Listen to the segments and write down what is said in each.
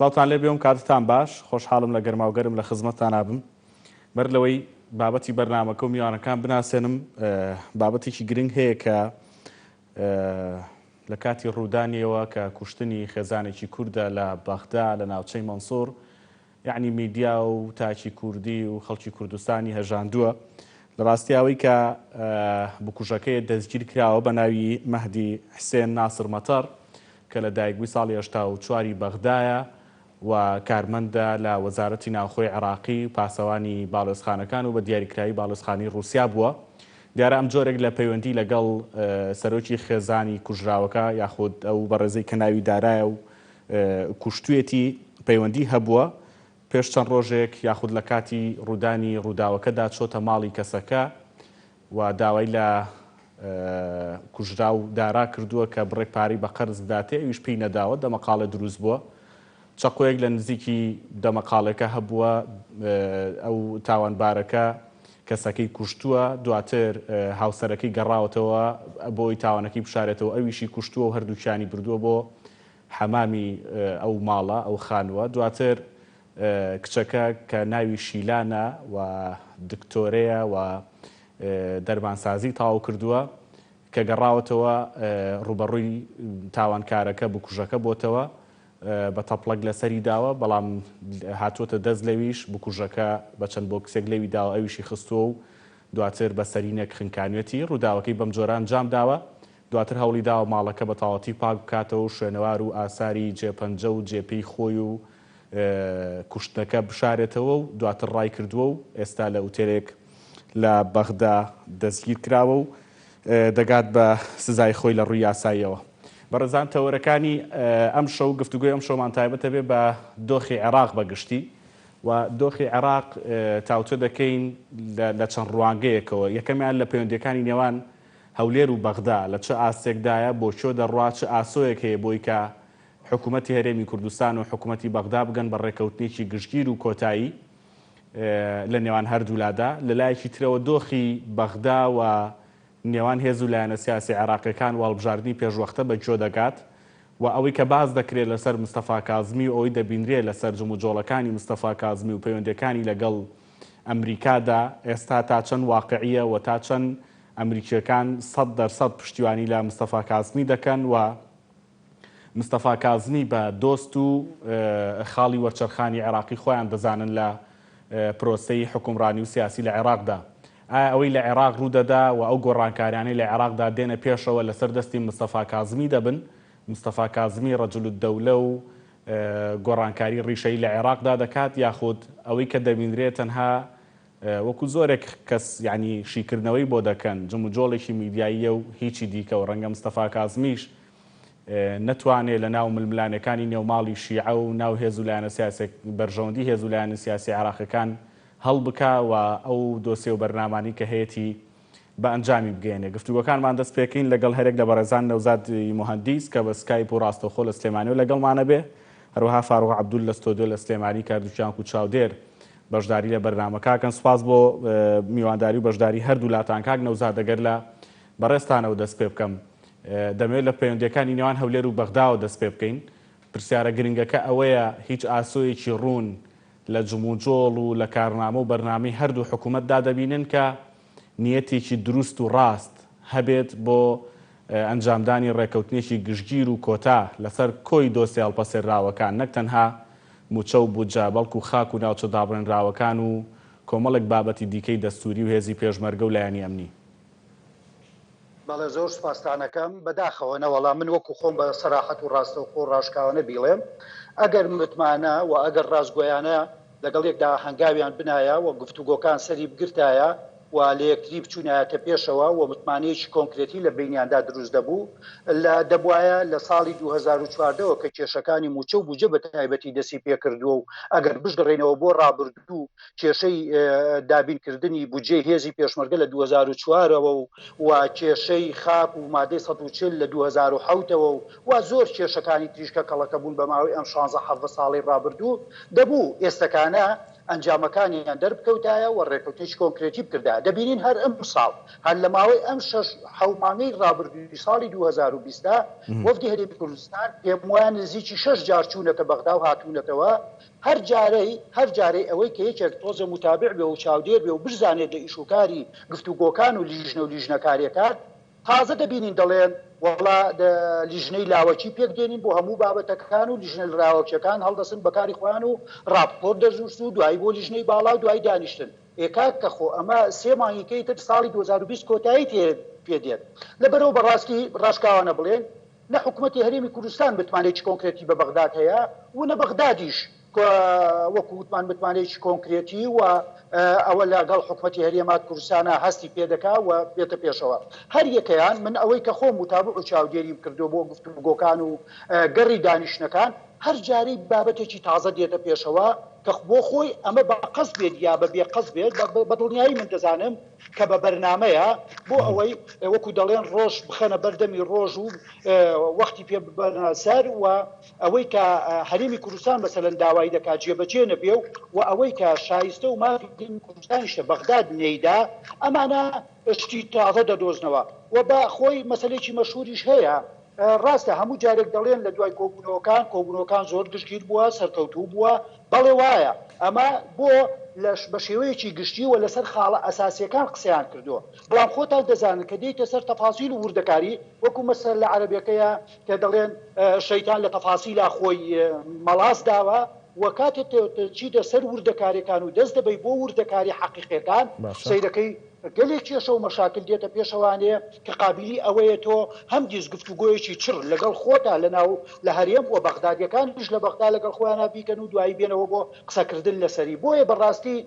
سڵاوتان لێبێ و کاتتان باش، خۆشحاڵم لە گەرماوگەرم لە خزمەتتانا بم. بەر لەوەی بابەتی بەرنامەکە و میوانەکان بناسێنم، بابەتێکی گرنگ هەیە کە لە کاتی ڕوودانیەوە کە کوشتنی خێزانێکی کوردە لە بەغدا لە ناوچەی مەنسوور، یەعنی میدیا و تاکی کوردی و خەڵکی کوردستانی هەژاندووە. لە ڕاستی ئەوەی کە بکوژەکەی دەستگیر کراوە بە ناوی مەهدی حسێن ناسر مەتەڕ کە لە دایکبووی ساڵی 84 ی بەغدایە و کارمەندە لە وەزارەتی ناوخۆی عێراقی و پاسەوانی باڵیۆزخانەکان و بە دیاریکراوی باڵیۆزخانەی ڕووسیا بووە. دیارە ئەم جۆرێک لە پەیوەندی لەگەڵ سەرۆکی خێزانی کوژراوەکە یاخود ئەو بەڕێزەی کە ناوی دارایە و کوشتویەتی پەیوەندی هەبووە، پێش چەند ڕۆژێک یاخود لە کاتی ڕوودانی ڕووداوەکەدا چۆتە ماڵی کەسەکە و داوای لە کوژراو دارا کردووە کە بڕێک پارەی بە قەرز بداتێ، ئەویش پێی نەداوە، دەمەقاڵێ دروست بووە. چەقۆیەک لە نزیکی دەمەقاڵێکە هەبووە، ئەو تاوانبارەکە کەسەکەی کوشتووە، دواتر هاوسەرەکەی گەڕاوەتەوە بۆ ئەوەی تاوانەکەی بشارێتەوە، ئەویشی کوشتووە و هەردووکیانی بردووە بۆ حەمامی ئەو ماڵە، ئەو خانووە. دواتر کچەکە کە ناوی شیلانە و دکتۆرەیە و دەرمانسازی تەواو کردووە، کە گەڕاوەتەوە ڕووبەڕووی تاوانکارەکە، بکوژەکە بۆتەوە، بە تەپڵەک لەسەری داوە، بەڵام هاتووەتە دەست لەویش، بکوژەکە بە چەند بۆکسێک لێوی داوە، ئەویشی خستووە و دواتر بە سەرینێک خنکانوێتی. ڕووداوەکەی بەمجۆرە ئەنجام داوە. دواتر هەوڵی داوە ماڵەکە بە تەواوەتی پاک بکاتەوە و شوێنەوار و ئاساری جێپەنجە و جێپێی خۆی و کوشتنەکە بشارێتەوە و دواتر ڕایکردووە و ئێستا لە ئوتێلێک لە بەغدا دەستگیر کراوە و دەگات بە سزای خۆی لە ڕووی یاساییەوە. بەڕێزان تەوەرەکانی ئەمشەو گفتوگۆی ئەمشەومان تایبەتە بێ بە دۆخی عێراق بە گشتی و دۆخی عێراق تاوتوێ دەکەین لە چەند ڕوانگەیەکەوە یەکەمیان لە پەیوەندیەکانی نێوان هەولێر و بەغدا لە چ ئاستێکدایە، بۆ کوێ دەڕوا، چ ئاسۆیەک هەیە بۆی کە حکومەتی هەرێمی کوردستان و حکومەتی بەغدا بگەن بە ڕێککەوتنێکی گشتگیر و کۆتایی لە نێوان هەردوولادا، لە لایەکی ترەوە دۆخی بەغدا و نێوان هێز و لایەنە سیاسی عێراقیەکان و هەڵبژاردنی پێشوەختە بە کوێ دەگات و ئەوەی کە باس دەکرێت لەسەر مستەفا کازمی و ئەوەی دەبینرێ لەسەر جموجۆڵەکانی مستەفا کازمی و پەیوەندیەکانی لەگەڵ ئەمریکادا ئێستا تا چەند واقعیە و تا چەند ئەمریکیەکان 100% پشتیوانی لە مستەفا کازمی دەکەن و مستەفا کازمی بە دۆست و خاڵی وەرچەرخانی عێراقی خۆیان دەزانن لە پرۆسەی حوکمڕانی و سیاسی لە عێراقدا. ئایا ئەوەی لە عێراق ڕوودەدا و ئەو گۆڕانکاریانەی لە عێراقدا دێنە پێشەوە لەسەر دەستی مستەفا کازمی دەبن؟ مستەفا کازمی رجل الدولە و گۆڕانکاری ڕیشەیی لە عێراقدا دەکات یاخود ئەوەی کە دەبینرێ تەنها وەکو زۆرێک کەس یانی شیکردنەوەی بۆ دەکەن جموجۆڵێکی میدیاییە و هیچی دیکە و ڕەنگە مستەفا کازمیش نەتوانێ لە ناو ململانێکانی نێو ماڵی شیعە و ناو هێز و لایەنە سیاسیە بەرژەوەندی هێز و لایەنە سیاسیە عێراقیەکان هەڵبکا و ئەو دۆسیە و بەرنامانەی کە هەیەتی بە ئەنجامی بگەیەنێ. گفتوگۆکانمان دەست پێکەین لەگەڵ هەرێک لە بەڕێزان نەوزاد موهەندیس کە بە سکایپ و ڕاستەوخۆ لە سلێمانیەوە لەگەڵمانە بێ، هەروەها فاروق عەبدول لە ستۆدیۆ لە سلێمانی کە هەردووکیان وەکو چاودێر بەشداری لە بەرنامەکە ئەکەن. سوپاس بۆ میوانداری و بەشداری هەردوولاتان. کاک نەوزاد ئەگەر لە بەڕێزتانەوە دەست پێ بکەم، دەمەوێت لە پەیوەندییەکانی نێوان هەولێر و بەغداوە دەست پێ بکەین. پرسیارە گرنگەکە ئەوەیە هیچ ئاسۆیەکی ڕوون لە جموجۆڵ و لە کارنامە و بەرنامەی هەردوو حکوومەتدا دەبینن کە نیەتێکی دروست و ڕاست هەبێت بۆ ئەنجامدانی ڕێکەوتنێکی گشتگیر و کۆتا لەسەر کۆی دۆسیە هەڵپەسێرراوەکان نەک تەنها مووچە و بودجە بەڵکو خاک و ناوچە دابڕێنراوەکان و کۆمەڵێک بابەتی دیکەی دەستووری و هێزی پێشمەرگە و لایەنی ئەمنی. بەڵێ زۆر سوپاستان ئەکەم. بەداخەوە نەوەڵا من وەکو خۆم بە سەراحەت و ڕاستەوخۆ و ڕاشکاوانە بیڵێم ئەگەر متمانە و ئەگەر ڕاستگۆیانە لەگەڵ یەکدا هەنگاویان بنایە و گفتوگۆکان سەری بگرتایە و لە یەکتری بچوونایەتە پێشەوە و متمانەیەکی کۆنکرێتی لە بەینیاندا دروست دەبوو لە دەبوایە لە ساڵی 2014 ەوە کە کێشەکانی مووچە و بوجە بە تایبەتی دەستی پێکردووە و ئەگەر بشگەڕێینەوە بۆ ڕابردوو کێشەی دابینکردنی بودجەی هێزی پێشمەرگە لە 2004 ەوە و و کێشەی خاک و مادەی 140 لە 2007 ەوە و وا زۆر کێشەکانی تریش کە کەڵەکە بوون بە ماوەی ئەم شانزە حەڤدە ساڵەی ڕابردوو دەبوو ئێستەکانە. ئەنجامەکانیان دەربکەوتایە و ڕێکەوتنێکی کۆنکرێتی بکردایە. دەبینین هەر ئەمساڵ، هەر لە ماوەی ئەم شەش حەو مانگەی ڕابردووی ساڵی 2020 دا، وەفدی هەرێمی کوردستان پێم وایە نزیکی شەش جار چوونەتە بەغدا و هاتوونەتەوە، هەر جارەی هەر جارەی ئەوەی کە یەکێک تۆزێ موتابع بێ و چاودێر بێ و بشزانێت لە ئیشوکاری گفتوگۆکان و لیژنە و لیژنەکاریەکان، تازە دەبینین دەڵێن وەڵا لیژنەی لاوەکی پێک دێنین بۆ هەموو بابەتەکان و لیژنە لاوەکیەکان هەڵدەسن بە کاری خۆیان و ڕاپۆرت دەنووسن و دوایی بۆ لیژنەی باڵا و دوایی دانیشتن. ئێ کاکە خۆ ئەمە سێ مانگیکەی تر ساڵی 2020 کۆتایی پێ دێت. لەبەرئەوە بەڕاستی ڕاشکاوانە بڵێین نە حکومەتی هەرێمی کوردستان متمانەیەکی کۆنکرێتی بە بەغداد هەیە و نە بەغدادیش وەکو وتمان متمانەیەکی کۆنکرێتی و ئەوە لەگەڵ حکومەتی هەرێما کوردستانا هەستی پێدەکا و بێتە پێشەوە. هەر یەکەیان من ئەوەی کە خۆم موتابع و چاودێریم کردووە بۆ گفتوگۆکان و گەڕی دانیشتنەکان هەر جارەی بابەتێکی تازە دێتە پێشەوە کە بۆ خۆی ئەمە بە قەست بێت یا بە بێ قەست بێت بە دڵنیایی من دەزانم کە بە بەرنامەیە بۆ ئەوەی وەکو دەڵێن ڕۆژ بخەنە بەر دەمی ڕۆژ و وەختی پێ ببەنە سەر و ئەوەی کە هەرێمی کوردستان مەسەلەن داوای دەکات جێبەجێ نەبێ و و ئەوەی کە شایستە و مافی هەرێمی کوردستانیشە بەغداد نەیدا ئەمانە شتی تازە دەدۆزنەوە و بە خۆی مەسەلەیەکی مەشهوریش هەیە ڕاستە هەموو جارێک دەڵێن لە دوای کۆبوونەوەکان، کۆبوونەوەکان زۆر گشتگیر بووە، سەرکەوتوو بووە، بەڵێ وایە، ئەمە بۆ لە بە شێوەیەکی گشتی و لەسەر خاڵە ئەساسییەکان قسەیان کردووە، بەڵام خۆتان دەزانن کە دێیتە سەر تەفاسیل و وردەکاری، وەکو مەسەل لە عەرەبیەکەیە کە دەڵێن شەیتان لە تەفاسیلا خۆی مەڵاس داوە و کاتێ دەچیتە سەر وردەکاریەکان و دەست دەبەی بۆ وردەکاری حەقیقیەکان سەیرەکەی گەلێک کێشە و مەشاکل دێتە پێشەوانێ کە قابیلی ئەوەیە تۆ هەمدیس گفتوگۆیەکی چڕ لەگەڵ خۆتا لە ناو لە هەرێم و بەغدادیەکانیش لە بەغدا لەگەڵ خۆیانا بیکەن و دوایی بێنەوە بۆ قسەکردن لەسەری بۆیە بەڕاستی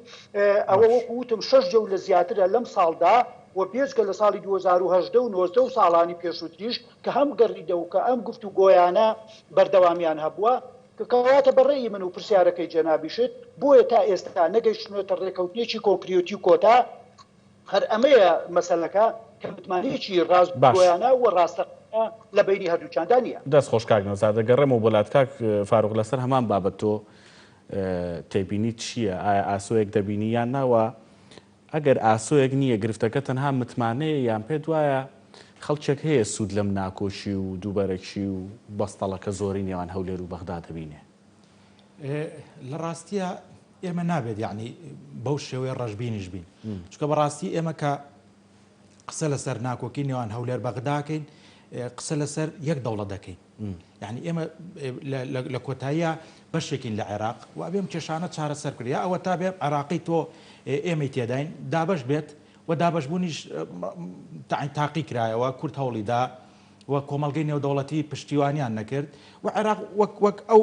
ئەوە وەکو وتم شەش جەولە زیاترە لەم ساڵدا و بێجگە لە ساڵی 2018 و 19 و ساڵانی پێشووتریش کە هەم گەڕیدە و کە ئەم گفتوگۆیانە بەردەوامیان هەبووە کەواتە بە ڕەئی من و پرسیارەکەی جەنابیشت، بۆیە تا ئێستا نەگەیشتوونەتە ڕێکەوتنێکی کۆنکریۆتی و کۆتا، هەر ئەمەیە مەسەلەکە کە متمانەیەکی باش. ڕاستگۆیانە و ڕاستەقینە لە بەینی هەردووکیاندا نییە. دەست خۆش کاک نەوزاد. دەگەڕێمەوە بۆ لات کاک فاروق لەسەر هەمان بابەت تۆ تێبینیت چییە؟ ئایا ئاسۆیەک دەبینی یان نا؟ وە ئەگەر ئاسۆیەک نییە گرفتەکە تەنها متمانەیە یان پێت وایە خەڵکێک هەیە سوود لەم ناکۆکی و دووبەرەکی و بەستەڵەکە زۆرەی نێوان هەولێر و بەغدا دەبینێ؟ لە ڕاستیا ئێمە نابێت یەعنی بەو شێوەیە ڕەشبینیش بین چونکە بەڕاستی ئێمە کە قسە لەسەر ناکۆکی نێوان هەولێر بەغداکەین قسە لەسەر یەک دەوڵەت دەکەین یعنی ئێمە لە کۆتاییە بەشێکین لە عێراق و ئەبێم کێشانە چارەسەر کرد یا ئەوە تا بێ عێراقی تۆ ئێمەی تێداین دابش بێت و دابشبوونیش تاقی کرایەوە کورد هەوڵی دا و کۆمەڵگەی نێودەوڵەتی پشتیوانیان نەکرد و عێراق وەک وەک ئەو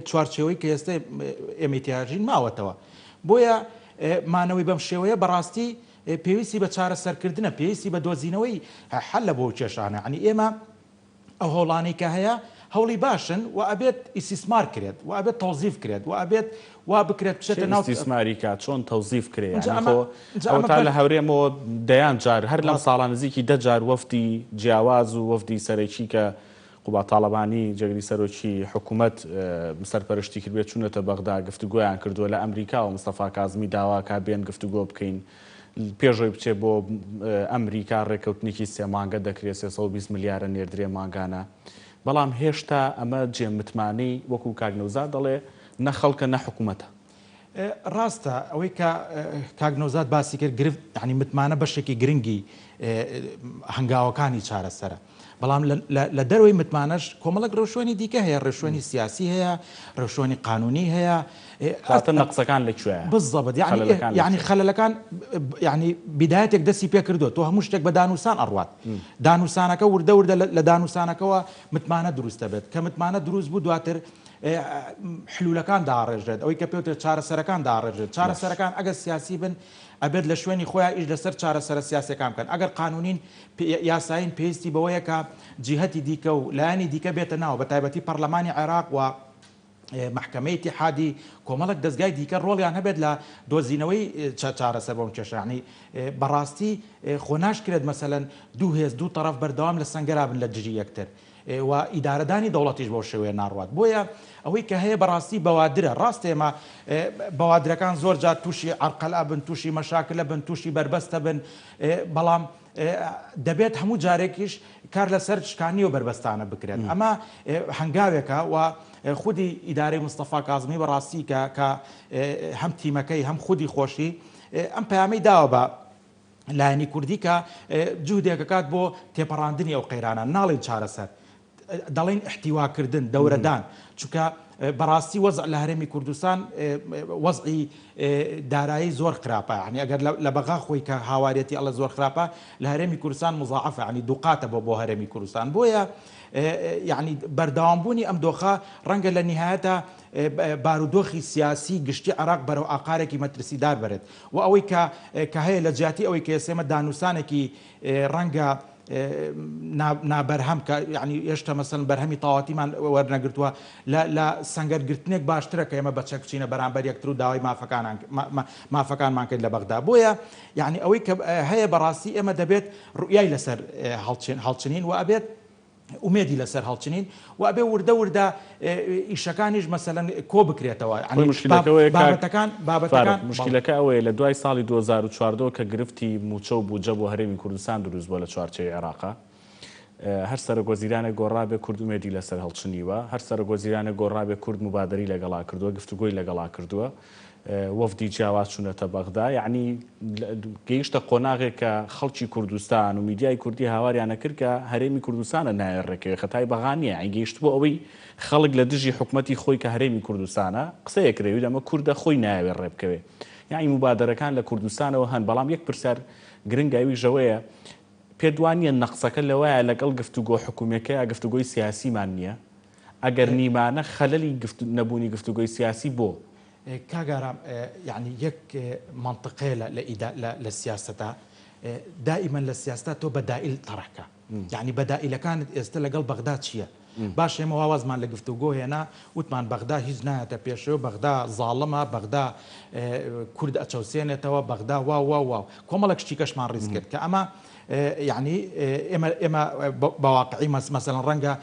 چوارچێوەی کە ئێستا ئێمەی تیاژین ماوەتەوە بۆیە مانەوەی بەم شێوەیە بەڕاستی پێویستی بە چارەسەرکردنە، پێویستی بە دۆزینەوەی حەلە بۆ ئەو کێشانە، یەعنی ئێمە ئەو هەوڵانەی کە هەیە هەوڵی باشن و ئەبێت ئیستیسمار کرێت و ئەبێت تەوزیف کرێت و ئەبێت وا بکرێت چێ بچێتە ناو ئیستیسماری کا چۆن تەوزیف کرێ ئینجا یانی ئەمە خۆ ئینجا ئەمە ئەوەتا بەر لە هەورێمەوە دەیان جار هەر لەم ڕاستە. ساڵە نزیکی دە جار وەفدی جیاواز و وەفدی سەرەکی کە قوباد تاڵەبانی جێگری سەرۆکی حکومەت سەرپەرشتی کردبێت چوونەتە بەغدا گفتوگۆیان کردووە، لە ئەمریکاوە مستەفا کازمی داواکا بێن گفتوگۆ بکەین، پێش ئەوەی بچێت بۆ ئەمریکا رێککەوتنێکی سێ مانگە دەکرێت 320 ملیارە نێردرێ مانگانە، بەڵام هێشتا ئەمە جێ متمانەی وەکو کاک نەوزاد دەڵێ نە خەڵکە نە حکومەتە. ڕاستە ئەوەی کە کاک نەوزاد باسی کرد گرفت یانی متمانە بەشێکی گرنگی هەنگاوەکانی چارەسەرە. بەڵام لە دەرەوەی متمانەش کۆمەڵێک ڕێوشوێنی دیکە هەیە، ڕێوشوێنی سیاسی هەیە، ڕێوشوێنی قانونی هەیە. کەواتە نەقسەکان لە کوێیە؟ بالضبط یعنی خەلەلەکان لە یعنی کوێیە؟ خەلەلەکان یعنی بیدایەتێک دەستی پێ کردووە، تۆ هەموو شتێک بە دانوسان ئەڕوات، دانوسانەکە وردە وردە لە دانوسانەکەوە متمانە دروست دەبێت، کە متمانە دروست بوو دواتر حلولەکان داڕێژرێت، ئەوەی کە پێوترێت چارەسەرەکان داڕێژرێت، چارەسەرەکان ئەگەر سیاسی بن ئەبێت لە شوێنی خۆیان ئیش لەسەر چارەسەرە سیاسیەکان بکەن، ئەگەر قانونین یاسایین پێویستی بەوەیە کە جیهەتی دیکە و لایەنی دیکە بێتە ناوە بە تایبەتی پەڕلەمانی عێراق و مەحکەمەی ئیتیحادی کۆمەڵێک دەزگای دیکە ڕۆڵیان هەبێت لە دۆزینەوەی چارەسەر بۆم کێشە یانی بەڕاستی خۆ ناشکرێت مەسەلەن دوو هێز دوو تەڕەف بەردەوام لە سەنگەرا بن لە دژی یەکتر. و ئیدارەدانی دەوڵەتیش بەو شێوەیە ناڕوات. بۆیە ئەوەی کە هەیە بەڕاستی بەوادرە. ڕاستە ئێمە بەوادرەکان زۆر جار تووشی عەرقەل ئەبن، تووشی مەشاکل ئەبن، تووشی بەربەست ئەبن، بەڵام دەبێت هەموو جارێکیش کار لەسەر شکانی ئەو بەربەستانە بکرێت. ئەمە هەنگاوێکە و خودی ئیدارەی مستەفا کازمی بەڕاستی کە کە هەم تیمەکەی هەم خودی خۆشی ئەم پەیامەی داوە بە لایەنی کوردی کە جوهدێک ئەکات بۆ تێپەڕاندنی ئەو قەیرانە، ناڵێین چارەسەر، دەڵێین ئیحتیواکردن، دەورەدان، چونکە بەڕاستی وەزع لە هەرێمی کوردستان وەزعی دارایی زۆر خراپە، یانی ئەگەر لە بەغا خۆی کە هاواریەتی ئەڵێ زۆر خراپە، لە هەرێمی کوردستان موزاعەفە، یانی دووقاتە بۆ بۆ هەرێمی کوردستان، بۆیە یانی بەردەوامبوونی ئەم دۆخە ڕەنگە لە نیهایەتا بارودۆخی سیاسی گشتی عێراق بەرەو ئاقارێکی مەترسیدار بەرێت. و ئەوەی کە کە هەیە لە جیاتی ئەوەی کە ئێستا ئێمە دانوسانێکی ڕەنگە نابەرهەم کە یعنی هێشتا مەسەلەن بەرهەمی تەواوەتیمان وەرنەگرتووە لە لە سەنگەر گرتنێک باشترە کە ئێمە بە چەک بچینە بەرامبەر یەکتر و داوای مافەکانان مافەکانمان کەین لە بەغدا بۆیە یعنی ئەوەی کە هەیە بەڕاستی ئێمە دەبێت ڕوئیای لەسەر هەڵچن هەڵچنین و ئەبێت ئومێدی لەسەر هەڵچنین و ئەبێ وردە وردە ئیشەکانیش مەسەلەن کۆ بکرێتەوە خۆی یانی مشکیلەکە ئەوەیە کاک بابەتەکان بابەتەکان فاروق بەڵێ. مشکیلەکە ئەوەیە لە دوای ساڵی 2014 کە گرفتی مووچە و بودجە بۆ هەرێمی کوردستان دروست بووە لە چوارچێوەی عێراقا هەر سەرۆک وەزیرانێک گۆڕابێ کورد ئومێدی لەسەر هەڵچنیوە هەر سەرۆک وەزیرانێک گۆڕابێ کورد موبادەری لەگەڵا کردووە گفتوگۆی لەگەڵا کردووە وەفدی جیاواز چوونەتە بەغدا، یەعنی گەیشتە قۆناغێک کە خەڵکی کوردستان و میدیای کوردی هاواریان ئەکرد کە هەرێمی کوردستانە نایە ڕێکەوێ خەتای بەغا نییە، یەعنی گەیشتبوو ئەوەی خەڵک لە دژی حکومەتی خۆی کە هەرێمی کوردستانە قسەیە کرێ ویت ئەمە کوردە خۆی نایەوێ ڕێ بکەوێ، یەعنی موبادەرەکان لە کوردستانەوە هەن، بەڵام یەک پرسیار گرنگە ئەویش ئەوەیە پێت وا نییە نەقسەکە لەوەیە لەگەڵ گفتوگۆ حکومیەکەیا گفتوگۆی سیاسیمان نییە؟ ئەگەر نیمانە خەلەلی نەبوونی گفتوگۆی سیاسی بۆ؟ کاک ئارام یەعنی یەک مەنتقەیە لە لە ئیدا لە لە سیاسەتا دائیمەن لە سیاسەتا تۆ بەدائیل تەڕح کە یەعنی بەدائیلەکانت ئێستە لەگەڵ بەغدا چییە؟ باشە ئێمە وا وازمان لە گفتوگۆ هێنا وتمان بەغدا هیچ نایەتە پێشێ و بەغدا زاڵمە بەغدا کورد ئەچەوسێنێتەوە بەغدا واو واو واو کۆمەڵێک شتی کەشمان ڕیز کرد کە ئەمە یەعنی ئێمە ئێمە بە واقعی مەسەلەن ڕەنگە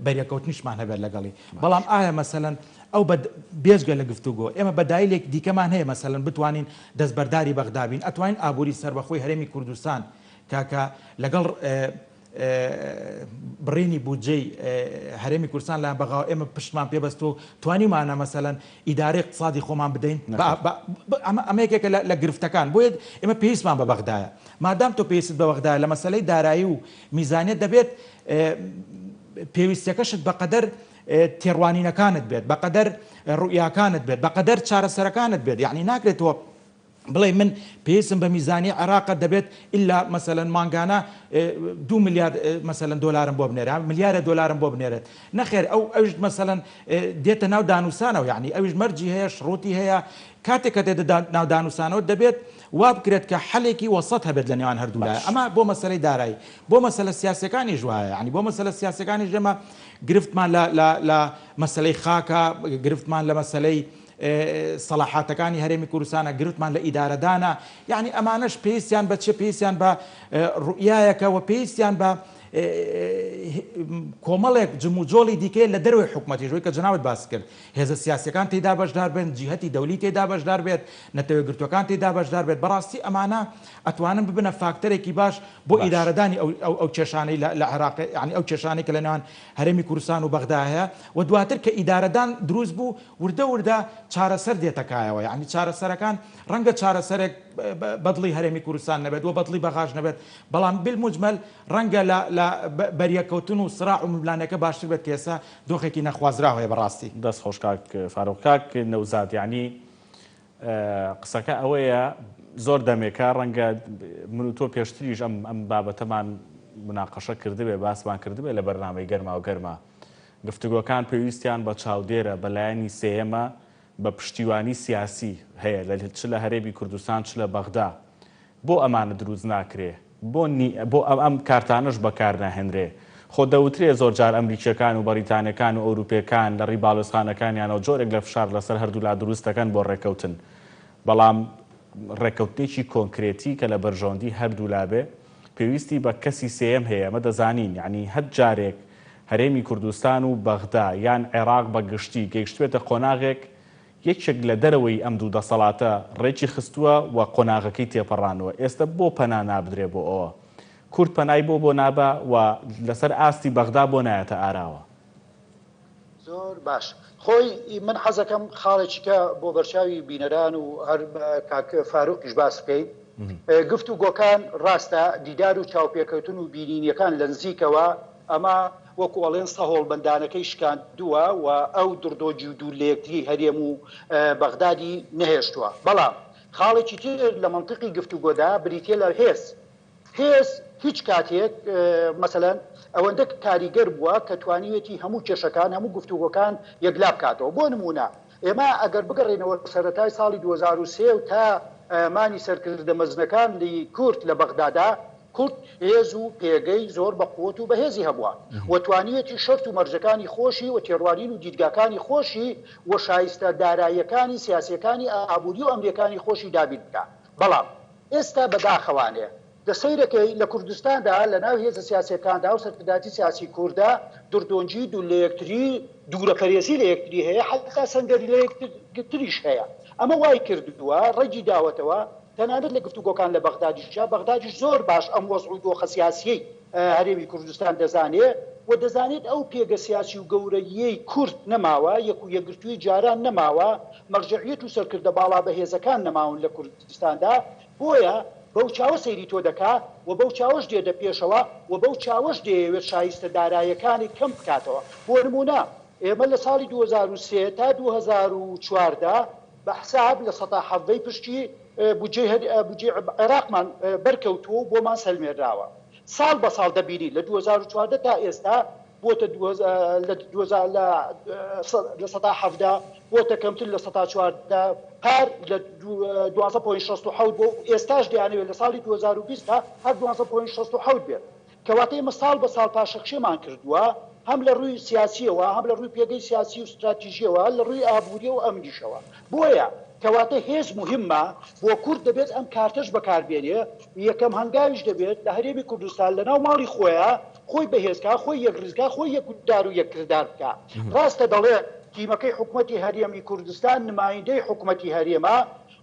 بەریەکەوتنیشمان هەبێت لەگەڵی بەڵام ئایا مەسەلەن ئەو بە بێجگە لە گفتوگۆ ئێمە بەدایلێک دیکەمان هەیە مەسەلەن بتوانین دەستبەرداری بەغدا بین ئەتوانین ئابووری سەربەخۆی هەرێمی کوردستان کە کە لەگەڵ بڕینی بودجەی هەرێمی کوردستان لایەن بەغاوە ئێمە پشتمان پێ بەستووە و توانیومانە مەسەلەن ئیدارەی اقتصادی خۆمان بدەین ئەمە ئەمە یەکێکە لە گرفتەکان بۆیە ئێمە پێویستمان بە بەغدایە مادام تۆ پێویستت بە بەغدایە لە مەسەلەی دارایی و میزانیەت دەبێت پێویستیەکەشت بەقەدەر تێڕوانینەکانت بێت بەقەدەر ڕوئیاکانت بێت بەقەدەر چارەسەرەکانت بێت یعنی ناکرێت تۆ بڵێی من پێویستم بە میزانی عێراقە دەبێت ئیلا مەسەلەن مانگانە دوو ملیار مەسەلەن دۆلارم بۆ بنێرێ ملیارە دۆلارم بۆ بنێرێت نەخێر ئەو ئەویش مەسەلەن دێتە ناو دانوسانەوە یعنی ئەویش مەرجی هەیە شڕوتی هەیە کاتێک کە دێتە ناو دانوسانەوە دەبێت وا بکرێت کە حەلێکی وەسەت هەبێت لە نێوان هەردوولا ئەمە بۆ مەسەلەی دارایی بۆ مەسەلە سیاسیەکانیش وایە یعنی بۆ مەسەلە سیاسیەکانیش ئێمە گرفتمان لە لە لە مەسەلەی خاکە گرفتمان لە مەسەلەی سەڵاحاتەکانی هەرێمی کوردستانە، گرفتمان لە ئیدارەدانە، یەعنی ئەمانەش پێویستیان بە چیە، پێویستیان بە ڕوئیایەکە و پێویستیان بە کۆمەڵێک جموجۆڵی دیکەیە لە دەرەوەی حکومەتیش، وەی کە جەنابت باست کرد، هێزە سیاسیەکان تێیدا بەشدار بن، جیهەتی دەولی تێیدا بەشدار بێت، نەتەوە یەکگرتووەکان تێیدا بەشدار بێت، بەڕاستی ئەمانە ئەتوانن ببنە فاکتەرێکی باش بۆ ئیدارەدانی ئەو کێشانەی لە عێراق، یەعنی ئەو کێشانەی کە لە نێوان هەرێمی کوردستان و بەغدا هەیە و دواتر کە ئیدارەدان دروست بوو وردە وردە چارەسەر دێتە کایەوە، یەعنی چارەسەرەکان ڕەنگە چارەسەرێک بەدڵی هەرێمی کوردستان نەبێت و بەدڵی بەغاش نەبێت، بەڵام بالمجمل ڕەنگە لە لە بەریەککەوتن و سراع و ململانێکە باشتر بێت کە ئێستا دۆخێکی نەخوازراو هەیە بەڕاستی. دەست خۆش کاک فاروق. کاک نەوزاد یەعنی قسەکە ئەوەیە زۆر دەمێکە ڕەنگە من و تۆ پێشتریش ئەم ئەم بابەتەمان مناقەشە کردبێ باسمان کردبێ لە بەرنامەی گەرما و گەرما گفتوگۆکان پێویستیان بە چاودێرە، بە لایەنی سێیەمە، بە پشتیوانی سیاسی هەیە لە چ لە هەرێمی کوردستان چ لە بەغدا. بۆ ئەمانە دروست ناکرێ؟ بۆ نی بۆ ئەم کارتانەش بەکار ناهێنرێ؟ خۆ دەوترێ زۆر جار ئەمریکییەکان و بەڕیتانییەکان و ئەوروپییەکان لە ڕێی باڵیۆزخانەکانیانەوە جۆرێک لە فشار لەسەر هەردوولا دروست دەکەن بۆ ڕێککەوتن. بەڵام ڕێککەوتنێکی کۆنکرێتی کە لە بەرژەوەندی هەردوولا بێ پێویستی بە کەسی سێیەم هەیە، ئەمە دەزانین. یەعنی هەر جارێک. هەرێمی کوردستان و بەغدا یان عێراق بە گشتی گەیشتبێتە قۆناغێک یەکێک لە دەرەوەی ئەم دوو دەسەڵاتە ڕێکی خستووە و قۆناغەکەی تێپەڕانووە ئێستە بۆ پەنا نابدرێ بۆ ئەوە؟ کورد پەنای بۆ بۆ نابا و لەسەر ئاستی بەغدا بۆ نایەتە ئاراوە؟ زۆر باش خۆی من حەزەکەم خاڵێکی کە بۆ بەرچاوی بینەران و هەر کاک فاروقیش باس بکەین گفت و گۆکان ڕاستە دیدار و چاوپێکەوتن و بینینیەکان لە نزیکەوە ئەمە وەکو ئەڵێن سەهۆڵ بەندانەکەی شکاندووە و ئەو دڕدۆگی و دوور لە یەکتری هەرێم و بەغدادی نەهێشتووە بەڵام خاڵێکی تر لە مەنتیقی گفتوگۆدا بریتیە لە هێز هێز هیچ کاتێک مەسەلەن ئەوەندە کاریگەر بووە کە توانیوێتی هەموو کێشەکان، هەموو گفتوگۆکان یەکلا بکاتەوە. بۆ نموونە ئێمە ئەگەر بگەڕێینەوە سەرەتای ساڵی 2003 و تا مانی سەرکردە مەزنەکان ی کورد لە بەغدادا، کورد هێز و پێگەی زۆر بە قوت و بەهێزی هەبووە و توانیوێتی شەرت و مەرجەکانی خۆشی و تێڕوانین و دیدگاکانی خۆشی و شایستە داراییەکانی، سیاسییەکانی، ئابووری و ئەمنییەکانی خۆشی دابین بکا. بەڵام ئێستا بە داخەوانێ دە سەیرەکەی لە کوردستاندا لە ناو هێزە سیاسیەکاندا و سەرکردایەتی سیاسی کوردا دڕدۆنگی دوور لە یەکتری دوورەپەرێزی لە یەکتری هەیە حەتا سەنگەری لە یەکتریش هەیە ئەمە وای کردووە ڕەگی داوەتەوە تەنانەت لە گفتوگۆکان لە بەغدادیشا بەغدادیش زۆر باش ئەم وەزع و دۆخە سیاسیەی هەرێمی کوردستان دەزانێ و دەزانێت ئەو پێگە سیاسی و گەورەییەی کورد نەماوە، یەک و یەکگرتووی جاران نەماوە، مەرجەعیەت و سەرکردە باڵا بەهێزەکان نەماون لە کوردستاندا، بۆیە بەو چاوە سەیری تۆ دەکا و بەو چاوەش دێتە پێشەوە و بەو چاوەش دەیەوێت شایستە دارایەکانی کەم بکاتەوە. بۆ نموونە ئێمە لە ساڵی 2003 تا 2014 بە حساب لە سەتا حەڤدەی پشکی بودجەی عێراقمان بەرکەوتووە و بۆمان سەلمێنراوە. ساڵ بە ساڵ دەبینین لە 2014 تا ئێستا بۆتە لە سەتا 17 بۆتە کەمتر لە سەتا 14 پار لە 12.67 بۆ ئێستاش دەیانەوێت لە ساڵی 2020 تا هەر 12.67 بێت. کەواتە ئێمە ساڵ بە ساڵ پاشەکشێمان کردووە هەم لە ڕووی سیاسییەوە، هەم لە ڕووی پێگەی سیاسی و ستراتیژییەوە، لە ڕووی ئابووری و ئەمنیشەوە. بۆیە کەواتە هێز موهیمە بۆ کورد دەبێت ئەم کارتەش بەکار بێنێ، یەکەم هەنگاویش دەبێت لە هەرێمی کوردستان لە ناو ماڵی خۆیا خۆی بەهێز کا، خۆی یەکڕیز کا، خۆی یەکگوتار و یەککردار بکا. ڕاستە دەڵێ تیمەکەی حکومەتی هەرێمی کوردستان نمایندەی حکومەتی هەرێمە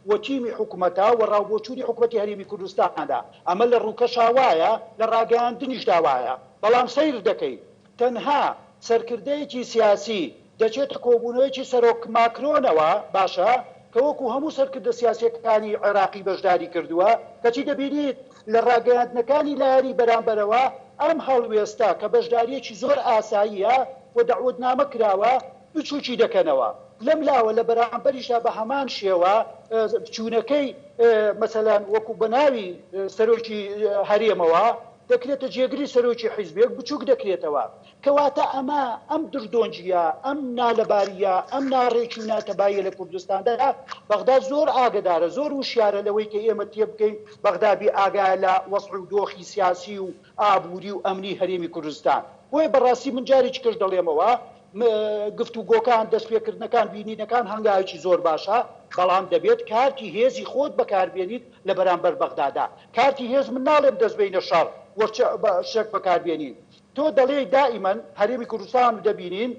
و تیمی حکومەتە و ڕاوبۆچوونی حکومەتی هەرێمی کوردستانە، ئەمە لە ڕووکەشا وایە، لە ڕاگەیاندنیشدا وایە، بەڵام سەیر دەکەی تەنها سەرکردەیەکی سیاسی دەچێتە کۆبوونەوەیەکی سەرۆک ماکرۆنەوە، باشە کە وەکو هەموو سەرکردە سیاسییەکانی عێراقی بەشداری کردووە، کەچی دەبینیت لە ڕاگەیاندنەکانی لایەنی بەرامبەرەوە ئەم هەڵوێستە کە بەشدارییەکی زۆر ئاساییە و دەعوەتنامە کراوە، بچووکی دەکەنەوە، لەم لاوە لە بەرامبەریشدا بە هەمان شێوە چوونەکەی مەسەلەن وەکو بە ناوی سەرۆکی هەرێمەوە دەکرێتە جێگری سەرۆکی حیزبێک بچووک دەکرێتەوە. کەواتە ئەمە ئەم دردۆنگییە، ئەم نالەبارییە، ئەم ناڕێکی و ناتەباییە لە کوردستاندا، بەغدا زۆر ئاگەدارە، زۆر وشیارە لەوەی کە ئێمە تێبگەین بەغدا بێ ئاگایە لە وەزع و دۆخی سیاسی و ئابووری و ئەمنی هەرێمی کوردستان. بۆیە بەڕاستی من جارێکی کەش دەڵێمەوە گفتوگۆکان، دەستپێکردنەکان، بینینەکان هەنگاوێکی زۆر باشە، بەڵام دەبێت کارتی هێزی خۆت بەکاربێنیت لە بەرامبەر بەغدادا. کارتی هێز من ناڵێم دەست بەینە شەڕ و چەک بەکاربێنین. تۆ دەڵێی دائیمەن هەرێمی کوردستان و دەبینین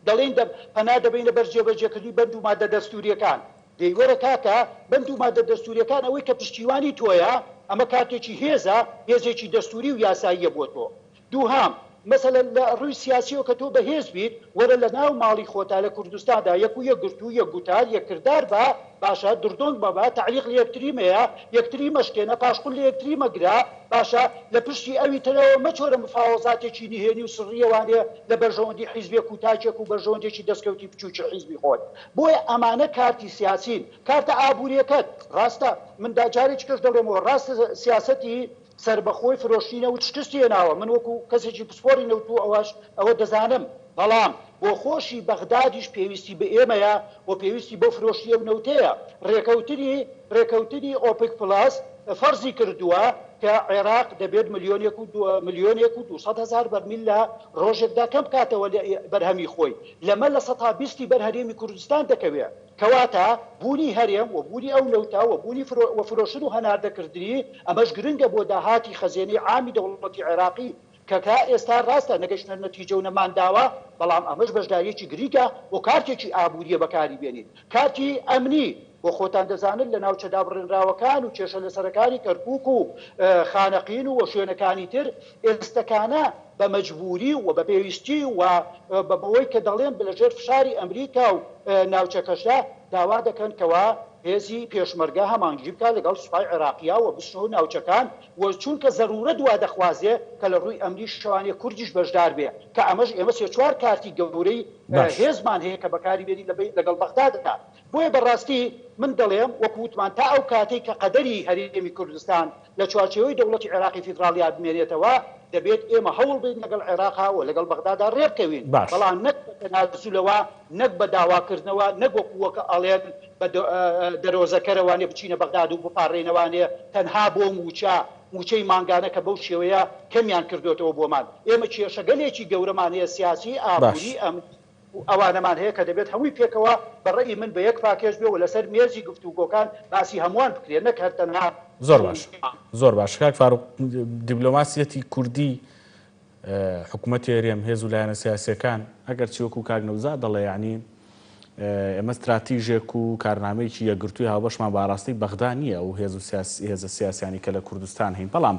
دەڵێین پەنا دەبەینە بەر جێبەجێکردنی بەند و مادە دەستوورییەکان. دەی وەرە کاکە بەند و مادە دەستوورییەکان ئەوەی کە پشتیوانی تۆیە، ئەمە کارتێکی هێزە، هێزێکی دەستووری و یاساییە بۆ تۆ. دووهەم، مەسەلەن لە ڕووی سیاسیەوە کە تۆ بەهێز بیت، وەرە لە ناو ماڵی خۆتا لە کوردستاندا یەک و یەکگرتوو، یەک گوتار، یەک کردار بە، باشە، دڕدۆنگ مەبە، تەعلیق لە یەکتری مەیە، یەکتری مەشکێنە، پاشقول لە یەکتری مەگرە، باشە، لە پشتی ئەوی ترەوە مەچۆرە مفاوەزاتێکی نهێنی و سڕییەوانێ لە بەرژەوەندی حیزبێک و تاکێک و بەرژەوەندێکی دەستکەوتی بچووکی حیزبی خۆت. بۆیە ئەمانە کارتی سیاسین. کارتە ئابووریەکەت، ڕاستە، من جارێکی کەش دەڵێمەوە، ڕاستە سیاسەتی، سەربەخۆی فرۆشتنی نەوت شکستی هێناوە، من وەکو کەسێکی پسپۆری نەوت و ئەوەش ئەوە دەزانم، بەڵام بۆ خۆشی بەغدادیش پێویستی بە ئێمەیە و پێویستی بۆ فرۆشتنی ئەو نەوتەیە، رێکەوتنی رێکەوتنی ئۆپک پڵەس فەرزی کردووە کە عێراق دەبێت ملیۆنێک و ملیۆنێک و 200 هەزار بەرمیل لە رۆژێکدا کەم بکاتەوە لە بەرهەمی خۆی، لەمە لە سەتا بیستی بەر هەرێمی کوردستان دەکەوێ. کەواتە بوونی هەرێم و بوونی ئەو نەوتە و بوونی و فرۆشتن و هەناردەکردنی، ئەمەش گرنگە بۆ داهاتی خەزێنەی عامی دەوڵەتی عێراقی. کە تا ئێستا ڕاستە نەگەشتنە نەتیجە و نەمانداوە، بەڵام ئەمەش بەشدارییەکی گرینگە و کارتێکی ئابوورییە بەکاری بێنین. کارتی ئەمنی، بۆ خۆتان دەزانن لە ناوچە دابڕێنراوەکان و کێشە لەسەرەکانی کەرکووک و خانەقین و شوێنەکانی تر ئێستەکانە بە مەجبووری و بە پێویستی و بە بەوەی کە دەڵێن لەژێر فشاری ئەمریکا و ناوچەکەشدا داوا دەکەن کەوا هێزی پێشمەرگە هەمانگی بکات لەگەڵ سوپای عێراقیا و بچنەوە ناوچەکان و چونکە زەرورەت وا دەخوازێ کە لە ڕووی ئەمنیشەوانێ کوردیش بەشدار بێ کە ئەمەش ئێمە سێ چوار کارتی گەورەی باش. هێزمان هەیە کە بەکاری بێنین لە لەگەڵ بەغدادا بۆیە بە ڕاستی من دەڵێم وەکو وتمان تا ئەو کاتەی کە قەدەری هەرێمی کوردستان لە چوارچێوەی دەوڵەتی عێراقی فیدراڵیا بمێنێتەوە دەبێت ئێمە هەوڵ بەین لەگەڵ عێراقا و لەگەڵ بەغدادا ڕێبکەوین باش. بەڵام نەک بە تەنازولەوە نەک بە داواکردنەوە نەک وەکو وەک ئەڵێن بە دەرۆزەکەرەوانێ بچینە بەغداد و بپاڕێینەوانێ تەنها بۆ مووچە، مووچەی مانگانە کە بەو شێوەیە کەمیان کردۆتەوە بۆمان. ئێمە کێشەگەلێکی گەورەمان هەیە سیاسی، باش. ئابووری، ئەمنی و ئەوانەمان هەیە کە دەبێت هەمووی پێکەوە بە ڕەئی من بە یەک پاکێج بێ و لەسەر مێزی گفتوگۆکان باسی هەمووان بکرێ نەک هەر تەنها زۆر باش زۆر باش کاک فاروق دیبلۆماسیەتی کوردی حکومەتی هەرێم، هێز و لایەنە سیاسییەکان، ئەگەرچی وەکو کاک نەوزاد دەڵێ یانی ئێمە ستراتیژێک و کارنامەیەکی یەکگرتووی هاوبەشمان بە ئاراستەی بەغدا نییە ئەو هێز و هێزە سیاسیانی کە لە کوردستان هەین، بەڵام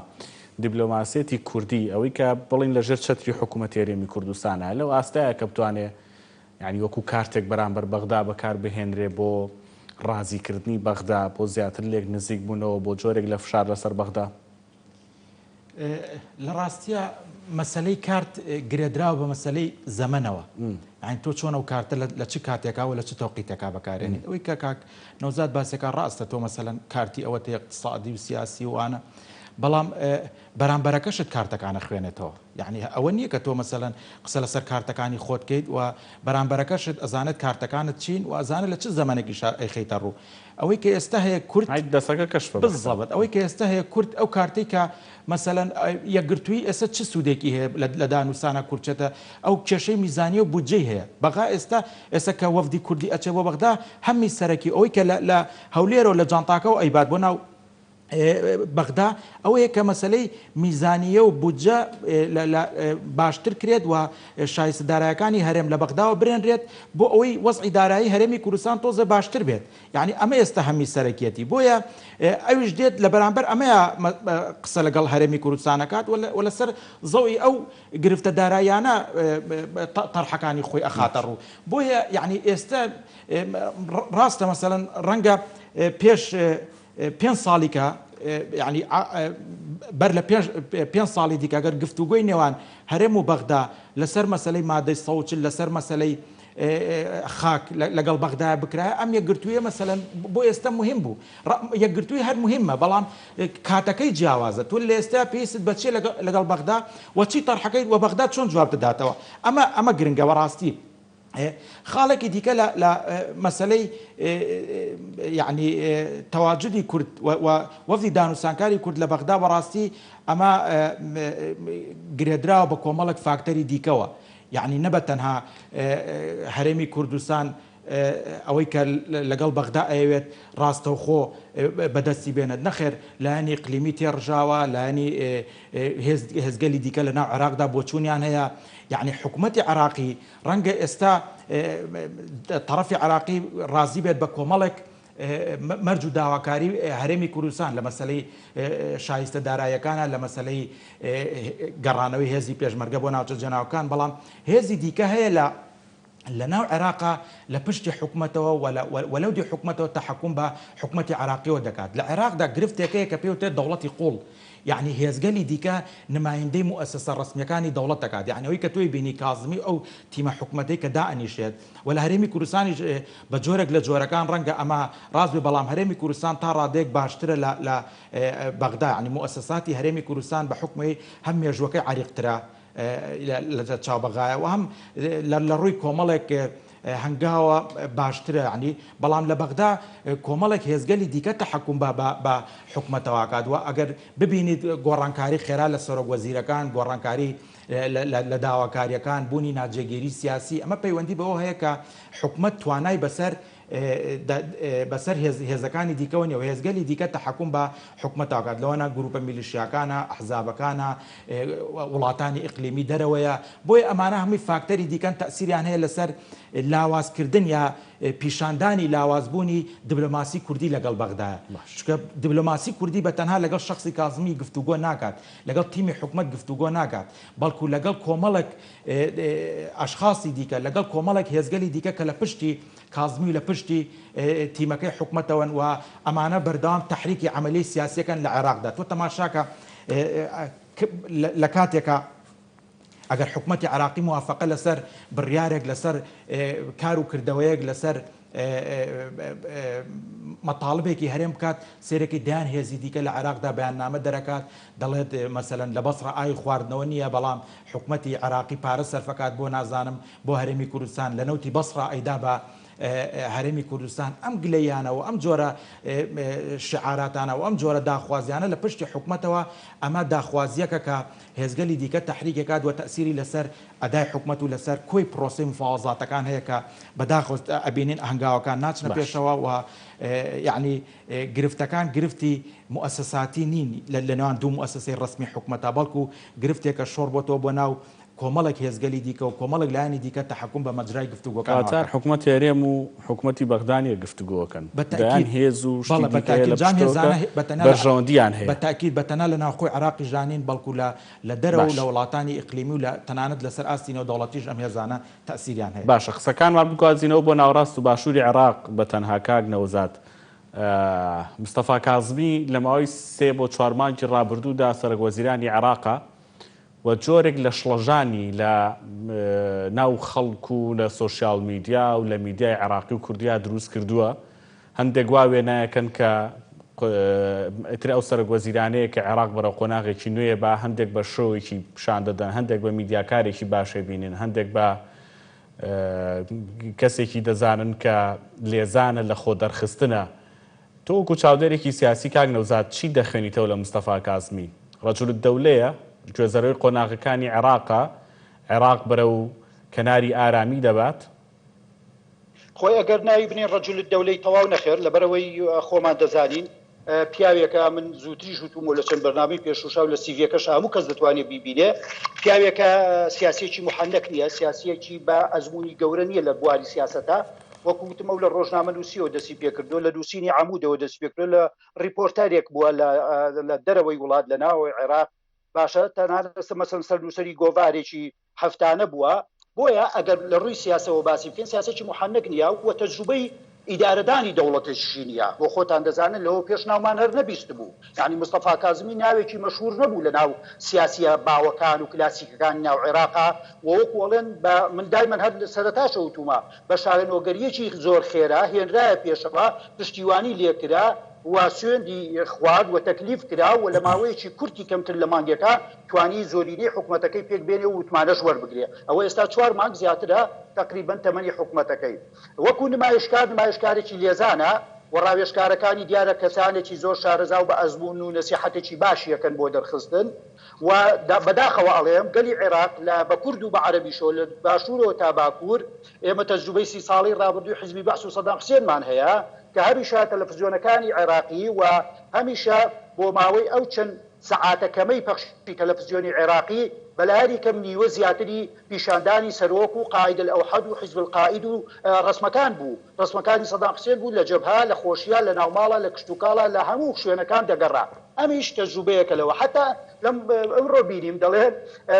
دیبلۆماسیەتی کوردی ئەوەی کە بڵێین لە ژێر چەتری حکومەتی هەرێمی کوردستانە لەو ئاستایە کە بتوانێ یانی وەکو کارتێک بەرامبەر بەغدا بەکار بهێنرێ بۆ ڕازیکردنی بەغدا، بۆ زیاتر لێک نزیک بوونەوە، بۆ جۆرێک لە فشار لەسەر بەغدا. لە ڕاستیا مەسەلەی کارت گرێدراوە بە مەسەلەی زەمەنەوە یانی تۆ چۆن ئەو کارتە لە چ کاتێکا و لە چ تەوقیتێکا بەکارێنیت ئەوەی کە کاک نەوزاد باسێکا ڕاستە تۆ مەسەلەن کارتی ئەوەت هەیە اقتصادی و سیاسی و ئانە بەڵام بەرامبەرەکەشت کارتەکانە خوێنێتەوە یعنی ئەوە نییە کە تۆ مەسەلەن قسە لەسەر کارتەکانی خۆت کەیت و بەرامبەرەکەشت ئەزانێت کارتەکانت چین و ئەزانێت لە چ زەمەنێکیش ئەیخەیتە ڕوو ئەوەی کە ئێستا هەیە کورد. ئای دەسەکە کەشفە بەختە. بالضبط ئەوەی کە ئێستا هەیە کورد ئەو کارتەی کە مەسەلەن یەکگرتوویی ئێستا چ سوودێکی هەیە لە دانوسانە کورد چێتە ئەو کێشەی میزانیە و بودجەی هەیە بەغا ئێستا ئێستا کە وەفدی کوردی ئەچێ بۆ بەغدا هەمی سەرەکی ئەوەی کە لە هەولێرەوە لە جانتاکەوە ئەیبات بۆ ناو بەغدا ئەوەیە کە مەسەلەی میزانیە و بودجە باشتر کرێت و شایستە دارایەکانی هەرێم لە بەغداوە برێنرێت بۆ ئەوەی وەزعی دارایی هەرێمی کوردستان تۆزێ باشتر بێت یانی ئەمە ئێستا هەمی سەرەکیەتی بۆیە ئەویش دێت لە بەرامبەر ئەمەیە قسە لەگەڵ هەرێمی کوردستان ئەکات و لەسەر زەوی ئەو گرفتە داراییانە تەرحەکانی خۆی ئەخاتە ڕوو بۆیە یانی ئێستا ڕاستە مەسەلەن ڕەنگە پێش پێنج ساڵی کە یانی بەر لە پێنج ساڵی دیکە گەر گفتوگۆی نێوان هەرێم و بەغدا لەسەر مەسەلەی مادەی 140 لەسەر مەسەلەی خاک لەگەڵ بەغدایە بکرایە ئەم یەکگرتوویە مەسەلەن بۆ ئێستا مهم بوو یەکگرتووی هەر مهمە بەڵام کاتەکەی جیاوازە تۆ لە ئێستا پێویستت بە چیە لەگەڵ بەغدا و چی تەرحەکەی و بەغدا چۆن جواب دەداتەوە ئەمە ئەمە گرنگە بەڕاستی خاڵێکی دیکە لە لە مەسەلەی یعنی تەواجدی کورد و وەفدی دانوسانکاری کورد لە بەغدا بەڕاستی ئەمە گرێدراوە بە کۆمەڵێک فاکتەری دیکەوە یعنی نە بە تەنها هەرێمی کوردستان ئەوەی کە لەگەڵ بەغدا ئەیەوێت ڕاستەوخۆ بەدەستی بێنێت نەخێر لایەنی ئیقلیمی تێڕژاوە لایەنی هێزگەلی دیکە لە ناو عێراقدا بۆچوونیان هەیە یەعنی حکومەتی عێراقی ڕەنگە ئێستا تەڕەفی عێراقی ڕازی بێت بە کۆمەڵێک مەرج و داواکاری هەرێمی کوردستان لە مەسەلەی شایستە داراییەکانە لە مەسەلەی گەڕانەوەی هێزی پێشمەرگە بۆ ناوچە جێناوەکان بەڵام هێزی دیکە هەیە لە لە ناو عێراقا لە پشتی حکومەتەوە و لەودی حکومەتەوە تەحەکوم بە حکومەتی عێراقیەوە دەکات. لە عێراقدا گرفتێک هەیە کە پێی وترێت دەوڵەتی قوڵ. یەعنی هێزگەلی دیکە نمایندەی موئەسەسە ڕەسمیەکانی دەوڵەت دەکات. یەعنی ئەوەی کە تۆی بینی کازمی و ئەو تیمە حکومەتەی کە دائەنیشێت و لە هەرێمی کوردستانیش بە جۆرێک لە جۆرەکان ڕەنگە ئەمە ڕاست بێت بەڵام هەرێمی کوردستان تا ڕادەیەک باشترە لە لە بەغدا. یەعنی موئەسەساتی هەرێمی کوردستان بە حوکمی هەم مێژووەکەی عەریقترە لە چاو بەغایە و هەم لە ڕووی کۆمەڵێک هەنگاوە باشترە یانی بەڵام لە بەغدا کۆمەڵێک هێزگەلی دیکە تەحەکوم بە بە حکومەتەوە کات و ئەگەر ببینیت گۆڕانکاری خێرا لە سەرۆک وەزیرەکان گۆڕانکاری. لە داواکارییەکان، بوونی ناجێگیری سیاسی، ئەمە پەیوەندی بەوە هەیە کە حکومەت توانای بەسەر بەسەر هێزەکانی دیکەوە نیە و هێزگەلی دیکە تەحەکوم بە حکومەت ئەکات لەوانە گروپە میلیشیاکانە، ئەحزابەکانە، وڵاتانی ئیقلیمی دەرەوەیە، بۆیە ئەمانە هەمووی فاکتەری دیکەن تەئسیریان هەیە لەسەر لاوازکردن یا پیشاندانی لاوازبوونی دبلۆماسی کوردی لەگەڵ بەغدایە. چونکە دبلۆماسی کوردی بە تەنها لەگەڵ شەخسی کازمی گفتوگۆ ناکات، لەگەڵ تیمی حکومەت گفتوگۆ ناکات، بەڵکو لەگەڵ کۆمەڵێک ئەشخاسی دیکە، لەگەڵ کۆمەڵێک هێزگەلی دیکە کە لە پشتی کازمی و لە پشتی تیمەکەی حکومەتەوەن و ئەمانە بەردەوام تەحریکی عەمەلیەی سیاسیەکەن لە عێراقدا. تۆ تەماشاکە لە کاتێکا ئەگەر حکومەتی عێراقی موافەقە لەسەر بڕیارێک، لەسەر کار و کردەوەیەک، لەسەر مەتاڵبێکی هەرێم بکات، سەیرەکەی دەیان هێزی دیکە لە عێراقدا بەیاننامە دەرەکات، دەڵێت مەسەلەن لە بەسڕە ئاوی خواردنەوە نییە، بەڵام حکومەتی عێراقی پارە سەرفەکات بۆ نازانم بۆ هەرێمی کوردستان، لە نەوتی بەسڕە ئەیدا بە هەرێمی کوردستان. ئەم گلەییانە و ئەم جۆرە شیعاراتانە و ئەم جۆرە داخوازیانە لە پشتی حکومەتەوە، ئەمە داخوازییەکە کە هێزگەلی دیکە تەحریکەکات و تەئسیری لەسەر ئەدای حکومەت و لەسەر کۆی پرۆسەی مفاوەزاتەکان هەیە کە بەداخەوە ئەبینین هەنگاوەکان ناچنە باش. پێشەوە و یەعنی گرفتەکان گرفتی موئەسەساتی نین لە نێوان دوو موئەسەسەی ڕەسمی حکومەتا بەڵکو گرفتێکە شۆڕ بۆتەوە بۆ ناو کۆمەڵێک هێزگەلی دیکە و کۆمەڵێک لایەنی دیکە تەحەکوم بە مەجرای گفتوگۆکانەوە کەواتە هەر ئەکات. حکومەتی هەرێم و حکومەتی بەغدا نیە گفتوگۆ ئەکەن، بە دەیان تەئکید هێز و شتی بەڵێ بە دیکە هەیە تەئکید لە جام پشتەوە کە هێزانە بە تەنها لە بەرژەوەندییان بە هەیە. تەئکید بە تەنها لە ناوخۆی عێراقیشدا نین بەڵکو لە لە دەرەوە و باش. لە وڵاتانی ئیقلیمی و لە تەنانەت لەسەر ئاستی نێودەوڵەتیش ئەم هێزانە تەئسیریان هەیە. باشە قسەکانمان بگوازینەوە بۆ ناوەڕاست و باشووری عێراق بە تەنها کاک نەوزاد مستەفا کازمی لە ماوەی سێ بۆ چوار مانگی ڕابردوودا سەرەک وەزیرانی عێراقە و جۆرێک لە شڵەژانی لە ناو خەڵک و لە سۆشیال میدیا و لە میدیای عێراقی و کوردیا دروست کردووە هەندێک وا وێنایەکەن کە ئیتر ئەو سەرۆک وەزیرانەیە کە عێراق بەرەو قۆناغێکی نوێ با، هەندێک بە شۆوێکی پیشان دەدەن، هەندێک بە میدیاکارێکی باشێ بینن، هەندێک بە کەسێکی دەزانن کە لێزانە لە خۆ دەرخستنە. تۆ وەکو چاودێرێکی سیاسی کاک نەوزاد چی دەخوێنیتەوە لە مستەفا کازمی؟ رجل الدولەیە، گوێزەرەوەی قۆناغەکانی عێراقە، عێراق بەرەو کەناری ئارامی دەبات؟ خۆی ئەگەر ناوی بنێین رجل الدولەی تەواو نەخێر لەبەرئەوەی خۆمان دەزانین پیاوێکە من زووتریش وتومەوە لە چەند بەرنامەی پێشووشا و لە سیڤیەکەشا هەموو کەس دەتوانێت بیبینێ پیاوێکە سیاسیەکی محەنەک نییە سیاسیەکی بە ئەزموونی گەورە نییە لە بواری سیاسەتا وەکو وتم ئەو لە ڕۆژنامە نووسیەوە دەستی پێکردووە لە نووسینی عەمودەوە دەستی پێکردووە لە ڕیپۆرتەرێک بووە لە دەرەوەی وڵات لە ناوەوەی عێراق باشە تەنانەت مەسەن سەرنووسەری گۆڤارێکی هەفتانە بووە، بۆیە ئەگەر لە ڕووی سیاسەوە باسی بکەین سیاسێکی موحەنەک نییە و تەجروبەی ئیدارەدانی دەوڵەتێکیشی نییە، بۆ خۆتان دەزانن لەوە پێش ناومان هەر نەبیستبوو، یانی مستەفا کازمی ناوێکی مەشهوور نەبوو لە ناو سیاسییە باوەکان و کلاسیکەکانی ناو عێراقا و وەکوو ئەڵێن بە من دایمەن هەر لە سەرەتاشەوە وتوومە بە شاەنۆگەرییەکی زۆر خێرا هێنرایە پێشەوە پشتیوانی لێ کرا و سوێندی خوارد و تەکلیف کرا و لە ماوەیەکی کورتی کەمتر لە مانگێکا توانی زۆرینەی حکومەتەکەی پێک بێنێ و متمانەش وەربگرێ. ئەوە ئێستا چوار مانگ زیاترە تەقریبەن تەمەنی حکومەتەکەی. وەکو نمایشکار نمایشکارێکی لێزانە و ڕاوێژکارەکانی دیارە کەسانێکی زۆر شارەزا و بە ئەزموون و نەسیحەتێکی باشی ئەکەن بۆ دەرخستن و بەداخەوە ئەڵێم گەلی عێراق لە بە کورد و بە عەرەبیشەوە لە باشوورەوە تا باکوور ئێمە تەجروبەی سی ساڵەی ڕابردووی حیزبی بەعس و سەدام حسێنمان هەیە کە هەمیشە تەلەفزیۆنەکانی عێراقی و هەمیشە بۆ ماوەی ئەو چەند سەعاتە کەمەی پەخشی تەلەفزیۆنی عێراقی بەلایەنی کەم نیوە زیاتری پیشاندانی سەرۆک و قائید الاوحد و حزب القائد و ڕەسمەکان بوو ڕەسمەکانی سەدام حسێن بوو لە جەبهە لە خۆشیا لە ناوماڵا لە کشتوکاڵا لە هەموو شوێنەکان دەگەڕا ئەمیش تەجروبەیەکە لەوە حەتا لەم ئەمڕۆ بینیم دەڵێ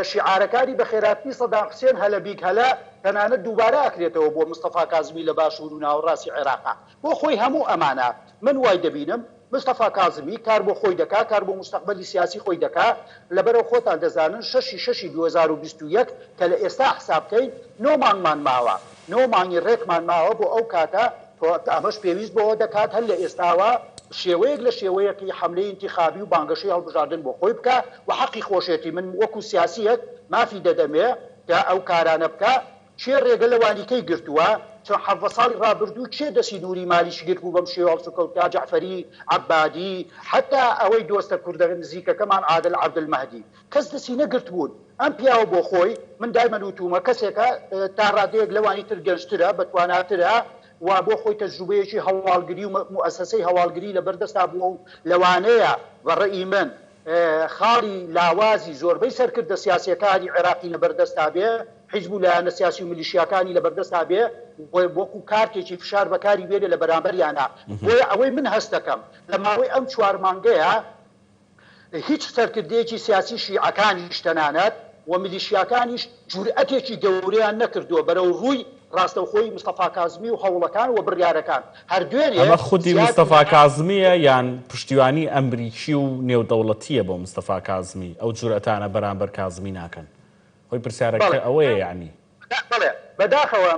شیعارەکانی بەخێراتنی سەدام حسێن هەلە بیک هەلە تەنانەت دووبارە ئەکرێتەوە بۆ مستەفا کازمی لە باشوور و ناوەڕاستی عێراقا بۆ خۆی هەموو ئەمانە من وای دەبینم مستەفا کازمی کار بۆ خۆی دەکا، کار بۆ موستەقبەلی سیاسی خۆی دەکا، لەبەرئەوە خۆتان دەزانن شەشی شەشی 2021 کە لە ئێستا حساب کەین نۆ مانگمان ماوە، نۆ مانگی ڕێکمان ماوە بۆ ئەو کاتە، ئەمەش پێویست بەوە دەکات هەر لە ئێستاوە شێوەیەک لە شێوەیەکی حەملەی ئینتیخابی و بانگەشەی هەڵبژاردن بۆ خۆی بکا و حەقی خۆشێتی من وەکو سیاسییەک مافی دەدەمێ کە ئەو کارانە بکا، کێ ڕێگە لە وانیکەی گرتووە؟ چەند 17 ساڵی ڕابردوو کێ دەستی نوری مالیکی گرت بوو بەم شێوە هەڵسوکەوتە جەعفەری عەبادی حەتا ئەوەی دۆستە کوردە نزیکەکەمان عادل عەبدولمەهدی کەس دەستی نەگرتبوون ئەم پیاوە بۆ خۆی من دایمەن وتومە کەسێکە تا ڕادەیەک لەوانی تر گەنجترە بەتواناترە و بۆ خۆی تەجروبەیەکی هەواڵگری و موئەسەسەی هەواڵگری لەبەردەستا بووە و لەوانەیە بە ڕەئی من خاڵی لاوازی زۆربەی سەرکردە سیاسیەکانی عێراقی لەبەردەستا بێ، حیزب و لایەنە سیاسی و میلیشیاکانی لەبەردەستا بێ و وەکو کارتێکی فشار بەکاری بێنێ لە بەرامبەریانا. بۆیە ئەوەی من هەست دەکەم لە ماوەی ئەم چوار مانگەیا هیچ سەرکردەیەکی سیاسی شیعەکانیش تەنانەت و میلیشیاکانیش جورئەتێکی گەورەیان نەکردووە بەرەو ڕووی ڕاستەوخۆی مستەفا کازمی و هەوڵەکان و بڕیارەکان هەر دوێنێ ئەمە خودی زیاد مستەفا لە. کازمییە یان پشتیوانی ئەمریکی و نێودەوڵەتییە بۆ مستەفا کازمی ئەو جورئەتانە بەرامبەر کازمی ناکەن؟ خۆی پرسیارەکە بەڵێ. ئەوەیە یەعنی. بەڵێ بەداخەوە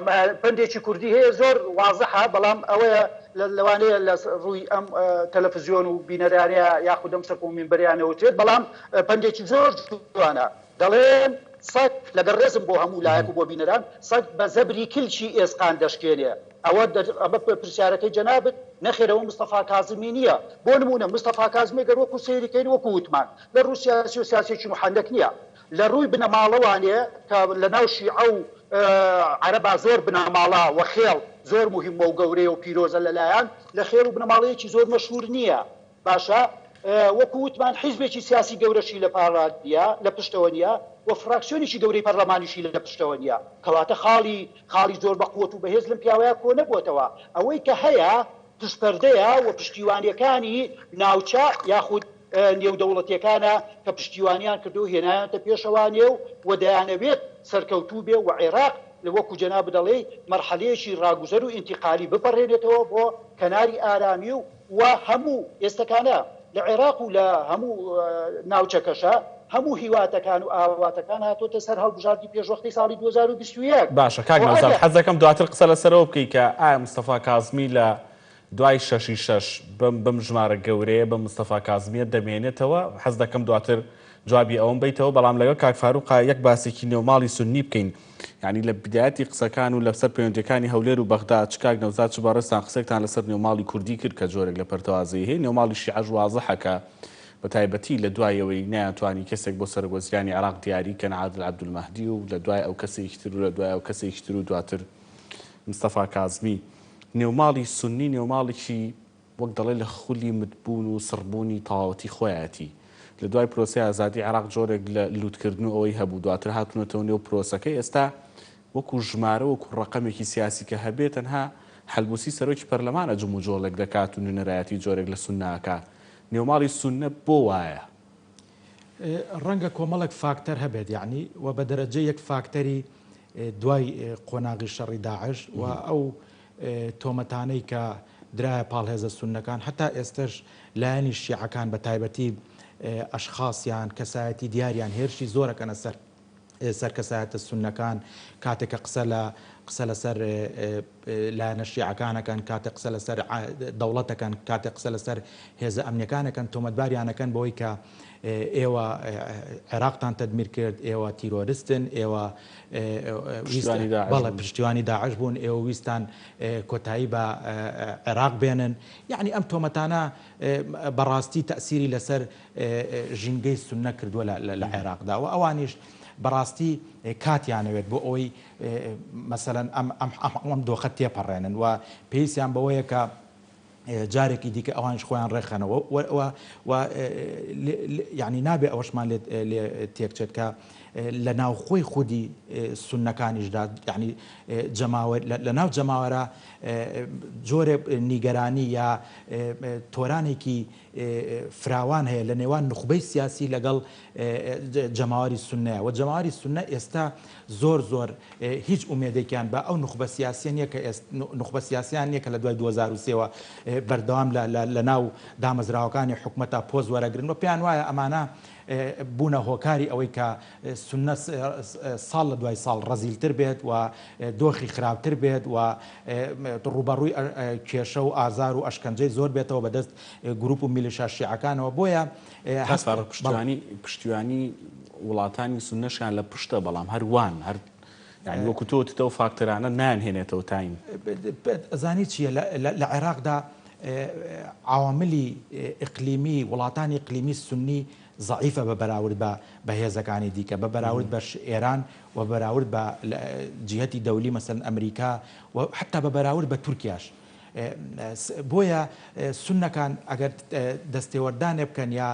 پەندێکی کوردی هەیە زۆر وازحە بەڵام ئەوەیە لەوانەیە لە ڕووی ئەم تەلەفزیۆن و بینەرانەیە یاخود ئەم سەکۆ و مینبەرەیان نەوترێت بەڵام پەندێکی زۆر جوانە دەڵێن سەگ لەگەڵ ڕێزم بۆ هەموو لایەک و بۆ بینەران سەگ بە زەبری کلکی ئێسقان دەشکێنێ ئەوە ئەمە پرسیارەکەی جەنابت نەخێر ئەوە مستەفا کازمی نییە بۆ نموونە مستەفا کازمی گەر وەکو سەیری کەین وەکو وتمان لە ڕوو سیاسی و سیاسیەکی محەنەک نییە لە ڕووی بنەماڵەوانێ کە لە ناو شیعە و عەرەبا زۆر بنەماڵە و خێڵ زۆر موهیمە و گەورەیە و پیرۆزە لە لایان، لە خێڵ و بنەماڵەیەکی زۆر مەشهوور نییە. باشە وەکوو وتمان حیزبێکی سیاسی گەورەشی لە پاڵا نییە، لە پشتەوە نییە و فراکسیۆنێکی گەورەی پەرلەمانیشی لە پشتەوە نییە. کەواتە خاڵی خاڵی زۆر بە قووەت و بەهێز لەم پیاوەیا کۆ نەبووەتەوە. ئەوەی کە هەیە پشتپەردەیە و پشتیوانییەکانی ناوچە یاخود نێودەوڵەتییەکانە کە پشتیوانیان کردووە و هێنایانەتە پێشەوانێ و و دەیانەوێت سەرکەوتوو بێ و عێراق وەکو جەنابت دەڵێی مەرحەلەیەکی ڕاگوزەر و ئینتیقالی بپەڕێنێتەوە بۆ کەناری ئارامی و و هەموو ئێستەکانە لە عێراق و لە هەموو ناوچەکەشا هەموو هیواتەکان و ئاواتەکان هاتۆتە سەر هەڵبژاردنی پێشوەختەی ساڵی 2021. باشە کاک خۆ نەوزاد ئەگەر. حەز دەکەم دواتر قسە لەسەر ئەوە بکەی کە ئایا مستەفا کازمی لە دوای شەشی شەش بەم بەم ژمارە گەورەیە بەم مستەفا کازمیە دەمێنێتەوە حەز دەکەم دواتر جوابی ئەوەم بەیتەوە بەڵام لەگەڵ کاک فاروقا یەک باسێکی نێوماڵی سوننی بکەین یانی لە بدایەتی قسەکان و لەسەر پەیوەندیەکانی هەولێر و بەغدا چ کاک نەوزاد چ بەڕێزتان قسەێکتان لەسەر نێوماڵی کوردی کرد کە جۆرێک لە پەرتەوازەیی هەیە نێوماڵی شیعەش وازحە کە بە تایبەتی لە دوای ئەوەی نەیانتوانی کەسێک بۆ سەرۆک وەزیرانی عێراق دیاری کەن عادل عەبدولمەهدی و لە دوای ئەو کەسێکی تر و لە دوای ئەو کەسێکی تر و دواتر مستەفا کازمی نێوماڵی سوننی نێوماڵێکی وەک دەڵێ لە خولی متبوون و سڕبوونی تەواوەتی خۆیەتی. لە دوای پرۆسەی ئازادی عێراق جۆرێک لە لووتکردن و ئەوەی هەبوو، دواتر هاتوونەتەوە نێو پرۆسەکەی، ئێستا وەکو ژمارە وەکو ڕەقەمێکی سیاسی کە هەبێ تەنها حەلبوسی سەرۆکی پەرلەمانە جموجۆڵێک دەکات و نوێنەرایەتی جۆرێک لە سوننە ئەکا. نێوماڵی سوننە بۆ وایە؟ ڕەنگە کۆمەڵێک فاکتەر هەبێت یەعنی و بە دەرەجە یەک فاکتەری دوای قۆناغی شەڕی داعش و ئەو تۆمەتانەی کە درایە پاڵ هێزە سوننەکان، هەتا ئێستەش لایەنی شیعەکان بە تایبەتی ئەشخاسیان، کەسایەتی دیاریان هێرشی زۆر ئەکەنە سەر سەر کەسایەتە سوننەکان کاتێک کە قسە لە قسە لەسەر لایەنە شیعەکان ئەکەن، کاتێک قسە لەسەر دەوڵەت ئەکەن، کاتێک قسە لەسەر هێزە ئەمنیەکان ئەکەن تۆمەتباریان ئەکەن بەوەی کە ئێوە عێراقتان تەدمیر کرد، ئێوە تیرۆرستن، ئێوە بەڵێ پشتیوانی داعش بوون، ئێوە ویستان کۆتایی بە عێراق بێنن. یەعنی ئەم تۆمەتانە بەڕاستی تەئسیری لەسەر ژینگەی سوننە کردووە لە عێراقدا و ئەوانیش بەڕاستی کاتیانەوێت بۆ ئەوەی مەسەلەن ئەم دۆخە تێپەڕێنن و پێویستیان بەوەیە کە جارێکی دیکە ئەوانیش خۆیان ڕێکخەنەوە و یعنی نابێ ئەوەشمان لێ تێکچێت کە لە ناوخۆی خودی سوننەکانیشدا یعنی جەماوەر لە ناو جەماوەرە جۆرێ نیگەرانی یا تۆرانێکی فراوان هەیە لە نێوان نوخبەی سیاسی لەگەڵ جەماوەری سوننەیە و جەماوەری سوننە ئێستا زۆر زۆر هیچ ئومێدێکیان بە ئەو نوخبە سیاسیە نیە کە ئێست نوخبە سیاسیان نیە کە لە دوای 2003 وە بەردەوام لە لە ناو دامەزراوەکانی حکومەتا پۆست وەرەگرن و پێیان وایە ئەمانە بوونە هۆکاری ئەوەی کە سوننە ساڵ لە دوای ساڵ ڕەزیلتر بێت و دۆخی خراپتر بێت و ڕووبەڕووی کێشە و ئازار و ئەشکەنجەی زۆر بێتەوە بەدەست گروپ و میلیشا شیعەکانەوە بۆیە هەست پشتیوانی پشتیوانی وڵاتانی سوننەشیان لە پشتە بەڵام هەر وان هەر. یانی وەکو تۆ وتت ئەو فاکتەرانە نایانهێنێتەوە تاین. ئەزانی چییە لە عێراقدا عەواملی ئیقلیمی وڵاتانی ئیقلیمی سوننی زەعیفە بە بەراورد بە بە هێزەکانی دیکە بە بەراورد بە ئێران و بەراورد بە جیهەتی دەولی مەسەلەن ئەمریکا و حەتا بە بەراورد بە تورکیاش بۆیە سوننەکان ئەگەر دەستێوەردانێ بکەن یا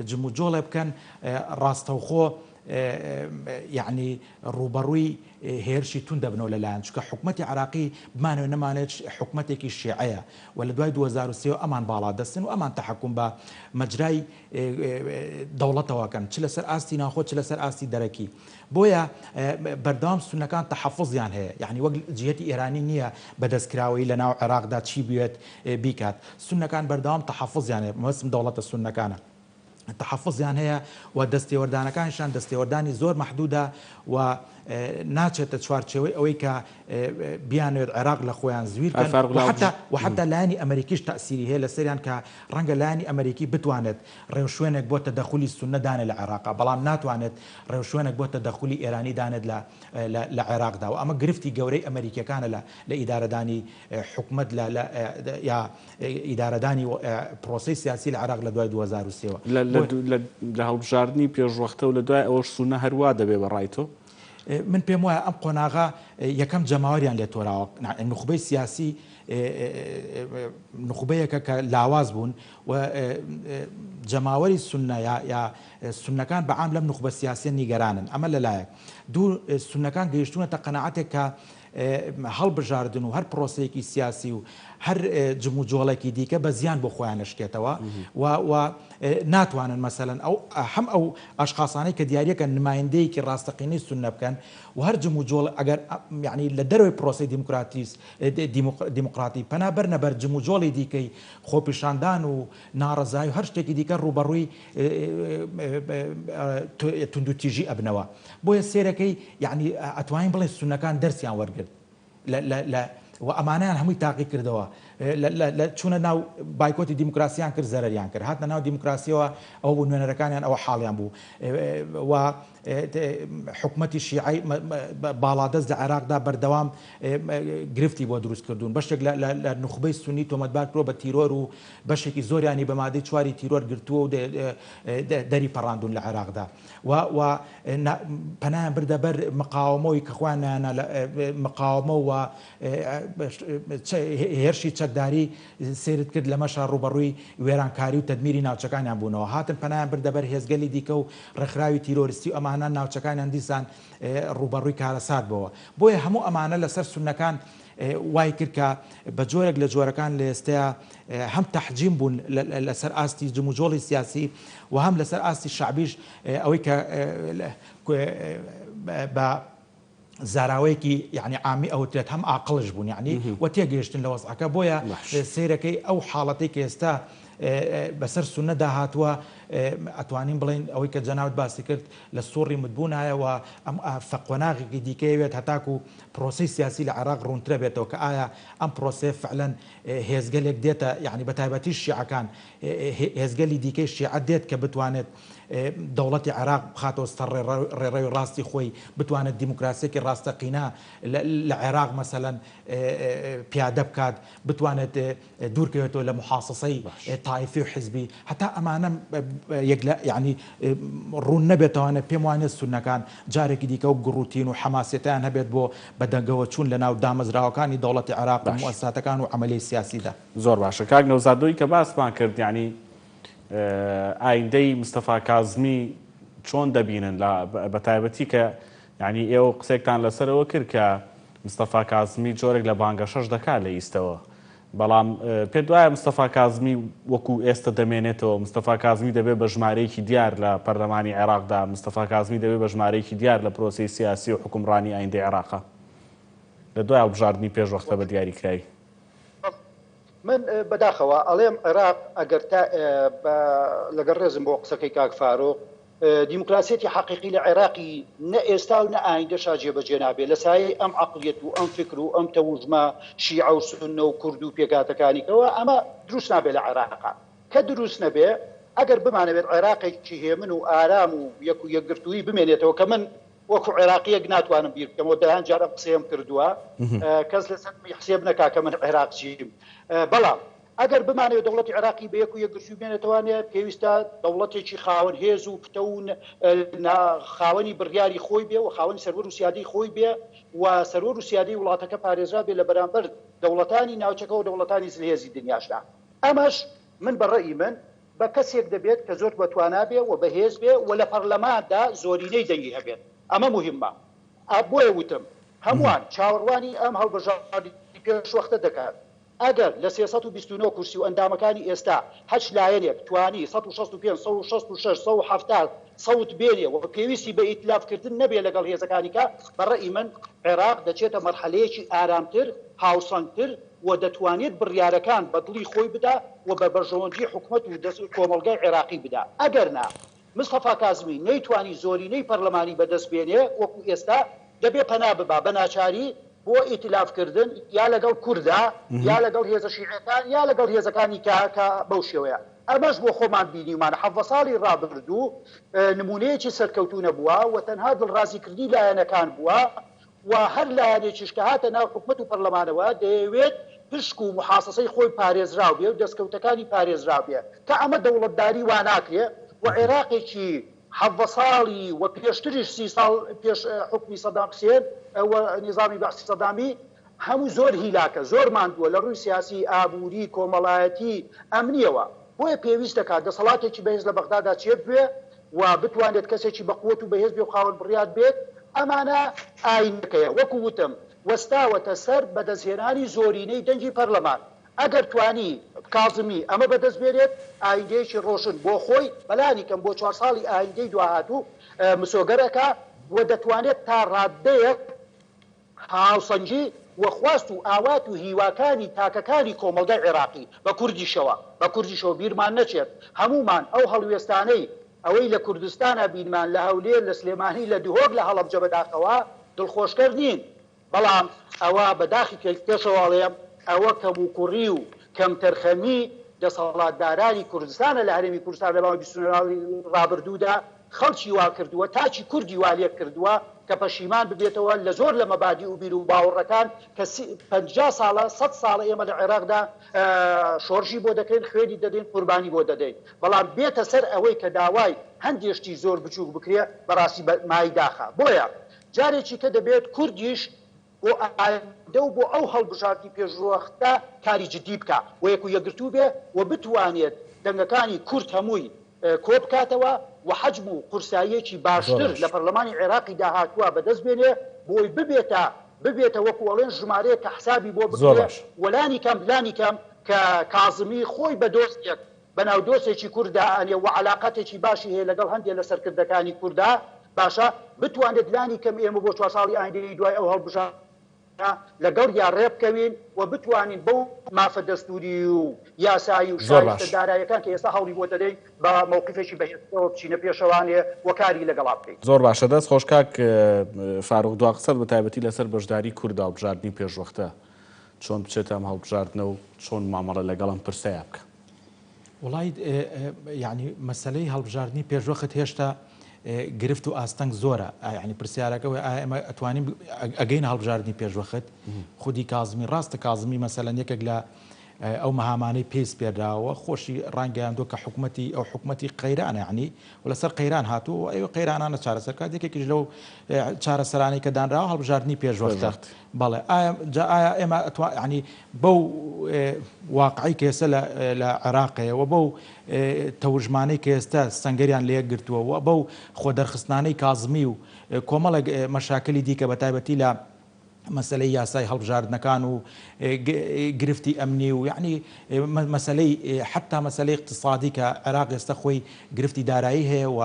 جموجۆڵێ بکەن ڕاستەوخۆ یەعنی ڕووبەڕووی هێرشی توند دەبنەوە لە لایەن چونکە حکومەتی عێراقی بمانەوێت نەمانەوێت حکومەتێکی شیعەیە و لە دوای 2003 ەوە ئەمان باڵادەستن و ئەمان تەحەکوم بە مەجرای دەوڵەتەوە کەن چ لەسەر ئاستی ناوخۆ چ لەسەر ئاستی دەرەکی بۆیە بەردەوام سوننەکان تەحەفوزیان هەیە یەعنی وەک جیهەتی ئێرانی نییە بە دەستکراوەیی لە ناو عێراقدا چی بوێت بیکات سوننەکان بەردەوام تەحەفوزیان هەیە مەبەستم دەوڵەتە سوننەکانە. تەحەفوزیان هەیە و دەستێوەردانەکانیشیان دەستێوەردانی زۆر مەحدودە و ناچێتە چوارچێوەی ئەوەی کە بیانەوێت عێراق لە خۆیان زویر کەن و حەتا و حەتا لایەنی ئەمەریکیش تەئسیری هەیە لەسەریان کە ڕەنگە لایەنی ئەمەریکی بتوانێت ڕێوشوێنێک بۆ تەدەخولی سوننە دانێت لە عێراقا بەڵام ناتوانێت ڕێوشوێنێک بۆ تەدەخولی ئێرانی دانێت لە لە عێراقدا و ئەمە گرفتی گەورەی ئەمەریکیەکانە لە لە ئیدارەدانی حکومەت لە لە یا ئیدارەدانی پرۆسەی سیاسی لە عێراق لە دوای 2003 وە. لە هەڵبژاردنی پێشوەختە و لە دوای ئەوەش سوننە هەر وا دەبێ بە ڕای تۆ؟ من پێم وایە ئەم قۆناغە یەکەم جەماوەریان لێ تۆراوە، نوخبەی سیاسی نوخبەیەکە کە لاواز بوون و جەماوەری سوننە یا سوننەکان بە عام لەم نوخبە سیاسیە نیگەرانن ئەمە لەلایەک. دوو سوننەکان گەیشتوونەتە قەناعەتێک کە هەڵبژاردن و هەر پرۆسەیەکی سیاسی و هەر جموجۆڵێکی دیکە بە زیان بۆ خۆیان ئەشکێتەوە و و ناتوانن مەسەلەن ئەو هەم ئەو ئەشخاسانەی کە دیاریەکەن نمایندەیەکی ڕاستەقینەی سوننە بکەن و هەر جموجۆڵ ئەگەر یعنی لە دەرەوەی پرۆسەی دیموکراتیس دیموکراتی پەنا بەرنە بەر جموجۆڵی دیکەی خۆپیشاندان و ناڕەزایی و هەر شتێکی دیکە ڕووبەڕووی توندوتیژی ئەبنەوە. بۆیە سێرەکەی یەعنی ئەتوانین بڵێین سوننەکان دەرسیان وەرگرت لە لە لە و ئەمانەیان هەمووی تاقی کردەوە لە لە لە چوونە ناو بایکۆتی دیموکراسیان کرد زەرەریان کرد هاتنە ناو دیموکراسیەوە ئەوە بوو نوێنەرەکانیان ئەوە حاڵیان بوو و حکومەتی شیعەی باڵادەست لە عێراقدا بەردەوام گرفتی بۆ دروست کردوون بەشێک لە لە نوخبەی سونی تۆمەتبار کردووە بە تیرۆر و بەشێکی زۆریانی بە مادەی چواری تیرۆر گرتووە و دەری پەڕاندوون لە عێراقدا. و و پەنایان بردە بەر مقاوەمەوەی کە خۆیان نایانە لە مقاوەمە و هێرشی چەکداری سەیرت کرد لەمەشا ڕووبەڕووی وێرانکاری و تەدمیری ناوچەکانیان بوونەوە هاتن پەنایان بردە بەر هێزگەلی دیکە و ڕێکخراوی تیرۆریستی و ئەمانە ناوچەکانیان دیسان ڕووبەڕووی کارەسات بۆوە بۆیە هەموو ئەمانە لەسەر سوننەکان وای کرد کە بە جۆرێک لە جۆرەکان لە ئێستەیا هەم تەحجیم بوون لەسەر ئاستی جموجۆڵی سیاسی و هەم لەسەر ئاستی شەعبیش ئەوەی کە بە زاراوەیەکی یعنی عامی ئەوترێت هەم ئاقڵش بوون یعنی و تێگەیشتن لە وەزعەکە بۆیە سەیرەکەی ئەو حاڵەتەی کە ئێستا بەسەر سوننەدا هاتووە ئەتوانین بڵێین ئەوەی کە جەنابت باسی کرد لە سوڕی متبوونایە و ئەم قۆناغێکی دیکەی وێت هەتاکو پرۆسەی سیاسی لە عێراق ڕوونترە بێتەوە کە ئایا ئەم پرۆسەیە فعلەن هێزگەلێک دێتە یعنی بە تایبەتی شیعەکان هێزگەلی دیکەی شیعە دێت کە بتوانێت دەوڵەتی عێراق بخاتەوە سەر ڕێڕەوی ڕاستی خۆی بتوانێت دیموکراسیەکی ڕاستەقینە لە عێراق مەسەلەن پیادە بکات بتوانێت دوورکەوێتەوە لە موحاسەسەی تایفی و حیزبی، هەتا ئەمانە یەکلا یانی ڕوون نەبێتەوانێ پێم وانیە سوننەکان جارێکی دیکە ئەو گوڕوتین و حەماسیەتەیان هەبێت بۆ بەدەنگەوە چوون لەناو دامەزراوەکانی دەوڵەتی عێراق و باش. موئەسساتەکان و عەمەلیەی سیاسیدا. زۆر باشە کاک نەوزاد لۆی کە باسمان کرد یانی ئایندەی مستەفا کازمی چۆن دەبینن لە بەتایبەتی کە یانی ئێوە قسێکتان لەسەرەوە کرد کە مستەفا کازمی جۆرێک لە بانگەشەش دەکات لە ئیستەوە بەڵام پێت وایە مستەفا کازمی وەکو ئێستە دەمێنێتەوە؟ مستەفا کازمی دەبێت بە ژمارەیەکی دیار لە پەرلەمانی عێراقدا؟ مستەفا کازمی دەبێت بە ژمارەیەکی دیار لە پرۆسەی سیاسی و حوکمڕانی ئایندەی عێراقا لە دوای هەڵبژاردنی پێشوەختە بە دیاریکراوی؟ من بەداخەوە ئەڵێم عێراق ئەگەر تا لەگەڵ ڕێزم بۆ قسەکەی کاک فاروق دیموکراسیەتی حەقیقی لە عێراقی نە ئێستا و نە ئایندەشا جێبەجێ نابێ لە سایەی ئەم عەقڵیەت و ئەم فکر و ئەم تەوژمە شیعە و سوننە و کورد و پێکهاتەکانی کەوە ئەمە دروست نابێ لە عێراقا کە دروست نەبێ ئەگەر بمانەوێت عێراقێکی هێمن و ئارام و یەک و یەکگرتوویی بمێنێتەوە کە من. وەکو عێراقییەک ناتوانم بیر بکەمەوە، دەیان جار ئەم قسەیەم کردووە، کەس لەسەر منی حسێب نەکا کە من عێراقچیم. بەڵام ئەگەر بمانەوێت دەوڵەتی عێراقی بە یەک و یەکگرتووی بمێنێتەوانێ، پێویستە دەوڵەتێکی خاوەن هێز و پتەو و خاوەنی بڕیاری خۆی بێ و خاوەنی سەروەر و سیادەی خۆی بێ و سەروەر و سیادەی وڵاتەکە پارێزراو بێ لە بەرامبەر دەوڵەتانی ناوچەکە و دەوڵەتانی زلهێزی دنیاشدا. ئەمەش من بە ڕەئی من بە کەسێک دەبێت کە زۆر بەتوانا بێ و بەهێز بێ و لە پەڕلەماندا زۆرینەی دەنگی هەبێت. ئەمە موهیممە. بۆیە وتم هەمووان چاوەڕوانی ئەم هەڵبژاردنی پێشوەختە دەکات. ئەگەر لە 329 کورسی و ئەندامەکانی ئێستا هەچ لایەنێک توانی 165، 166، 170 سەوت بێنێ و پێویستی بە ئیتلاف کردن نەبێ لەگەڵ هێزەکانی کە، بە ڕەئی من عێراق دەچێتە مەرحەلەیەکی ئارامتر، هاوسەنگتر و دەتوانێت بڕیارەکان بە دڵی خۆی بدا و بە بەرژەوەندی حکومەت و کۆمەڵگای عێراقی بدا. ئەگەرنا مستەفا کازمی نەیتوانی زۆرینەی پەرلەمانی بەدەست بێنێ وەکو ئێستا، دەبێ پەنا ببا بە ناچاری بۆ ئیتلاف کردن یا لەگەڵ کوردا یا لەگەڵ هێزە شیعەکان یا لەگەڵ هێزەکانی کە کە بەو شێوەیە. ئەمەش بۆ خۆمان بینیومانە 17 ساڵی ڕابردوو نموونەیەکی سەرکەوتوو نەبووە و تەنها دڵڕازیکردنی لایەنەکان بووە و هەر لایەنێکیش کە هاتە ناو حکومەت و پەرلەمانەوە دەیەوێت پشک و موحاسەسەی خۆی پارێزراو بێ و دەستکەوتەکانی پارێزراو بێ کە ئەمە دەوڵەتداری وا ناکرێ و عێراقێکی 17 ساڵی و پێشتریش سی ساڵ پێش حوکمی سەدام حسێن و نیزامی بەعسی سەدامی هەموو زۆر هیلاکە زۆر ماندووە لە ڕووی سیاسی، ئابووری، کۆمەڵایەتی، ئەمنییەوە. بۆیە پێویست دەکات دەسەڵاتێکی بەهێز لە بەغدادا چێ ببێ و بتوانێت کەسێکی بە قوت و بەهێز بێ و خاوەن بڕیار بێت، ئەمانە ئاینەکەیە وەکو وتم وەستاوەتە سەر بەدەستهێنانی زۆرینەی دەنگی پەرلەمان، ئەگەر توانی کازمی ئەمە بەدەست بێنێت ئایندەیەکی ڕۆشن بۆ خۆی بەلانی کەم بۆ چوار ساڵی ئایندەی دواهاتوو مسۆگەر ئەکا و دەتوانێت تا ڕاددەیەک هاوسەنگی و خواست و ئاوات و هیواکانی تاکەکانی کۆمەڵگای عێراقی، بە کوردیشەوە، بە کوردیشەوە بیرمان نەچێت، هەموومان ئەو هەڵوێستانەی ئەوەی لە کوردستانا بینمان، لە هەولێر، لە سلێمانی، لە دهۆک، لە هەڵەبجە بەداخەوە دڵخۆشکەر نین، بەڵام ئەوە بە داخی پێشەوە ئەڵێم، ئەوە کەموکوڕی و کەمتەرخەمی دەسەڵاتدارانی کوردستانە لە هەرێمی کوردستان لە ماوەی 29 ساڵی ڕابردوودا، خەڵکی وا کردووە، تاکی کوردی وا لێ کردووە کە پەشیمان ببێتەوە لە زۆر لە مەبادی و بیروباوەڕەکان کە 50 ساڵە، سەد ساڵە ئێمە لە عێراقدا شۆڕشی بۆ دەکەین، خوێنی دەدەین، قوربانی بۆ دەدەین، بەڵام بێتە سەر ئەوەی کە داوای هەندێ شتی زۆر بچووک بکرێ بەڕاستی مایەی داخە. بۆیە جارێکی کە دەبێت کوردیش بۆ ئایندە و بۆ ئەو هەڵبژاردنی پێشوەختە کاری جدی بکا و یەک و یەکگرتوو بێ و بتوانێت دەنگەکانی کورد هەمووی کۆبکاتەوە و حەجم و قورساییەکی باشتر لە پەرلەمانی عێراقی داهاتووە بەدەست بێنێ بۆی ببێتە ببێتە وەکو ئەڵێن ژمارەیەک کە حسابی بۆ بکرێ و لانی کەم لانی کەم کە کازمی خۆی بە دۆستێک بە ناو دۆستێکی کورد دائەنێ و عەلاقاتێکی باشی هەیە لەگەڵ هەندێ لە سەرکردەکانی کوردا باشە بتوانێت لانی کەم ئێمە بۆ چوار ساڵی ئایندەی دوای ئەو هەڵبژاردنە لەگەڵیا ڕێبکەوین و بتوانین بەو مافە دەستووری و یاسایی و زۆر شایستە باش. دارایەکان کە ئێستا هەوڵی بۆ دەدەین بە مەوقیفێکی بەهێزترەوە بچینە پێشەوانێ و کاری لەگەڵا بکەین. زۆر باشە دەست خۆش کاک فاروق دوا قسەت بە تایبەتی لەسەر بەشداری کورد هەڵبژاردنی پێشوەختە چۆن بچێتە ئەم هەڵبژاردنە و چۆن مامەڵە لەگەڵ ئەم پرسەیا بکا؟ وەڵای یانی مەسەلەی هەڵبژاردنی پێشوەخت هێشتا گرفت و ئاستەنگ زۆرە یانی پرسیارەکە وە ئایا ئێمە ئەتوانین ئەگەین هەڵبژاردنی پێشوەخت خودی کازمی ڕاستە کازمی مەسەلەن یەکێک لە ئەو مەهامانەی پێی سپێردراوە خۆشی ڕانگەیاندووە کە حکوومەتی ئەو حکوومەتی قەیرانە یعنی و لەسەر قەیران هاتووە و ئەو قەیرانانە چارەسەر کات یەکێکیش لەو چارەسەرانەی کە دانراوە هەڵبژاردنی پێشوەختە بەڵێ ئایا جا ئایا ئێمە ئەتوا یعنی بەو واقعی کە ئێستا لە عێراق هەیە و بەو تەوژمانەی کە ئێستا سەنگەریان لە یەک گرتووە و بەو خۆدەرخستنانەی کازمی و کۆمەڵێک مەشاکلی دیکە بە تایبەتی لە مەسەلەی یاسای هەڵبژاردنەکان و گرفتی ئەمنی و یعنی مەسەلەی حتا مەسەلەی اقتصادی کە عێراق ئێستا خۆی گرفتی دارایی هەیە و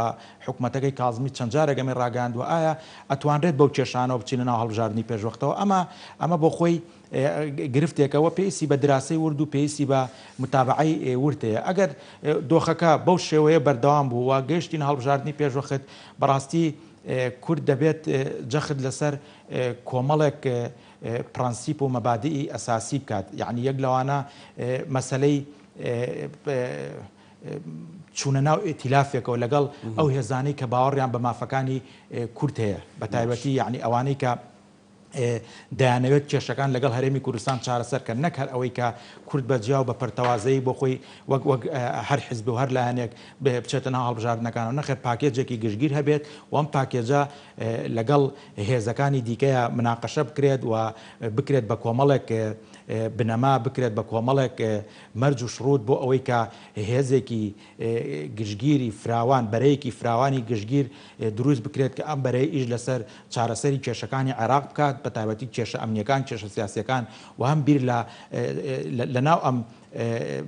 حکومەتەکەی کازمی چەند جارێک ئەمەی ڕاگەیاندووە ئایا ئەتوانرێت بەو کێشانەوە بچینە ناو هەڵبژاردنی پێشوەختەوە ئەمە ئەمە بۆ خۆی گرفتێکە و پێویستی بە دراسەی ورد و پێویستی بە متابعەی ورد هەیە ئەگەر دۆخەکە بەو شێوەیە بەردەوام بوو و گەیشتین هەڵبژاردنی پێشوەخت بەڕاستی کورد دەبێت جەخت لەسەر کۆمەڵێک پرەنسیپ و مەبادیئی ئەساسی بکات یەعنی یەک لەوانە مەسەلەی. چوونە ناو ئیتیلافێکەوە لەگەڵ ئەو هێزانەی کە باوەڕیان بە مافەکانی کورد هەیە بە تایبەتی یعنی ئەوانەی کە دەیانەوێت کێشەکان لەگەڵ هەرێمی کوردستان چارەسەر کەن نەک هەر ئەوەی کە کورد بە جیا و بە پەرتەوازەیی بۆ خۆی وەک وەک هەر حزب و هەر لایەنێک بچێتە ناو هەڵبژاردنەکانەوە نەخێر پاکێجێکی گشتگیر هەبێت و ئەم پاکێجە لەگەڵ هێزەکانی دیکەیە مناقەشە بکرێت و بکرێت بە کۆمەڵێک بنەما بکرێت بە کۆمەڵێک مەرج و شروت بۆ ئەوەی کە هێزێکی گشتگیری فراوان، بەرەیەکی فراوانی گشتگیر دروست بکرێت کە ئەم بەرەیە ئیش لەسەر چارەسەری کێشەکانی عێراق بکات، بە تایبەتی کێشە ئەمنییەکان، کێشە سیاسییەکان و هەم بیر لە لە ناو ئەم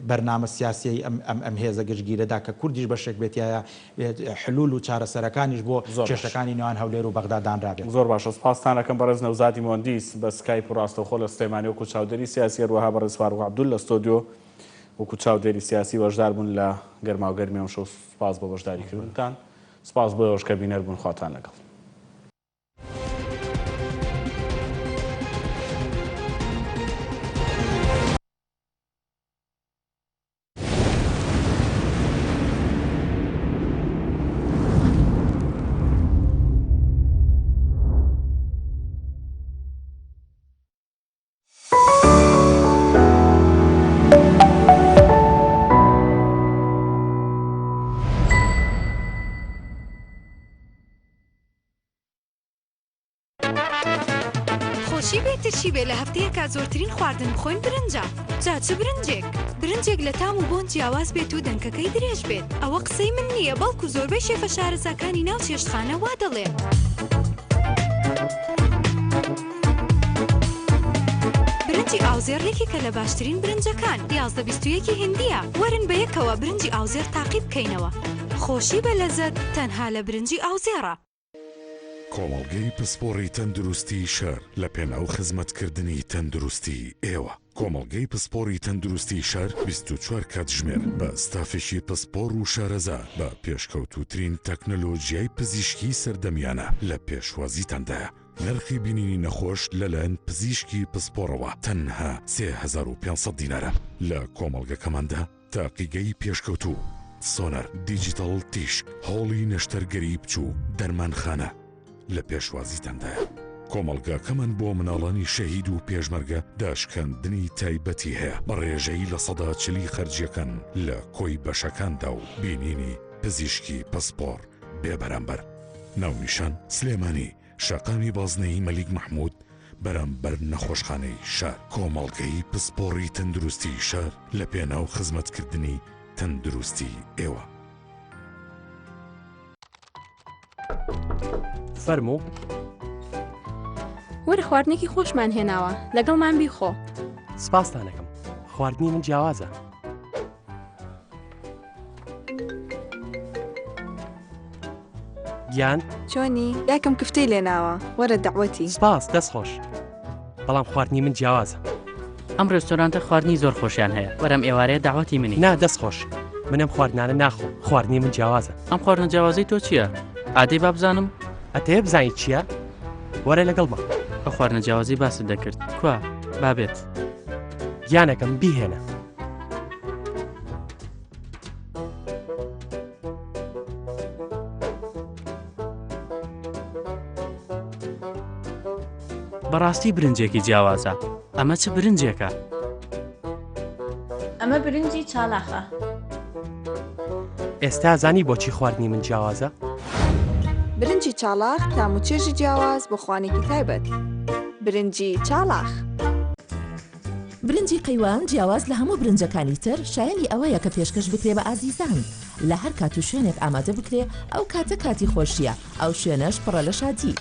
بەرنامە سیاسییەی ئەم ئەم ئەم هێزە گشتگیرەدا کە کوردیش بەشێک بێت تیایا حلول و چارەسەرەکانیش بۆ زۆر باش. کێشەکانی نێوان هەولێر و بەغدا دانرابێت. زۆر باشە سوپاستان ئەکەم بەڕێز نەوزادی موهەندیس بە سکایپ و ڕاستەوخۆ لە سلێمانی وەکو چاودێری سیاسی هەروەها بەڕێز فاروق عەبدول لە ستۆدیۆ وەکو چاودێری سیاسی بەشدار بوون لە گەرماوگەرمی ئەمشەو سوپاس بۆ بەشداری کردنتان سوپاس بۆ ئێوەش کە بینەر بوون خواتان لەگەڵ. خۆشی بێ ترشی بێ لە هەفتەیەکا زۆرترین خواردن بخۆین برنجە جا چ برنجێک؟ برنجێک لە تام و بۆن جیاواز بێت و دەنکەکەی درێژ بێت ئەوە قسەی من نییە بەڵکو زۆربەی شێفە شارەزاکانی ناو چێشتخانە وا دەڵێن. برنجی ئاوزێڕ یەکێکە لە باشترین برنجەکان، 11 21 ی هیندییە، وەرن بەیەکەوە برنجی ئاوزێڕ تاقی بکەینەوە. خۆشی بە لەزەت تەنها لە برنجی ئاوزێڕە. کۆمەڵگەی پسپۆڕی تەندروستی شار لە پێناو خزمەتکردنی تەندروستی ئێوە. کۆمەڵگەی پسپۆڕی تەندروستی شار 24 کاتژمێر بە ستافێکی پسپۆڕ و شارەزا بە پێشکەوتووترین تەکنەلۆژیای پزیشکی سەردەمیانە لە پێشوازیتاندایە. نرخی بینینی نەخۆش لەلایەن پزیشکی پسپۆڕەوە تەنها 3500 دینارە. لە کۆمەڵگەکەماندا تاقیگەی پێشکەوتوو، سۆنەر، دیجیتاڵ تیشک، هۆڵی نەشتەرگەری بچووک، دەرمانخانە لە پێشوازیتاندایە. کۆمەڵگاکەمان بۆ مناڵانی شەهید و پێشمەرگە داشکاندنی تایبەتی هەیە بە ڕێژەی 40% خەرجیەکان لە کۆی بەشەکاندا و بینینی پزیشکی پسپۆڕ بێ بەرامبەر. ناونیشان، سلێمانی، شەقامی بازنەیی مەلیک مەحمود بەرامبەر نەخۆشخانەی شار. کۆمەڵگەی پسپۆڕی تەندروستی شار لە پێناو خزمەتکردنی تەندروستی ئێوە. فەرموو. وەرە خواردنێکی خۆشمان هێناوە لەگەڵمان بیخۆ. سپاستانەکەم خواردنی من جیاوازە. گیان چۆنی دایکم کفتەی لێناوە وەرە دەعوەتی. سپاس دەست خۆش بەڵام خواردنی من جیاوازە. ئەم ڕێستۆرانتە خواردنی زۆر خۆشیان هەیە وەرەم ئێوارەیە داوەتی منی. نا دەست خۆش من ئەم خواردنانە ناخۆم خواردنی من جیاوازە. ئەم خواردنە جیاوازەی تۆ چییە؟ ئادەی با بزانم. ئەتەوێ بزانی چییە؟ وەرە لەگەڵما. ئەو خواردنە جیاوازەی باست دەکرد کوا؟ با بێت. گیانەکەم بیهێنە. بەڕاستی برنجێکی جیاوازە ئەمە چ برنجێکە؟ ئەمە برنجی چالاخە. ئێستا زانی بۆچی خواردنی من جیاوازە؟ برنجی چاڵاخ تام و چێژی جیاواز بۆ خوانێکی تایبەت. برنجی چاڵاخ. برنجی قەیوان جیاواز لە هەموو برنجەکانی تر شایەنی ئەوەیە کە پێشکەش بکرێ بە ئازیزان لە هەر کات و شوێنێک ئامادە بکرێ ئەو کاتە کاتی خۆشیە ئەو شوێنەش پڕە لە شادی.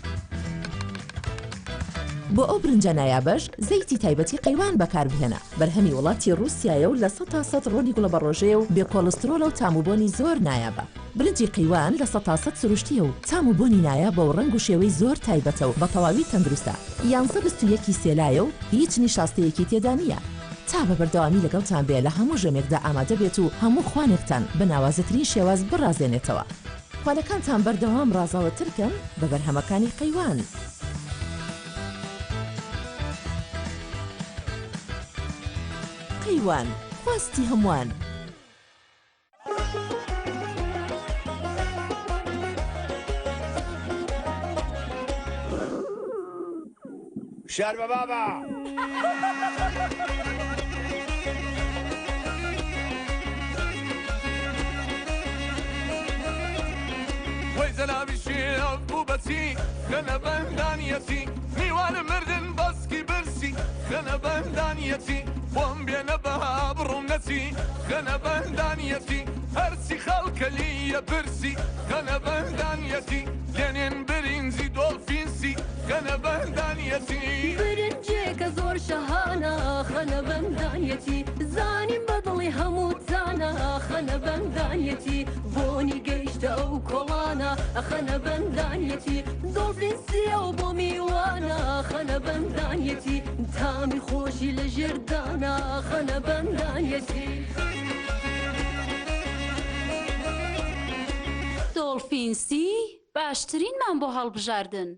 بۆ ئەو برنجە نایابەش زەیتی تایبەتی قەیوان بەکاربهێنە بەرهەمی وڵاتی ڕووسیایە و 100% ڕۆنی گوڵەبەڕۆژەیە و بێ کۆڵسترۆلە و تام و بۆنی زۆر نایابە. برنجی قەیوان 100% سروشتییە و تام و بۆنی نایابە و ڕەنگ و شێوەی زۆر تایبەتە و بە تەواوی تەندروستە. یانزە 21 ی سێلایە و هیچ نیشاستەیەکی تێدا نییە. تا بە بەردەوامی لەگەڵتان بێ لە هەموو ژەمێکدا ئامادە بێت و هەموو خوانێکتان بە ناوازەترین شێواز بڕازێنێتەوە. خوانەکانتان بەردەوام ڕازاوەتر کەن بە بەرهەمەکانی قەیوان. قەیوان، خواستی هەمووان. شار بە بابە. وەی زەلامی شێف بوو بەچی خەنە بەندانیەتی میوانە مردن بەسکی برسی خەنە بەندانیەتی خۆم بێنە بە بڕوم نەچی خەنە بەندانیەتی هەرچی خەڵکە لیە برسی خەنە بەندانیەتی لێنێن برینجی دۆڵفینسی خەنە بەندانیەتی. برنجێکە زۆر شەهانە خەنە بەندانیەتی زانیم بە دڵی هەمووتانە خەنە بەندانیەتی بۆنی گەیشتە ئەو کۆڵانە خەنە بەندانیەتی دۆڵفین سیە و بۆ میوانە خەنە بەندانیەتی تامی خۆشی لە ژێردانە خەنە بەندانیەتی. دۆڵفین سی باشترینمان بۆ هەڵبژاردن.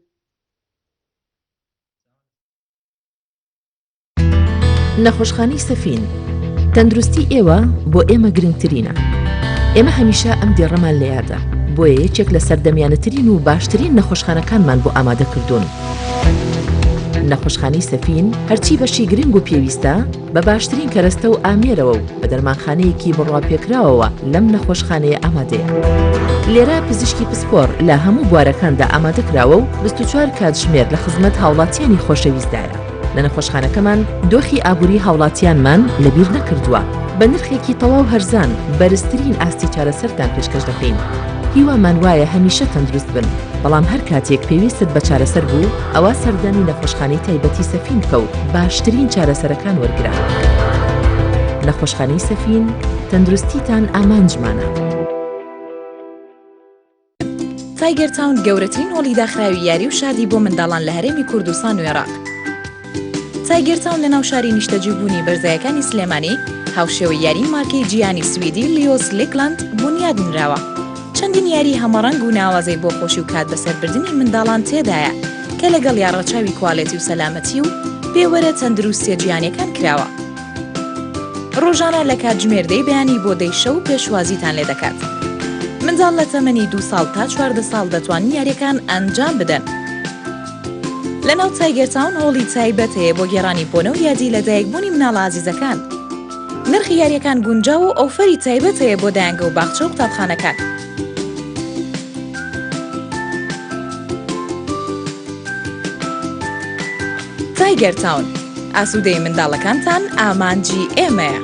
نەخۆشخانەی سەفین، تەندروستی ئێوە بۆ ئێمە گرنگترینە. ئێمە هەمیشە ئەم دێڕەمان لە یادە، بۆیە یەکێک لە سەردەمیانەترین و باشترین نەخۆشخانەکانمان بۆ ئامادە کردوون. نەخۆشخانەی سەفین هەرچی بەشی گرنگ و پێویستە بە باشترین کەرەستە و ئامێرەوە و بە دەرمانخانەیەکی بڕواپێکراوەوە لەم نەخۆشخانەیە ئامادەیە. لێرە پزیشکی پسپۆڕ لە هەموو بوارەکاندا ئامادەکراوە و 24 کاتژمێر لە خزمەت هاوڵاتیانی خۆشەویستدایە. لە نەخۆشخانەکەمان دۆخی ئابووری هاوڵاتیانمان لەبیر نەکردووە، بە نرخێکی تەواو هەرزان بەرزترین ئاستی چارەسەرتان پێشکەش دەکەین. هیوامان وایە هەمیشە تەندروست بن، بەڵام هەر کاتێک پێویستت بە چارەسەر بوو، ئەوا سەردانی نەخۆشخانەی تایبەتی سەفین بکە و باشترین چارەسەرەکان وەرگرە. نەخۆشخانەی سەفین، تەندروستیتان ئامانجمانە. تایگەر تاون گەورەترین هۆڵی داخراوی یاری و شادی بۆ منداڵان لە هەرێمی کوردستان و عێراق. تایگەر تاون لە ناو شاری نیشتەجێبوونی بەرزایەکانی سلێمانی هاوشێوەی یاری مارکەی جیهانی سویدی لیۆس لیکلاند بونیاد نراوە. چەندین یاری هەمەڕەنگ و ناوازەی بۆ خۆشی و کات بەسەربردنی منداڵان تێدایە کە لەگەڵیا ڕەچاوی کوالێتی و سەلامەتی و پێوەرە تەندروستیە جیهانیەکان کراوە. ڕۆژانە لە کاتژمێر دەی بەیانی بۆ دەی شەو پێشوازیتان لێدەکات. منداڵ لە تەمەنی دوو ساڵ تا 14 ساڵ دەتوانن یاریەکان ئەنجام بدەن. لە ناو تایگەر تاون هۆڵی تایبەت هەیە بۆ گێڕانی بۆنە و یادی لەدایکبوونی مناڵە ئازیزەکان. نرخی یاریەکان گونجاو و ئۆفەری تایبەت هەیە بۆ دایەنگە و باخچە و قوتابخانەکان. تایگەر تاون، ئاسوودەیی منداڵەکانتان ئامانجی ئێمەیە.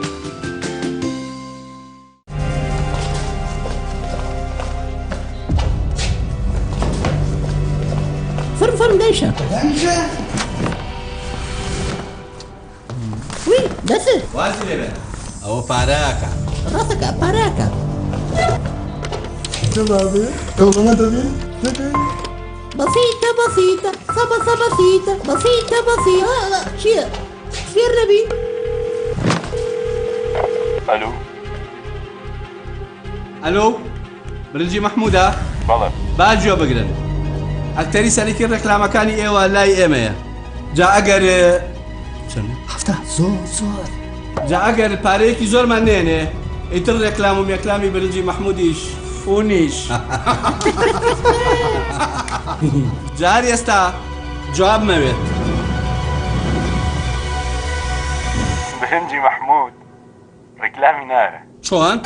فەرم فەرم دایشە. دایشە. وی دەست. وازی لێ بێنە ئەوە پارەکە. ڕاستەکە پارەکە. بەسیتە بەسیتە سەبە سەبە سیتە بەسیتە بەسیتە چییە فێر نەبی؟ ئەلو ئەلۆ برنجی مەحموودە؟ بەڵێ. با گوێ بگرن ئەکتەری سەرەکی ڕێکلامەکانی ئێوە لای ئێمەیە جا ئەگەر چەند؟ هەفتا زۆر زۆر. جا ئەگەر پارەیەکی زۆرمان نێنێ ئیتر ڕێکلام و مێکلامی برنجی مەحموودیش فونیش. جا هەر ئێستا جواب مەوێت. برنجی مەحموود ڕیکلامی ناوێ. چۆن؟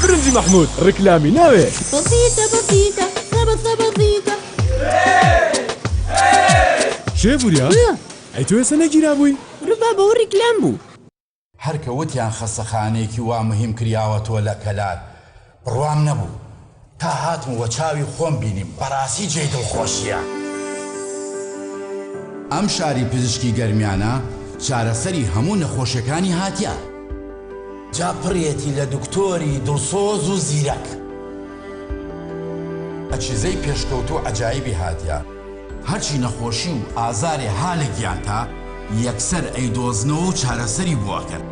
برنجی مەحمود ڕیکلامی ناوێ. بەسیتە بەسیتە سەبە سەبە زیتە. کێ وریا؟ ئەی تۆ ئێستا نەگیرابووی؟ ڕوبابە ئەوە ڕیکلام بوو. هەر کە وتیان خەستەخانەیەکی وا مهم کریاوەتەوە لە کەلار بڕوام نەبوو تا هاتم و بە چاوی خۆم بینیم بەڕاستی جێی دڵخۆشیە. ئەم شاری پزیشکی گەرمیانە چارەسەری هەموو نەخۆشیەکانی هاتیە. جا پڕیەتی لە دکتۆری دڵسۆز و زیرەک. ئەجهیزەی پێشکەوتوو عەجایبی هاتیە. هەرچی نەخۆشی و ئازارێ ها لە گیانتا یەکسەر ئەیدۆزنەوە و چارەسەری بۆ ئەکەن.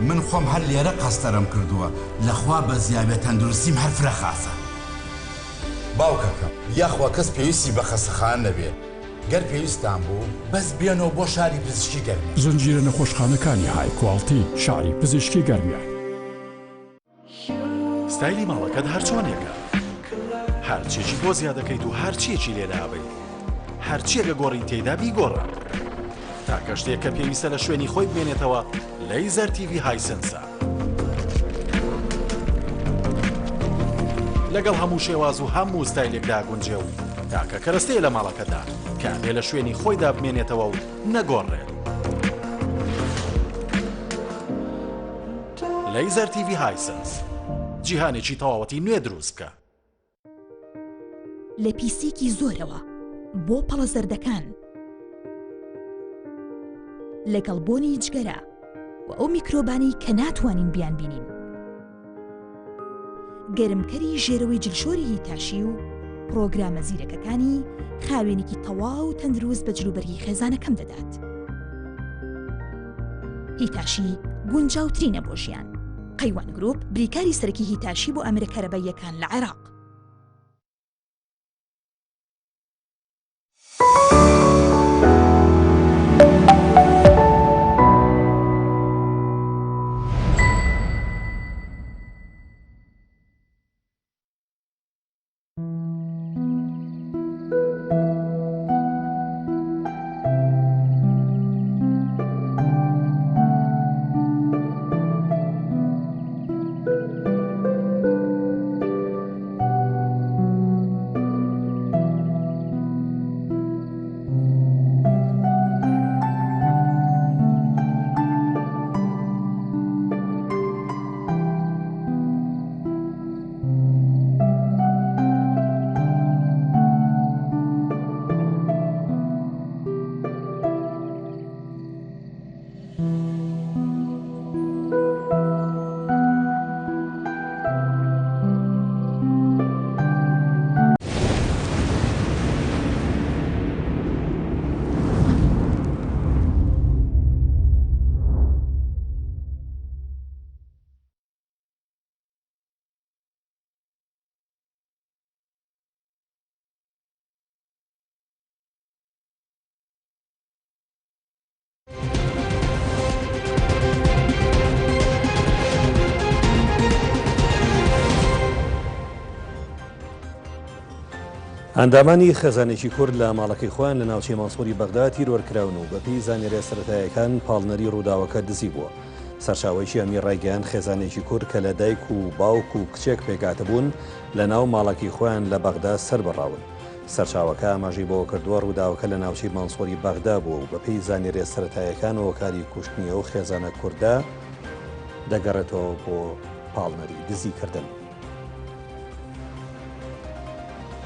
من خۆم هەر لێرە قەستەرەم کردووە لەخوا بەزیابێ تەندروستیم هەر فرە خاسە. باوکەکەم یاخوا کەس پێویستی بە خەستەخانە نەبێ. گەر پێویستتان بوو بەس بێنەوە بۆ شاری پزیشکی گەرمیان. زنجیرە نەخۆشخانەکانی های کواڵتی شاری پزیشکی گەرمیان. ستایلی ماڵەکەت هەرچۆنێکە هەرچیەکی بۆ زیادەکەیت و هەرچیەکی لێ لابەیت هەرچیەک ئەگۆڕی تێیدا بیگۆڕە تاکە شتێک کە پێویستە لە شوێنی خۆی بمێنێتەوە لەیزەر تیڤی هایسنسە. لەگەڵ هەموو شێواز و هەموو ستایلێکدا گونجێ و تاکە کەرەستەیە لە ماڵەکەدا کە ئەبێ لە شوێنی خۆیدا بمێنێتەوە و نەگۆڕێت. لەیزەر تیڤی هایسنس جیهانێکی تەواوەتی نوێ دروست بکە. لە پیسیەکی زۆرەوە بۆ پەڵە زەردەکان لەگەڵ بۆنی جگەرە و ئەو میکرۆبانەی کە ناتوانین بیانبینین. گەرمکەری ژێرەوەی جلشۆری هیتاشی و پڕۆگرامە زیرەکەکانی خاوێنێکی تەواو تەندروست بە جلوبەرگی خێزانەکەم دەدات. هیتاشی گونجاوترینە بۆ ژیان. قەیوان گروپ بریکاری سەرەکی هیتاشی بۆ ئامێرە کارەباییەکان لە عێراق. ئەندامانی خێزانێکی کورد لە ماڵەکەی خۆیان لە ناوچەی مەنسووری بەغدا تیرۆر کراون و بەپێی زانیارییە سەرەتاییەکان پاڵنەری ڕووداوەکە دزی بووە. سەرچاوەیەکی ئەمنی ڕایگەیاند، خێزانێکی کورد کە لە دایک و باوک و کچێک پێکهاتبوون لەناو ماڵەکەی خۆیان لە بەغدا سەربڕاون. سەرچاوەکە ئاماژەی بەوەکردووە، ڕووداوەکە لە ناوچەی مەنسووری بەغدا بووە و بەپێی زانیارییە سەرەتاییەکان هۆکاری کوشتنی ئەو خێزانە کوردە دەگەڕێتەوە بۆ پاڵنەری دزیکردن.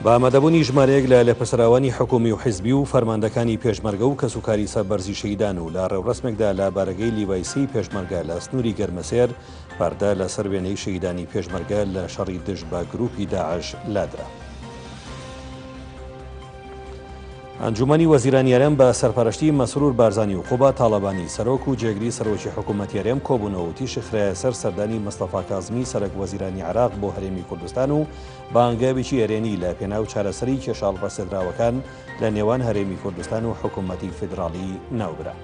بە ئامادەبوونی ژمارەیەک لە لێپرسراوانی حکوومی و حیزبی و فەرماندەکانی پێشمەرگە و کەسوکاری سەربەرزی شەهیدان و لە ڕێوڕەسمێکدا لە بارەگەی لیوای سێی پێشمەرگە لە سنووری گەرمەسێر پەردە لەسەر وێنەی شەهیدانی پێشمەرگە لە شەڕی دژ بە گرووپی داعش لادرا. ئەنجوومەنی وەزیرانی هەرێم بە سەرپەرشتی مەسرور بارزانی و قوباد تاڵەبانی سەرۆک و جێگری سەرۆکی حکوومەتی هەرێم کۆبوونەوە و تیشک خرایە سەر سەردانی مستەفا کازمی سەرەک وەزیرانی عێراق بۆ هەرێمی کوردستان و بە هەنگاوێکی ئەرێنی لە پێناو چارەسەری کێشە هەڵپەسێردراوەکان لە نێوان هەرێمی کوردستان و حکوومەتی فیدراڵی ناوبرا.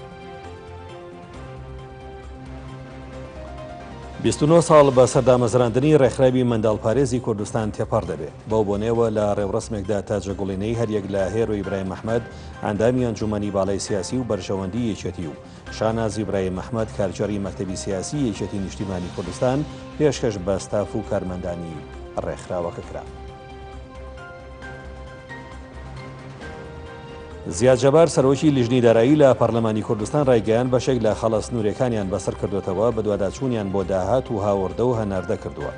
29 ساڵ بەسەر دامەزراندنی ڕێکخراوی منداڵپارێزی کوردستان تێپەڕ دەبێ. بەو بۆنەیەوە لە ڕێوڕەسمێکدا تاجەگوڵینەی هەریەک لە هێرۆ ئیبراهیم ئەحمەد، ئەندامی ئەنجوومەنی باڵای سیاسی و بەرژەوەندی یەکێتی و شاناز ئیبراهیم ئەحمەد، کارگێڕی مەکتەبی سیاسی یەکێتی نیشتیمانی کوردستان پێشکەش بە ستاف و کارمەندانی ڕێکخراوەکە کرا. زیاد جەبار سەرۆکی لیژنەی دارایی لە پەرلەمانی کوردستان رایگەیاند، بەشێک لە خاڵە سنووریەکانیان بەسەر کردووەتەوە، بەدواداچوونیان بۆ داهات و هاوردە و هەناردە کردووە.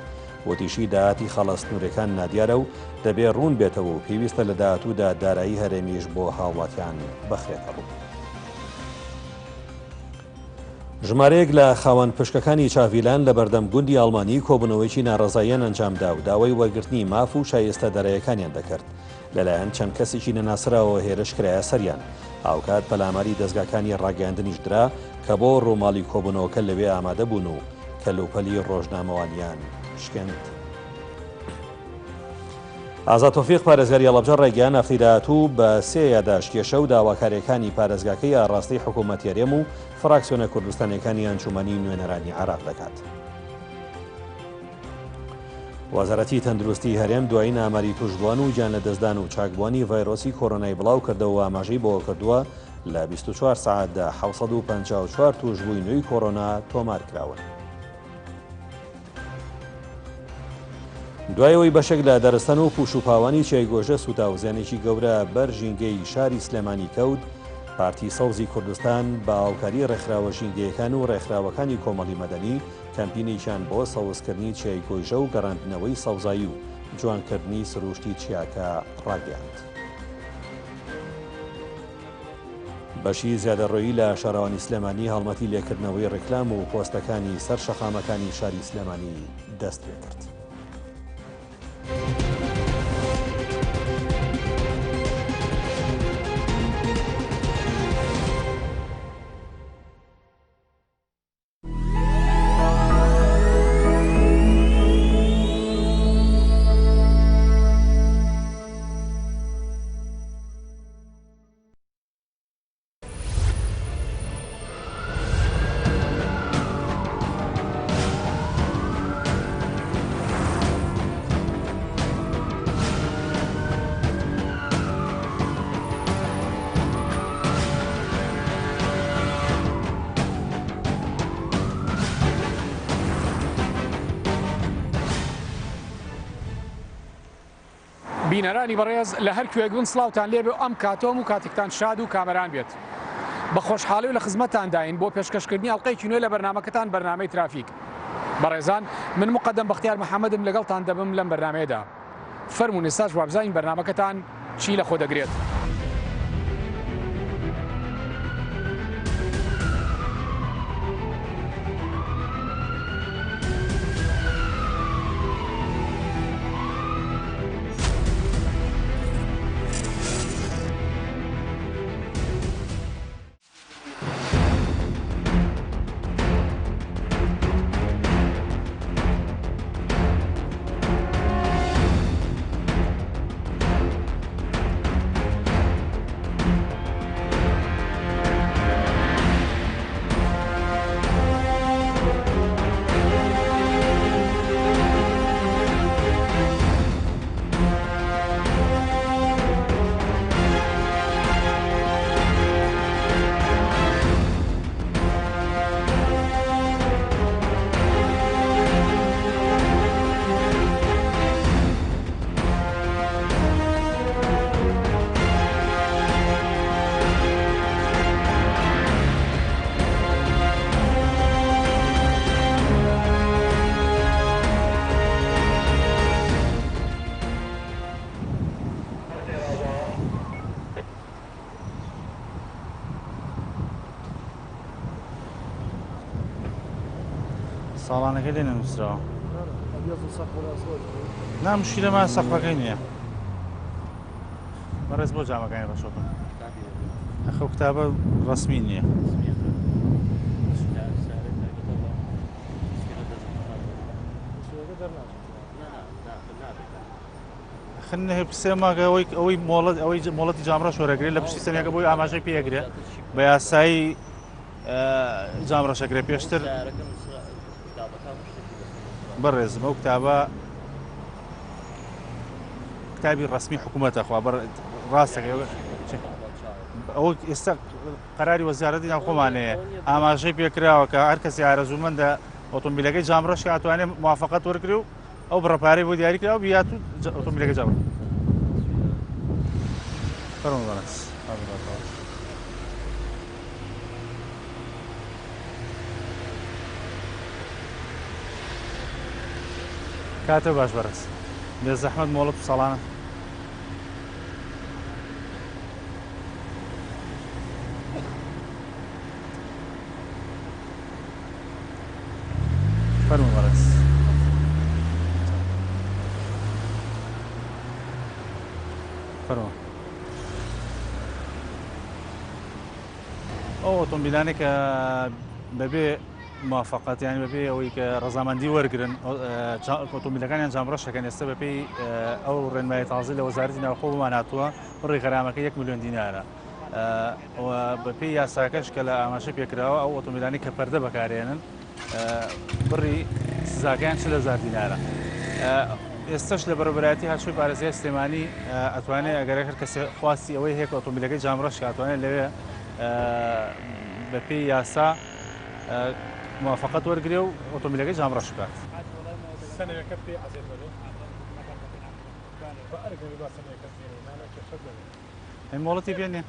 وتیشی، داهاتی خاڵە سنووریەکان نادیارە و دەبێ روون بێتەوە و پێویستە لە داهاتوودا دارایی هەرێمیش بۆ هاوڵاتیان بخرێتەڕوو. ژمارەیەک لە خاوەن پشکەکانی چاڤیلان لە بەردەم گوندی ئاڵمانی کۆبوونەوەیەکی ناڕەزاییان ئەنجامدا و داوای وەرگرتنی ماف و شایستە داراییەکانیان دەکرد. لەلایەن چەند کەسێکی نەناسراوەوە هێرش کرایە سەریان. هاوکات پەلاماری دەزگاکانی ڕاگەیاندنیش درا کە بۆ ڕووماڵی کۆبوونەوەکە لەوێ ئامادە بوون و کەلوپەلی ڕۆژنامەوانیان شکێند. ئازاد تۆفیق پارێزگاری هەڵەبجە ڕایگەیاند، هەفتەی داهاتوو بە سێ یاداشت کێشە و داواکارییەکانی پارێزگاکەی ئاڕاستەی حکوومەتی هەرێم و فراکسیۆنە کوردستانییەکانی ئەنجوومەنی نوێنەرانی عێراق دەکات. وەزارەتی تەندروستی هەرێم دوایین ئاماری تووشبووان و گیانلەدەستدان و چاکبووانی ڤایرۆسی کۆرۆنای بڵاوکردەوە و ئاماژەی بەوەکردووە، لە 24 سەعاتدا 754 تووشبووی نوێی کۆرۆنا تۆمارکراون. دوای ئەوەی بەشێک لە دارستان و پوش و پاوانی چیای گۆژە سووتا و زیانێکی گەورە بەر ژینگەی شاری سلێمانی کەوت، پارتی سەوزی کوردستان بە هاوکاری ڕێکخراوە ژینگەیەکان و ڕێکخراوەکانی کۆمەڵی مەدەنی کەمپینێکیان بۆ سەوزکردنی چیای گۆیژە و گەڕاندنەوەی سەوزایی و جوانکردنی سرووشتی چیاکە ڕاگەیاند. بەشی زیادەڕۆیی لە شارەوانی سلێمانی هەڵمەتی لێکردنەوەی ڕیکلام و پۆستەکانی سەر شەقامەکانی شاری سلێمانی دەستپێکرد. بینەرانی بەڕێز لە هەر کوێک بن سڵاوتان لێبێ و ئەم کاتۆم و کاتێکتان شاد و کامەران بێت. بە خۆشحاڵی و لە خزمەتتانداین بۆ پێشکەشکردنی ئەڵقەیەکی نوێ لە بەرنامەکەتان بەرنامەی ترافیک. بەڕێزان من مقەدەم بەختیار محەمەدم لەگەڵتان دەبم لەم بەرنامەیەدا. فەرموون ئێستاش وابزانین بەرنامەکەتان چی لەخۆ دەگرێت. ساڵانەکەی لێ نەنووسراوە نا مشکلەمان سەقفەکەی نییە بەڕێز بۆ جامەکانی ڕەشۆکەم ئەخە کتابە ڕسمی نییە. سێ مانگە ئەوەی ئەوەی مۆڵەت ئەوەی مۆڵەتی جامڕەش وەرەگرێت لە پشتی سەنەکە بۆی ئاماژەی پێگرێ بە یاسایی جامڕەشەگرێ پێشتر بەڕێزم ئەو کتابە کتابی ڕسمی حکوومەتە خوا بەڕ ڕاستەکە ئەوە ئێستا قەراری وەزارەتی ناوخۆمانەیە ئاماژەی پێکراوە کە هەر کەسی ئارەزوومەندە ئۆتۆمبیلەکەی جامڕەش ئەتوانێت موافقەت وەرگری و ئەو بڕە پارەی بۆ دیاری کراوە بیات و ئۆتۆمبیلەکە جامڕ فەرموو بەڕێز. کاتە باش بەڕێز بێ زەحمەت مۆڵەت و ساڵانە. فەرموو بەڕێز. فەرموو. ئەو ئۆتۆمبیلانەی کە بەبێ موافقەت یانی بەپێی ئەوەی کە ڕەزامەندی وەرگرن ئۆتۆمبیلەکانیان جامڕەشەکەن ئێستا بەپێی ئەو ڕێنمایی تازە لە وەزارەتی ناوخۆ بۆمان هاتووە بڕی غەرامەکە 1 میلیۆن دینارە و بەپێی یاساکەش کە لە ئاماژە پێکراوە ئەو ئۆتۆمبیلانی کە پەردە بەکارێنن بڕی سزاکەیان 40 هەزار دینارە. ئێستش لە بەڕێوەبەرایەتی هاتوچۆی پارێزگای سلێمانی ئەتوانێت ئەگەر هەر کەسێ خواستی ئەوەی هەیە کە ئۆتۆمبیلەکەی جامڕەش کە ئەتوانێت لەوێ بەپێی یاسا موافقەت وەرگێ و ئۆتۆمبیلەکەی جامڕەش بکات. ئەی مۆڵەتی پێ نییە؟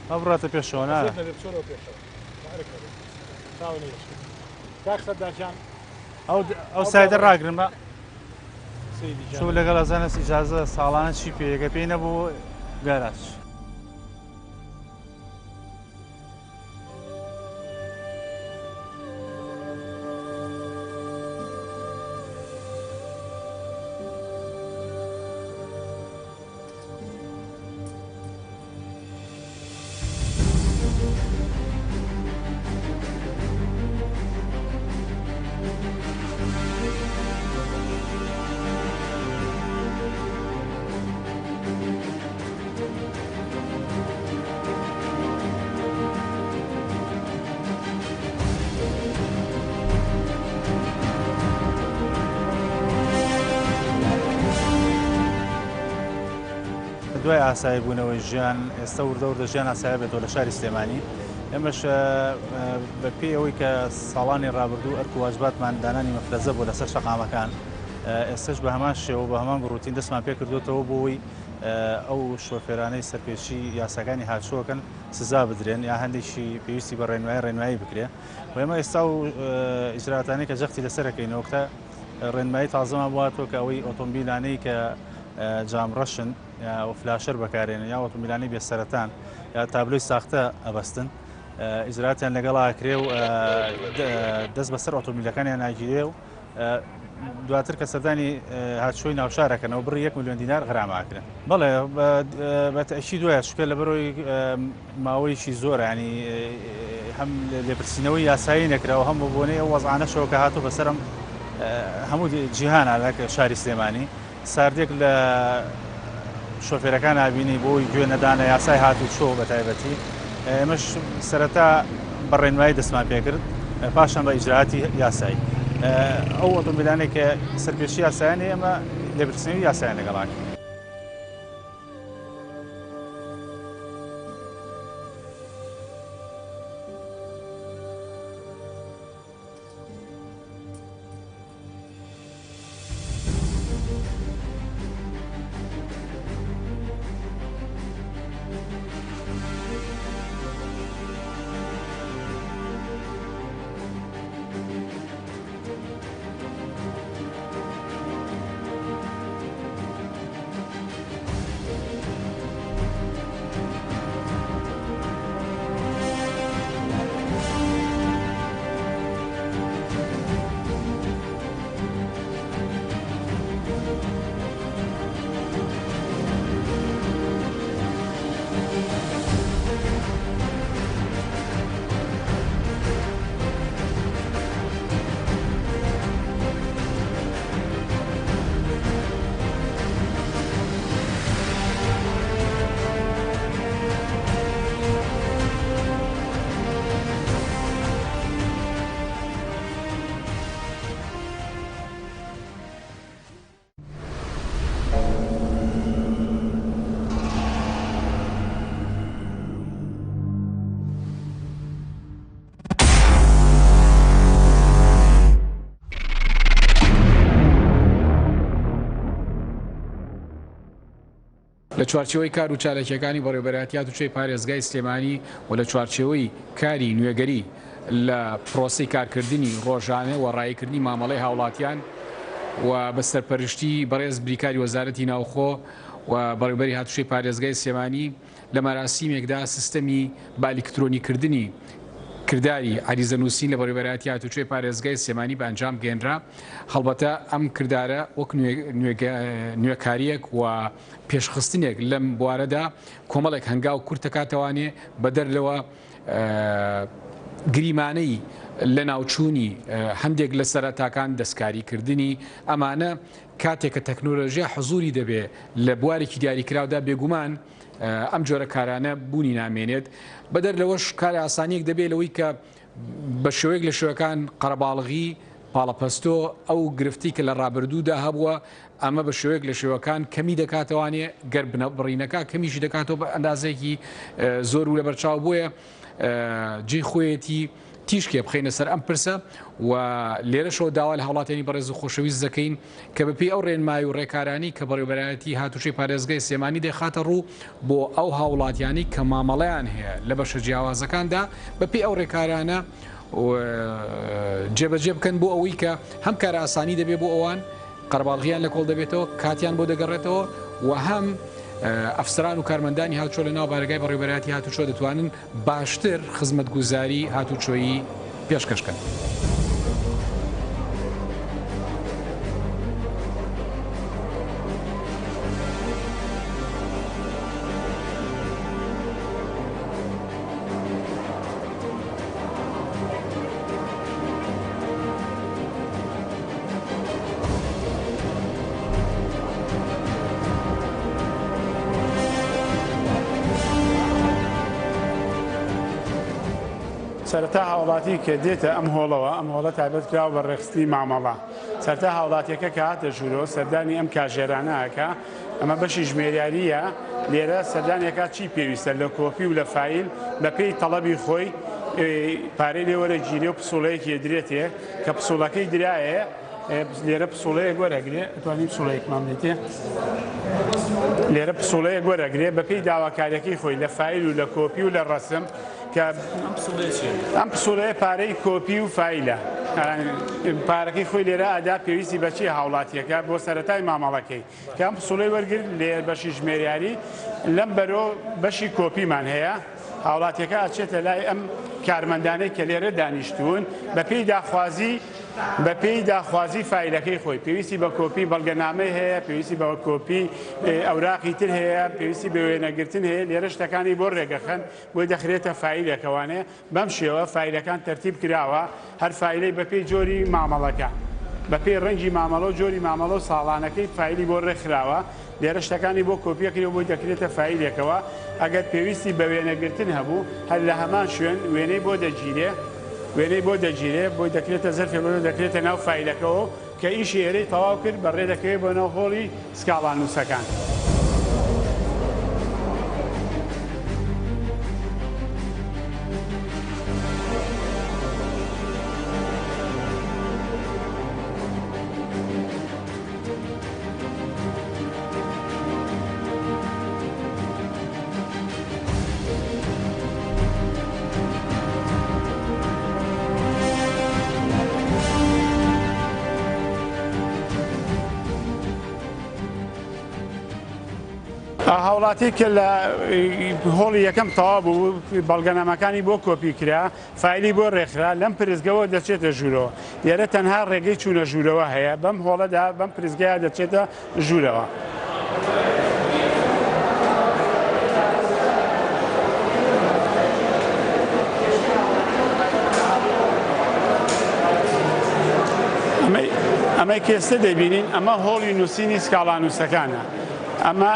با بڕاتە پێشەوە نا. ئەو سایدە ڕاگرن بە چوو لەگەڵ ئەزانست ئیجازە ساڵانە چی پێیەکە پێی نەبوو گاراج. دوای ئاسایی بوونەوەی ژیان ئێستا وردە وردە ژیان ئاسایی بێتەوە لە شاری سلێمانی ئێمەش بە پێی ئەوەی کە ساڵانی ڕابردوو ئەرک و واجباتمان دانانی مەفرەزە بوو لەسەر شەقامەکان ئێستش بە هەمان شێوە بە هەمان گوڕوتین دەستمان پێ کردوێتەوە بۆی ئەو شۆفێرانەی سەرپێچی یاساکانی هاتوچۆکەن سزا بدرێن یا هەندێکی پێویستی بە ڕێنمایی ڕێنمایی بکرێ و ئێمە ئێستا و ئیجراتانەی کە جەختی لەسەرەکەینەوە کە ڕێنمایی تازەمان بۆ هاتووە کە ئەوەی ئۆتۆمبیلانەی کە جام ڕەشن یا فلاشەر بەکارێنن یا ئۆتۆمبیلانەی بێ سەرەتان یا تابلۆی ساختە ئەبەستن ئیجراتیان لەگەڵ ئاکرێ و دەست بەسەر ئۆتۆمبیلەکانیان ناگیرێ و دواتر کە سەردانی هاتوچۆی ناوشارەکەنەوە بڕی 1 میلیۆن دینار غرامە ئاکرێن. بەڵێ بە تەئکید وایە چونکە لەبەرەوەی ماوەیەکی زۆرە ینی هەم لێپرسینەوەی یاسایی نەکراوە هەم بە بۆنەی ئەو وەزعانەشەوە کە هاتوو بەسەرم هەموو جیهانە لە شاری سلێمانی ساردێک لە شۆفێرەکان نابینی بۆی گوێ نەدانە یاسای هاتوچۆ بە تایبەتی ئێمەش سەرەتا بە ڕێنمایی دەستمان پێکرد پاشان بە ئیجراعاتی یاسایی ئەو ئۆتۆمبیلانەی کە سەرپێچی یاسایانی ئێمە لێپرسینەوەی یاسایان لەگەڵاکە. لە چوارچێوەی کار و چالاکییەکانی بەڕێوەبەرایەتی هاتوچۆی پارێزگای سلێمانی و لە چوارچێوەی کاری نوێگەری لە پرۆسەی کارکردنی ڕۆژانە و ڕاییکردنی مامەڵەی هاوڵاتیان و بە سەرپەرشتی بەڕێز بریکاری وەزارەتی ناوخۆ و بەڕێوەبەری هاتوچۆی پارێزگای سلێمانی لە مەراسیمێکدا سیستەمی بە ئەلیکترۆنیکردنی. کرداری عەریزە نووسین لە بەڕێوەبەرایەتی هاتوچۆی پارێزگای سلێمانی بە ئەنجام گەیەنرا، هەڵبەتە ئەم کردارە وەک نوێکارییەک و پێشخستنێک لەم بوارەدا کۆمەڵێک هەنگاو کورت دەکاتەوانێ، بەدەر لەوە گریمانەی لەناوچوونی هەندێک لە سەرەتاکان، دەستکاریکردنی ئەمانە کاتێک کە تەکنۆلۆژیا حزوری دەبێ لە بوارێکی دیاریکراودا بێگومان ئەم جۆرە کارانە بوونی نامێنێت، بەدەر لەوەش کار ئاسانیەک دەبێت لەوەی کە بە شێوەیەک لە شێوەکان قەرەباڵغی پاڵەپەستۆ ئەو گرفتی کە لە ڕابردوودا هەبووە ئەمە بە شێوەیەک لە شێوەکان کەمی دەکاتەوانێ گەر بنەبڕینەکە کەمیشی دەکاتەوە بە ئەندازەیەکی زۆر و لەبەرچاو بۆیە جێی خۆیەتی تیشکێ بخەینە سەر ئەم پرسە و لێرەشەوە داوا لە هاوڵاتیانی بەڕێز و خۆشەویست دەکەین کە بەپێی ئەو ڕێنمایی و ڕێکارانەی کە بەڕێوەبەرایەتی هاتوچۆی پارێزگای سلێمانی دەیخاتە ڕوو بۆ ئەو هاوڵاتیانەی کە مامەڵەیان هەیە لە بەشە جیاوازەکاندا بەپێی ئەو ڕێکارانە جێبەجێ بکەن بۆ ئەوەی کە هەم کارئاسانی دەبێت بۆ ئەوان قەرەباڵغیان لە کۆڵ دەبێتەوە، کاتیان بۆ دەگەڕێتەوە و هەم ئەفسەران و کارمەندانی هاتوچۆ لە ناو بارەگای بەڕێوەبەرایەتی هاتوچۆ دەتوانن باشتر خزمەتگوزاری هاتوچۆیی پێشکەش کەن. سەرەتا هاوڵاتی کە دێتە ئەم هۆڵەوە، ئەم هۆڵە تایبەت کراوە بە ڕێکخستنی مامەڵە. سەرەتا هاوڵاتیەکە کە هاتە ژوورەوە سەردانی ئەم کاژێرانە ئەکا، ئەمە بەشی ژمێریارییە، لێرە سەردانی ئەکا چی پێویستە لە کۆپی و لە فایل بەپێی تەڵەبی خۆی پارەی لێ وەرەگیرێ و پسوڵەیەکی ئەدرێتێ. کە پسوڵەکەی درایێ لێرە پسوڵەیەک وەرەگرێ ئەتوانی پسوڵەیەکمان بدەیتێ لێرە پسوڵەیەک وەرەگرێ بەپێی داواکاریەکەی خۆی لە فایل و لە کۆپی و لە ڕەسم کە ئەم پسوڵەیە پارەی کۆپی و فایلە پارەکەی خۆی لێرە ئەدا پێویستی بەچی هاوڵاتیەکە بۆ سەرەتای مامەڵەکەی کە ئەم پسوڵەی وەرگرت لێ بەشی ژمێریاری لەم بەرۆ بەشی کۆپیمان هەیە هاوڵاتیەکە ئەچێتە لای ئەم کارمەندانەی کە لێرە دانیشتوون بەپێی داخوازی بەپێی داخوازی فایلەکەی خۆی پێویستی بە کۆپی بەڵگەنامەی هەیە پێویستی بە کۆپی ئەوراقی تر هەیە پێویستی بە وێنەگرتن هەیە لێرە شتەکانی بۆ ڕێگەخەن بۆی دەخرێتە فایلێکەوانێ بەم شێوە فایلەکان تەرتیب کراوە، هەر فایلەی بەپێی جۆری مامەڵەکە، بەپێی ڕەنگی مامەڵە و جۆری مامەڵە و ساڵانەکەی فایلی بۆ ڕێکخراوە، لێرە شتەکانی بۆ کۆپی ئەکرێ و بۆی دەکرێتە فایلێکەوە، ئەگەر پێویستی بە وێنەگرتن هەبوو هەر لە هەمان شوێن وێنەی بۆ دەگیرێ وێنەی بۆ دەگیرێ بۆی دەکرێتە زەرفێک بۆ دەکرێتە ناو فایلەکەوە و کە ئیشی ئێرەی تەواو کرد بەڕێ دەکەوێت بۆ ناو هۆڵی سکاڵانووسەکان. هاوڵاتی کە لە هۆڵی یەکەم تەواو بوو بەڵگەنامەکانی بۆ کۆپی کرا فایلی بۆ ڕێکخرا لەم پرسگەوە دەچێتە ژوورەوە لێرە تەنها ڕێگەی چوونە ژوورەوە هەیە بەم هۆڵەدا بەم پرسگەیە دەچێتە ژوورەوە. ئەمەی کە ئێستا دەیبینین ئەمە هۆڵی نووسینی سکاڵانووسەکانە. ئەمە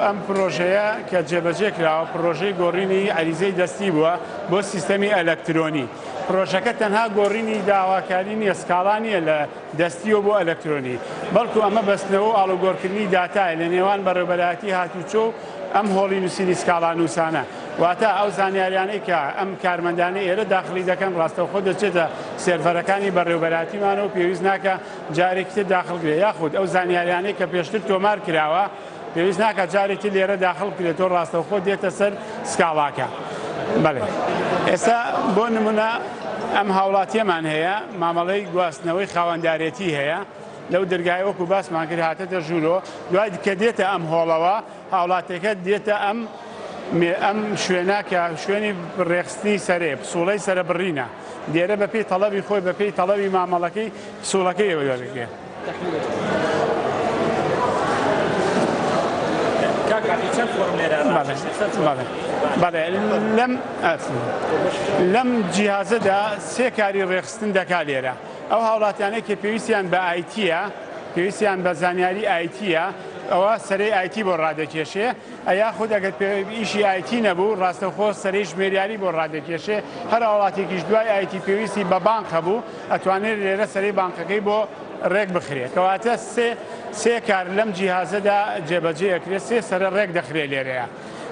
ئەم پرۆژەیە کە جێبەجێ کراوە پرۆژەی گۆڕینی عەریزەی دەستی بووە بۆ سیستەمی ئەلەکترۆنی. پرۆژەکە تەنها گۆڕینی داواکاری نییە، سکاڵا نییە لە دەستیەوە بۆ ئەلەکترۆنی، بەڵکو ئەمە بەستنەوە و ئاڵوگۆڕکردنی داتایە لە نێوان بەڕێوبەرایەتی هاتوچۆ و ئەم هۆڵی نووسینی سکاڵانووسانە، واتە ئەو زانیاریانەی کە ئەم کارمەندانەی ئێرە داخڵی دەکەن ڕاستەوخۆ دەچێتە سێرڤەرەکانی بەڕێوبەرایەتیمانەوە پێویست ناکا جارێکی تر داخڵ کرێت یاخود ئەو زانیاریانەی کە پێشتر تۆمار کراوە پێویست ناکات جارێکی تر لێرە داخڵ بکرێتەوە ڕاستەوخۆ دێتە سەر سکاڵاکە. بەڵێ ئێستا بۆ نمونە ئەم هاوڵاتیەمان هەیە مامەڵەی گواستنەوەی خاوەندارێتی هەیە لەو دەرگای وەکو باسمان کرد هاتەتە ژوورۆ دوای کە دێتە ئەم هۆڵەوە هاوڵاتیەکە دێتە ئەم ئەم شوێنە کە شوێنی ڕێکخستنی سەرەیە، پسوڵەی سەرە بڕینە، لێرە بەپێی تەڵەبی خۆی بەپێی تەڵەبی مامەڵەکەی پسوڵەکەی وەردەگرێ. بەڵێ لەم لەم جیهازەدا سێ کاری ڕێکخستن دەکا لێرە ئەو هاوڵاتیانەی کە پێویستیان بە ئایتیە پێویستیان بە زانیاری ئایتیە ئەوە سەرەی ئایتی بۆ ڕادەکێشێ یاخود ئەگەر ئیشی ئایتی نەبوو ڕاستەوخۆ سەرەی ژمێریاری بۆ ڕادەکێشێ، هەر هاوڵاتیەکیش دوای ئایتی پێویستی بە بانق هەبوو ئەتوانێت لێرە سەرەی بانقەکەی بۆ ڕێک بخرێ، کەواتە سێ سێ کار لەم جیهازەدا جێبەجێ ئەکرێ، سێ سەرە ڕێک دەخرێ لێرەیە.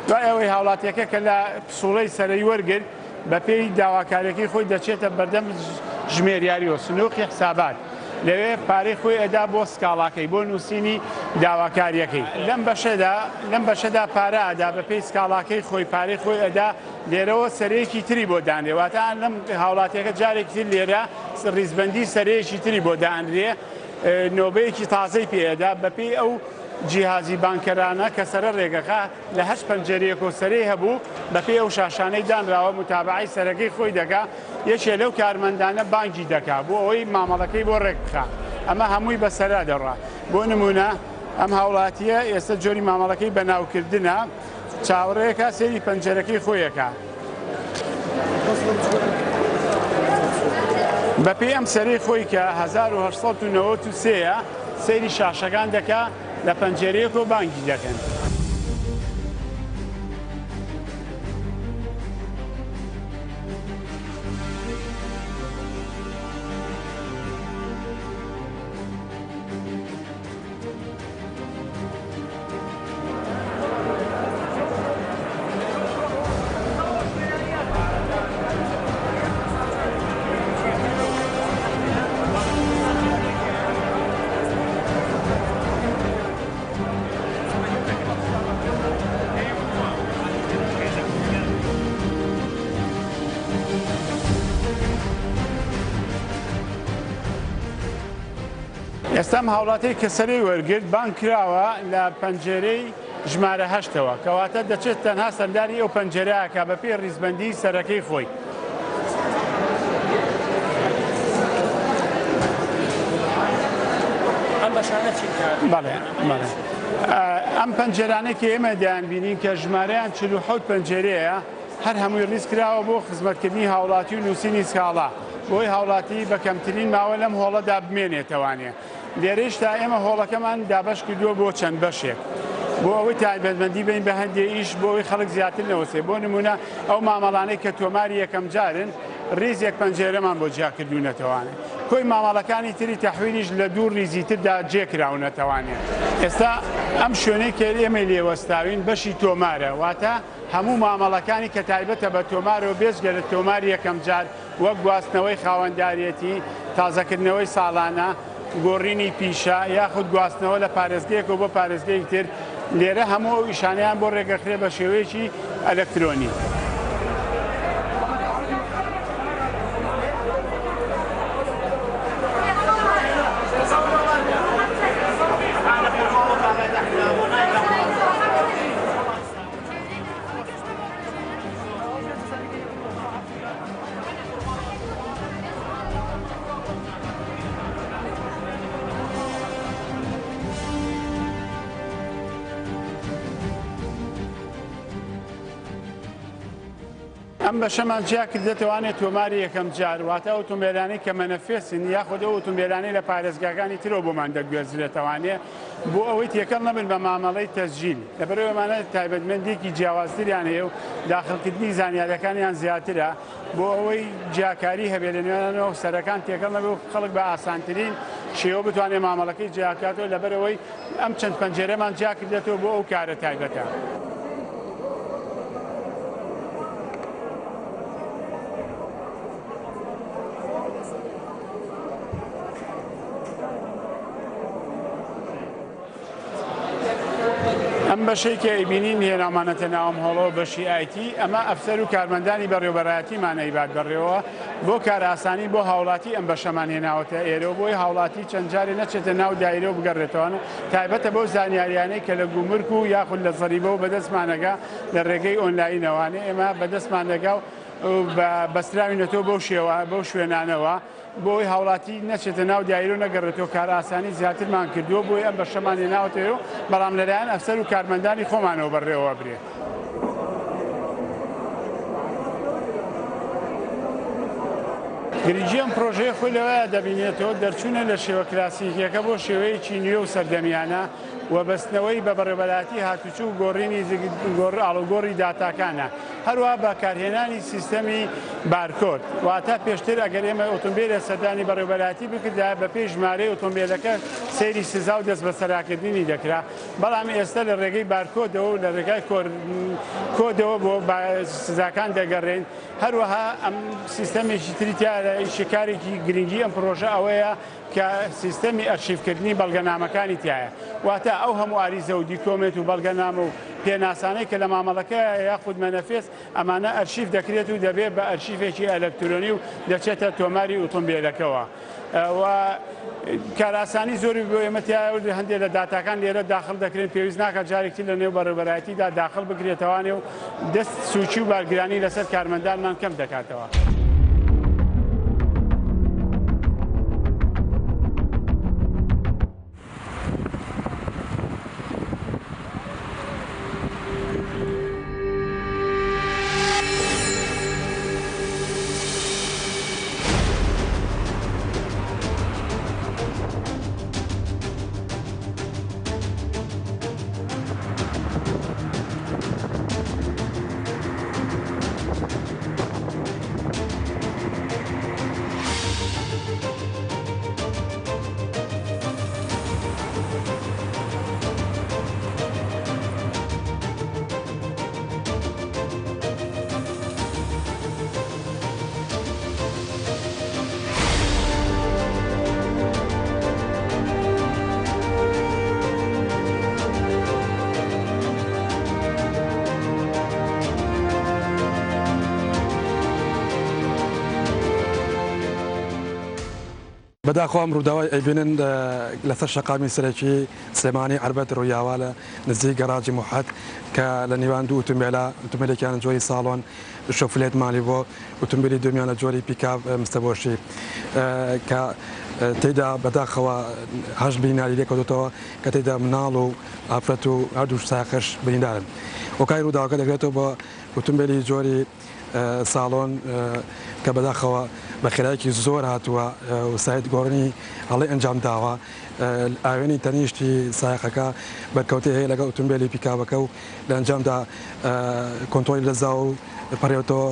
دوای ئەوەی هاوڵاتیەکە کە لە پسوڵەی سەرەی وەرگرت بەپێی داواکاریەکەی خۆی دەچێتە بەردەم ژمێریاری و سنوقی حسابات لەوێ پارەی خۆی ئەدا بۆ سکاڵاکەی بۆ نووسینی داواکاریەکەی لەم بەشەدا لەم بەشەدا پارە ئەدا بەپێی سکاڵاکەی خۆی پارەی خۆی ئەدا لێرەوە سەرەیەکی تری بۆ دانرێ واتە لەم هاوڵاتیەکە جارێکی تر لێرە ڕیزبەندی سەرەیەکی تری بۆ دانرێ نۆبەیەکی تازەی پێ ئەدا بەپێی ئەو جیهازی بانکەرانە کە سەرە ڕێگەکە لە هەچ پەنجەرەیەک و سەرەی هەبوو، بەپێی ئەو شاشانەی دانراوە موتابەعەی سەرەکەی خۆی دەکا، یەکێ لەو کارمەندانە بانگی دەکا بۆ ئەوەی مامەڵەکەی بۆ ڕێک بخا. ئەمە هەمووی بە سەرا دەڕوا. بۆ نموونە ئەم هاوڵاتییە ئێستە جۆری مامەڵەکەی بە ناوکردنە، چاوەڕێکا سەیری پەنجەرەکەی خۆی ئەکا. بەپێی ئەم سەرەی خۆی کە 1893 ە سەیری شاشەکان دەکا، لە پەنجەرەیەکەوە بانگی دەکەن. ئێستا ئەم هاوڵاتیەی کە سەرەی وەرگرت بانگ کراوە لە پەنجەرەی ژمارە هەشتەوە کەواتە دەچێت تەنها سەردانی ئەو پەنجەرە ئەکا بەپێی ڕیزبەندی سەرەکەی خۆی. بەڵێ بەڵێ ئەم پەنجەرانەی کە ئێمە دەیانبینین کە ژمارەیان 47 پەنجەرەیە هەر هەمووی ڕیز کراوە بۆ خزمەتکردنی هاوڵاتی و نووسینی سکاڵا بۆی هاوڵاتی بە کەمترین ماوە لەم هۆڵەدا بمێنێتەوانێ لێرەیشدا ئێمە هۆڵەکەمان دابەش کردووە بۆ چەند بەشێک بۆ ئەوەی تایبەتمەندی بین بە هەندێ ئیش بۆ ئەوەی خەڵک زیاتر نەوەستێ بۆ نمونە ئەو مامەڵانەی کە تۆماری یەکەم جارن ریزێک پەنجێرەمان بۆ جیا کردوونەتەوانێ کۆی مامەڵەکانی تری تەحویلیش لە دوو ریزی تردا جێ کراونەتەوانێ ئێستا ئەم شوێنەی کە ئێمەی لێ وەستاوین بەشی تۆمارە واتە هەموو مامەڵەکانی کە تایبەتە بە تۆمارەوە بێجگە لە تۆماری یەکەم جار وەک گواستنەوەی خاوەنداریەتی، تازەکردنەوەی ساڵانە، گۆڕینی پیشە، یاخود گواستنەوە لە پارێزگەیەکەوە بۆ پارێزگەیەکی تر، لێرە هەموو ئەو ئیشانەیان بۆ ڕێکدەخرێت بە شێوەیەکی ئەلکترۆنی. ئەم بەشەمان جیا کردێتەوانێ تۆماری یەکەم جار واتە ئەو ئۆتۆمبێلانەی کە مەنەفێسن یاخود ئەو ئۆتۆمبێلانەی لە پارێزگاکانی ترەوە بۆمان دەگوێزرێتەوانێ بۆ ئەوەی تێکەڵ نەبن بە مامەڵەی تەسجیل لەبەرئەوەی ئەمانە تایبەتمەندیەکی جیاوازتریان هەیە و داخڵکردنی زانیاریەکانیان زیاترە بۆ ئەوەی جیاکاری هەبێت لە نێوانیان و سەرەکان تێکەڵ نەبێت و خەڵک بە ئاسانترین شێوە بتوانێت مامەڵەکەی جیاکاتەوە لەبەرئەوەی ئەم چەند پەنجەرەمان جیاکردێتەوە بۆ ئەو کارە تایبەتە. ئەم بەشەی کە ئەیبینین هێناومانەتە ناو ئەم هۆڵەوە بەشی ئایتی، ئەمە ئەفسەر و کارمەندانی بەڕێوەبەرایەتیمان ئەیبات بەڕێوە، بۆ کارئاسانی بۆ هاوڵاتی ئەم بەشەمان هێناوەتە ئێرەوە بۆی هاوڵاتی چەند جارێ نەچێتە ناو دایرە و بگەڕێتەوە تایبەتە بەو زانیاریانەی کە لە گومرک و یاخود لە زەریبەوە بەدەستمان ئەگا لە ڕێگەی ئۆنلاینەوانێ ئێمە بەدەستمان دەگا و بەستراوینەتەوە بەو شێوە بەو شوێنانەوە. بۆ ئەوەی هاوڵاتی نەچێتە ناو دایرە و نەگەڕێتەوە کارئاسانی زیاترمان کردووە بۆیە ئەم بەشەمان هێناوەتەوە و بەڵام لەلایەن ئەفسەر و کارمەندانی خۆمانەوە بەڕێوەبرێت. گرنگی ئەم پرۆژەیە خۆی لەوەیا دەبینێتەوە دەرچوونە لە شێوە کلاسیکیەکە بۆ شێوەیەکی نوێ و سەردەمیانە و بەستنەوەی بە بەڕێوەبەرایەتی هاتوچو و گۆڕینی ئاڵوگۆڕی داتاکانە، هەروەها بەکارهێنانی سیستەمی بارکۆد، واتە پێشتر ئەگەر ئێمە ئۆتۆمبێلێک سەردانی بەڕێوەبەرایەتی بکردایە بەپێی ژمارەی ئۆتۆمبێلەکە سەیری سزا و دەستبەسەراکردنی دەکرا، بەڵام ئێستا لە ڕێگەی بارکۆدەوە و لە ڕێگای کۆدەوە بۆ سزاکان دەگەڕێین، هەروەها ئەم سیستەمێکی تری تیایە، شیکارێکی گرنگی ئەم پڕۆژە ئەوەیە کە سیستەمی ئەرشیفکردنی بەڵگەنامەکانی تیایە، واتە ئەو هەموو ئاریزە و دیکۆمێنت و بەڵگەنامە و پێناسانەی کە لە مامەڵەکەیە یاخود مەنەفێست، ئەمانە ئەرشیف دەکرێت و دەبێت بە ئەرشیفێکی ئەلەکترۆنی و دەچێتە تۆماری ئوتومبێلەکەوە و کارئاسانی زۆری بۆ ئێمە تیایە و هەندێک لە داتاکان لێرە داخل دەکرێن، پێویست ناکات جارێکی تر لەنێو بەڕێوەبەرایەتیدا داخل بکرێتەوانێ و دەست سووکی و بارگرانی لەسەر کارمەندانمان کەم دەکاتەوە. بەداخەوە ئەم ڕووداوەی ئەیبینن لەسەر شەقامی سەرەکی سلێمانی عەربەت ڕوویاوە لە نزیک گەراجی موحەد کە لە نێوان دوو ئوتومبێلە ئوتومبێلێکیان لە جۆری ساڵۆن شۆفلێت مالیبۆ ئوتومبێلی دووەمیان لە جۆری پیکاب مستەبۆشی کە تێیدا بەداخەوە هەشت برینداری لێکەوتۆتەوە کە تێیدا مناڵ و ئافرەت و هەردوو سایەقەش بریندارن. هۆکاری ڕووداوەکە دەگرێتەوە بۆ ئوتومبێلی جۆری ساڵۆن کە بەداخەوە بە خێرایەکی زۆر هاتووە و ساید گۆڕینی هەڵەی ئەنجام داوە، ئاوێنی تەنیشتی سایەقەکە بەرکەوتەی هەیە لەگەڵ ئوتومبێلی پیکابەکە و لە ئەنجامدا کۆنترۆڵی لەدەستداوە و پەڕیوەتەوە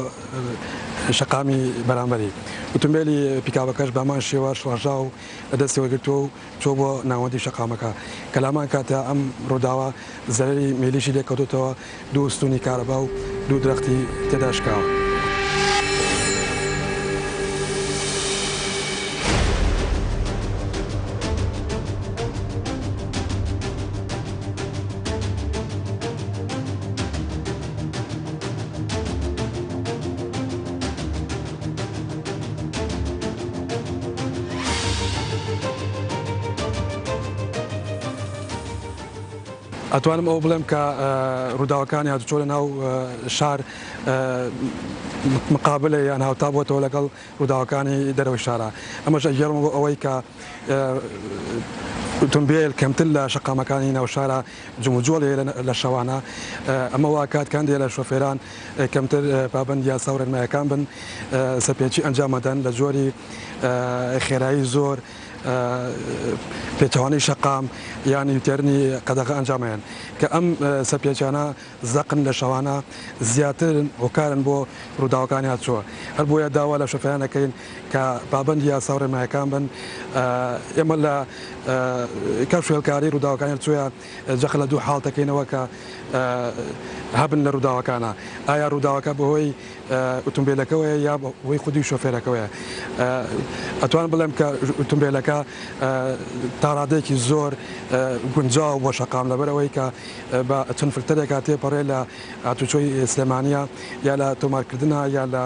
شەقامی بەرامبەری. ئوتومبێلی پیکابەکەش بەهەمان شێوە شڵەژا و لەدەستی وەرگرتووە و چووە بۆ ناوەندی شەقامەکە کە لەهەمان کاتدا ئەم ڕووداوە زەرەری میلیشی لێکەوتۆتەوە، دوو ستوونی کارەبا و دوو درەختی تێدا شکاوە. ئەتوانم ئەوە بڵێم کە ڕووداوەکانی هاتوچۆ لە ناو شار مقابلە یان هاوتا بۆتەوە لەگەڵ ڕووداوەکانی دەرەوەی شارە ئەمەش ئەگێڕمەوە بۆ ئەوەی کە ئوتومبێل کەمتر لە شەقامەکانی ناو شارە جموجۆڵی هەیە لە شەوانە ئەمە واکات کە هەندێک لە شۆفێران کەمتر پابەند یاسا و ڕێنمایەکان بن سەرپێچی ئەنجام ئەدەن لە جۆری خێرایی زۆر پێچەوانەی شەقام یان یوتێرنی قەدەغە ئەنجام ئەیەن کە ئەم سەرپێچیانە زەقن لە شەوانە زیاترن هۆکارن بۆ ڕووداوەکانی هاتوچۆ هەر بۆیە داوا لە شۆفێران ئەکەین کە پابەندی یاسا و ڕێنمایەکان بن ئێمە لە کەش هێڵکاری ڕووداوەکانی هاتوچۆیە جەخت لە دوو حاڵ دەکەینەوە کە هەبن لە ڕووداوەکانە ئایا ڕووداوەکە بەهۆی ئوتومبیلەکەوەیە یا بەهۆی خودی شۆفێرەکەوەیە ئەتوان بڵێم کە ئوتومبیلەکە. ئۆتۆمبیلەکە تا ڕادەیەکی زۆر گونجاو بۆ شەقام لەبەرئەوەی کە بە چەند فلتەرێکا تێپەڕێ لە هاتوچۆی سلێمانیە یا لە تۆمارکردنا یا لە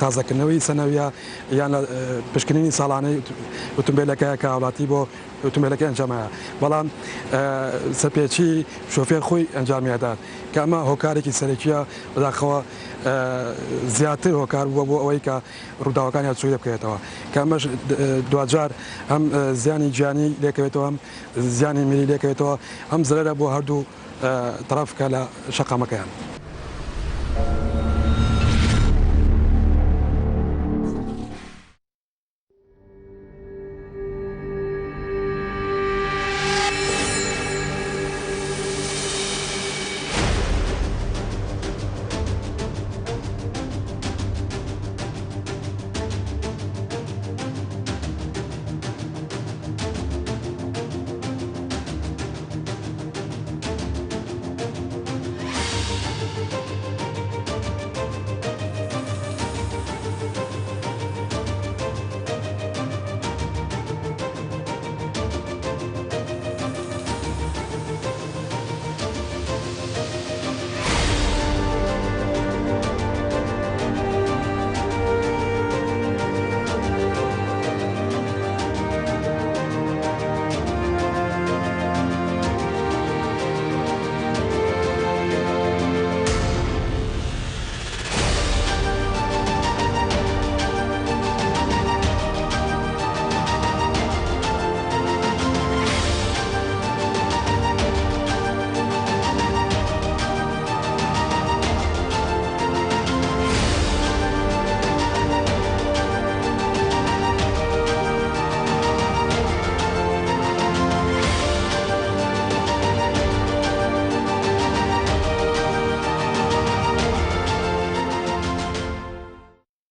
تازەکردنەوەی سەنەویە یان لە پشکنینی ساڵانەی ئۆتۆمبیلەکە کە هاوڵاتی بۆ ئۆتۆمبیلەکەی ئەنجامایە بەڵام سەرپێچی شۆفێر خۆی ئەنجامیادات کە ئەمە هۆکارێکی سەرەکیە بەداخەوە زیاتر هۆکار بووە بۆ ئەوەی کە ڕووداوەکانی هاتوچۆی لێبکەوێتەوە کە ئەمەش دواجار هەم زیانی گیانی لێکەوێتەوە هەم زیانی میری لێکەوێتەوە هەم زەرەرە بۆ هەردوو تەڕەف کە لە شەقامەکەیان.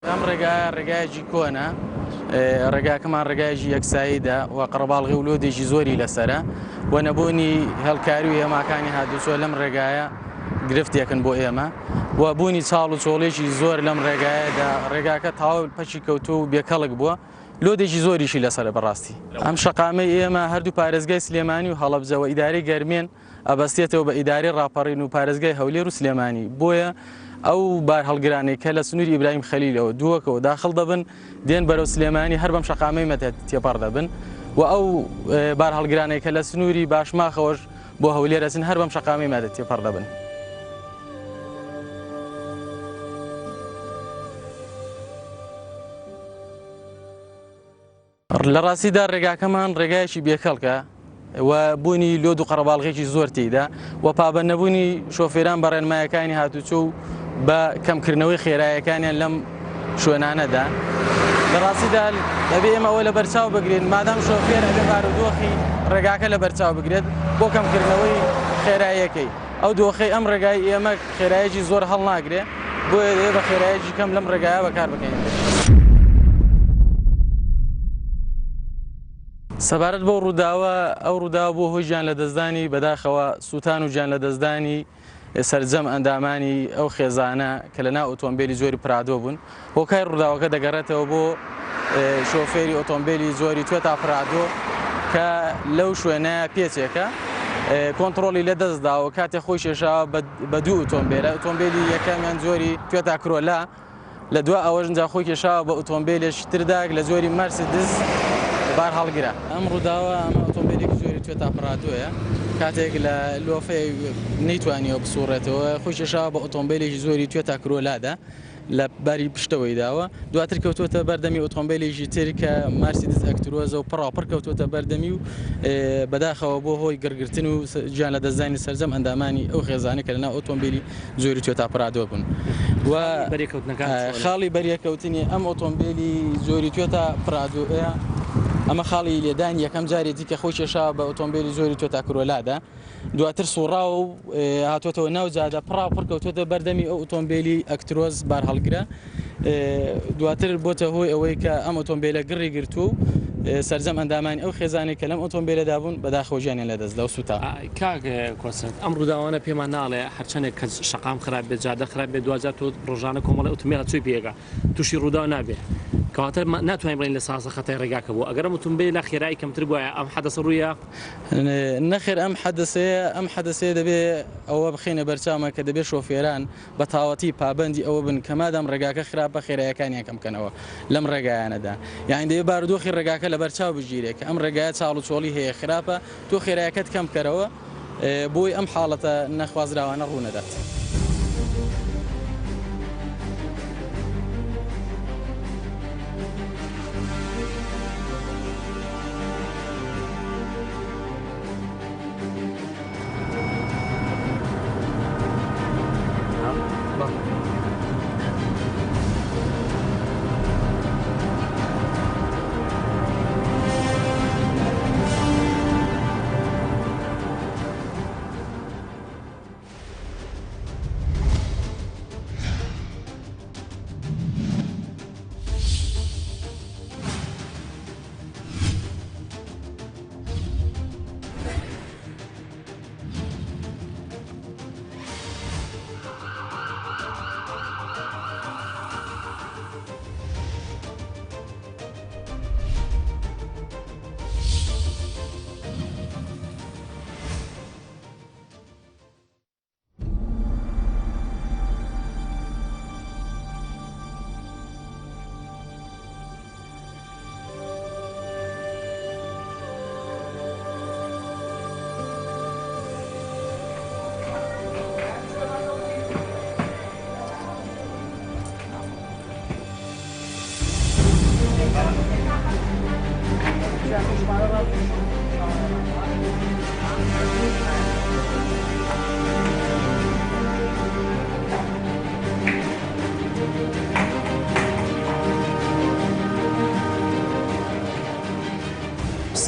ئەم ڕێگایە ڕێگایەکی کۆنە، ڕێگاکەمان ڕێگایەکی یەکساییدا و قەرەباڵغی و لۆدێکی زۆری لەسەرە و نەبوونی هێڵکاری و هێماکانی هاتوچۆ لەم ڕێگایە گرفتێکن بۆ ئێمە و بوونی چاڵ و چۆڵێکی زۆر لەم ڕێگایەدا ڕێگاکە تەواو پەکی کەوتوو و بێکەڵک بووە لۆدێکی زۆریشی لەسەرە بەڕاستی ئەم شەقامەی ئێمە هەردوو پارێزگای سلێمانی و هەڵەبجە و ئیدارەی گەرمێن ئەبەستێتەوە بە ئیدارەی ڕاپەڕین و پارێزگای هەولێر و سلێمانی، بۆیە ئەو بارهەڵگرانەی کە لە سنووری ئیبراهیم خەلیلەوە، دووەکەوە داخڵ دەبن دێن بەرەو سلێمانی هەر بەم شەقامەی مەتە تێپەڕ دەبن و ئەو بارهەڵگرانەی کە لە سنووری باشماخەوەش بۆ هەولێر ئەچن هەر بەم شەقامەی مەتە تێپەڕ دەبن. لە ڕاستیدا ڕێگاکەمان ڕێگایەکی بێکەڵکە و بوونی لۆد و قەرەباڵغێکی زۆر تێیدا و پابەند نەبوونی شۆفێران بە ڕێنمایەکانی هاتوچۆ و بە کەمکردنەوەی خێرایەکانیان لەم شوێنانەدا لە ڕاستیدا دەبێ ئێمە ئەوە لەبەرچاو بگرین مادام شۆفێر ئەبێ بارودۆخی ڕێگاکە لەبەرچاو بگرێت بۆ کەمکردنەوەی خێراییەکەی ئەو دۆخەی ئەم ڕێگای ئێمە خێرایەکی زۆر هەڵناگرێ بۆیە دەبێ بە خێرایەکی کەم لەم ڕێگایە بەکار بهێنرێت. سەبارەت بەو ڕووداوە، ئەو ڕووداوە بووە هۆی گیانلەدەستدانی بەداخەوە سووتان و گیانلەدەستدانی سەرجەم ئەندامانی ئەو خێزانە کە لەناو ئۆتۆمبێلی جۆری پرادۆ بوون. هۆکاری ڕووداوەکە دەگەڕێتەوە بۆ شۆفێری ئۆتۆمبێلی جۆری توێتا پرادۆ کە لەو شوێنە پێچێکە کۆنتڕۆڵی لە دەستداوە کاتێ خۆی کێشاوە بە دوو ئۆتۆمبێلە ئۆتۆمبێلی یەکەمیان جۆری توێتا کرۆلا لە دوا ئەوەش جا خۆی کێشاوە بە ئۆتۆمبێلێکی ترداک لە جۆری مەرسیدس بارهەڵگرە. ئەم ڕووداوە ئەمە ئۆتۆمبێلێکی جۆری توێتا پرادۆیە کاتێک لە لۆفەیە نەیتوانیوە بسوڕێتەوە خۆی کێشاوە بە ئۆتۆمبێلێکی جۆری توێتا کرۆلادا لە بەری پشتەوەی داوە، دواتر کەوتووەتە بەر دەمی ئۆتۆمبێلێکی تر کە مارسیدس ئەکترۆزە و پڕاوپڕ کەوتووەتە بەر دەمی و بەداخەوە بۆ هۆی گڕگرتن و گیان لەدەستدانی سەرجەم ئەندامانی ئەو خێزانەی کە لەناو ئۆتۆمبێلی جۆری توێتا پرادۆ بوون و خاڵی بەریەکەوتنی ئەم ئۆتۆمبێلی جۆری توێتا پرادۆیە ئەمە خاڵی لێدانی یەکەم جارێتی کە خۆی کێشاوە بە ئۆتۆمبێلی جۆری توێتا کرۆلادا. دواتر سوڕاوە و هاتووەتەوە ناو جادە پڕاوپڕ کەوتووەتە بەردەمی ئەو ئۆتۆمبێلی ئەکترۆز بارهەڵگرە دواتر بۆتە هۆی ئەوەی کە ئەم ئۆتۆمبێلە گڕی گرتووە و سەرجەم ئەندامانی ئەو خێزانەی کە لەم ئۆتۆمبێلەدا بوون بەداخەوە گیانیان لەدەستدا و سووتا. کاک کۆسرەت ئەم ڕووداوانە پێمان ناڵێ هەرچەندێک کە شەقام خراپ بێت جادە خراپ بێت دواجار تۆ ڕۆژانە کۆمەڵی ئۆتۆمبێل چۆی پێگا تووشی ڕووداو نابێ. کەواتە ناتوانین بڵێین لە سازە خەتای ڕێگاکە بووە ئەگەر ئەم ئوتومبێلە خێرایی کەمتر بوایە ئەم حەدەسە ڕوویە؟ نەخێر ئەم حەدەسەیە ئەم حەدەسەیە دەبێ ئەوە بخەینە بەرچاومان کە دەبێ شۆفێران بە تاوەتی پابەندی ئەوە بن کە مادام ڕێگاکە خراپە خێرایەکانیان کەم بکەنەوە لەم ڕێگایانەدا یانی دەبێ بارودۆخی ڕێگاکە لەبەرچاو بگیرێ کە ئەم ڕێگایە چاڵ و چۆڵی هەیە خراپە تۆ خێرایەکەت کەم بکەرەوە بۆی ئەم حاڵەتە نەخوازراوانە ڕوونەدات.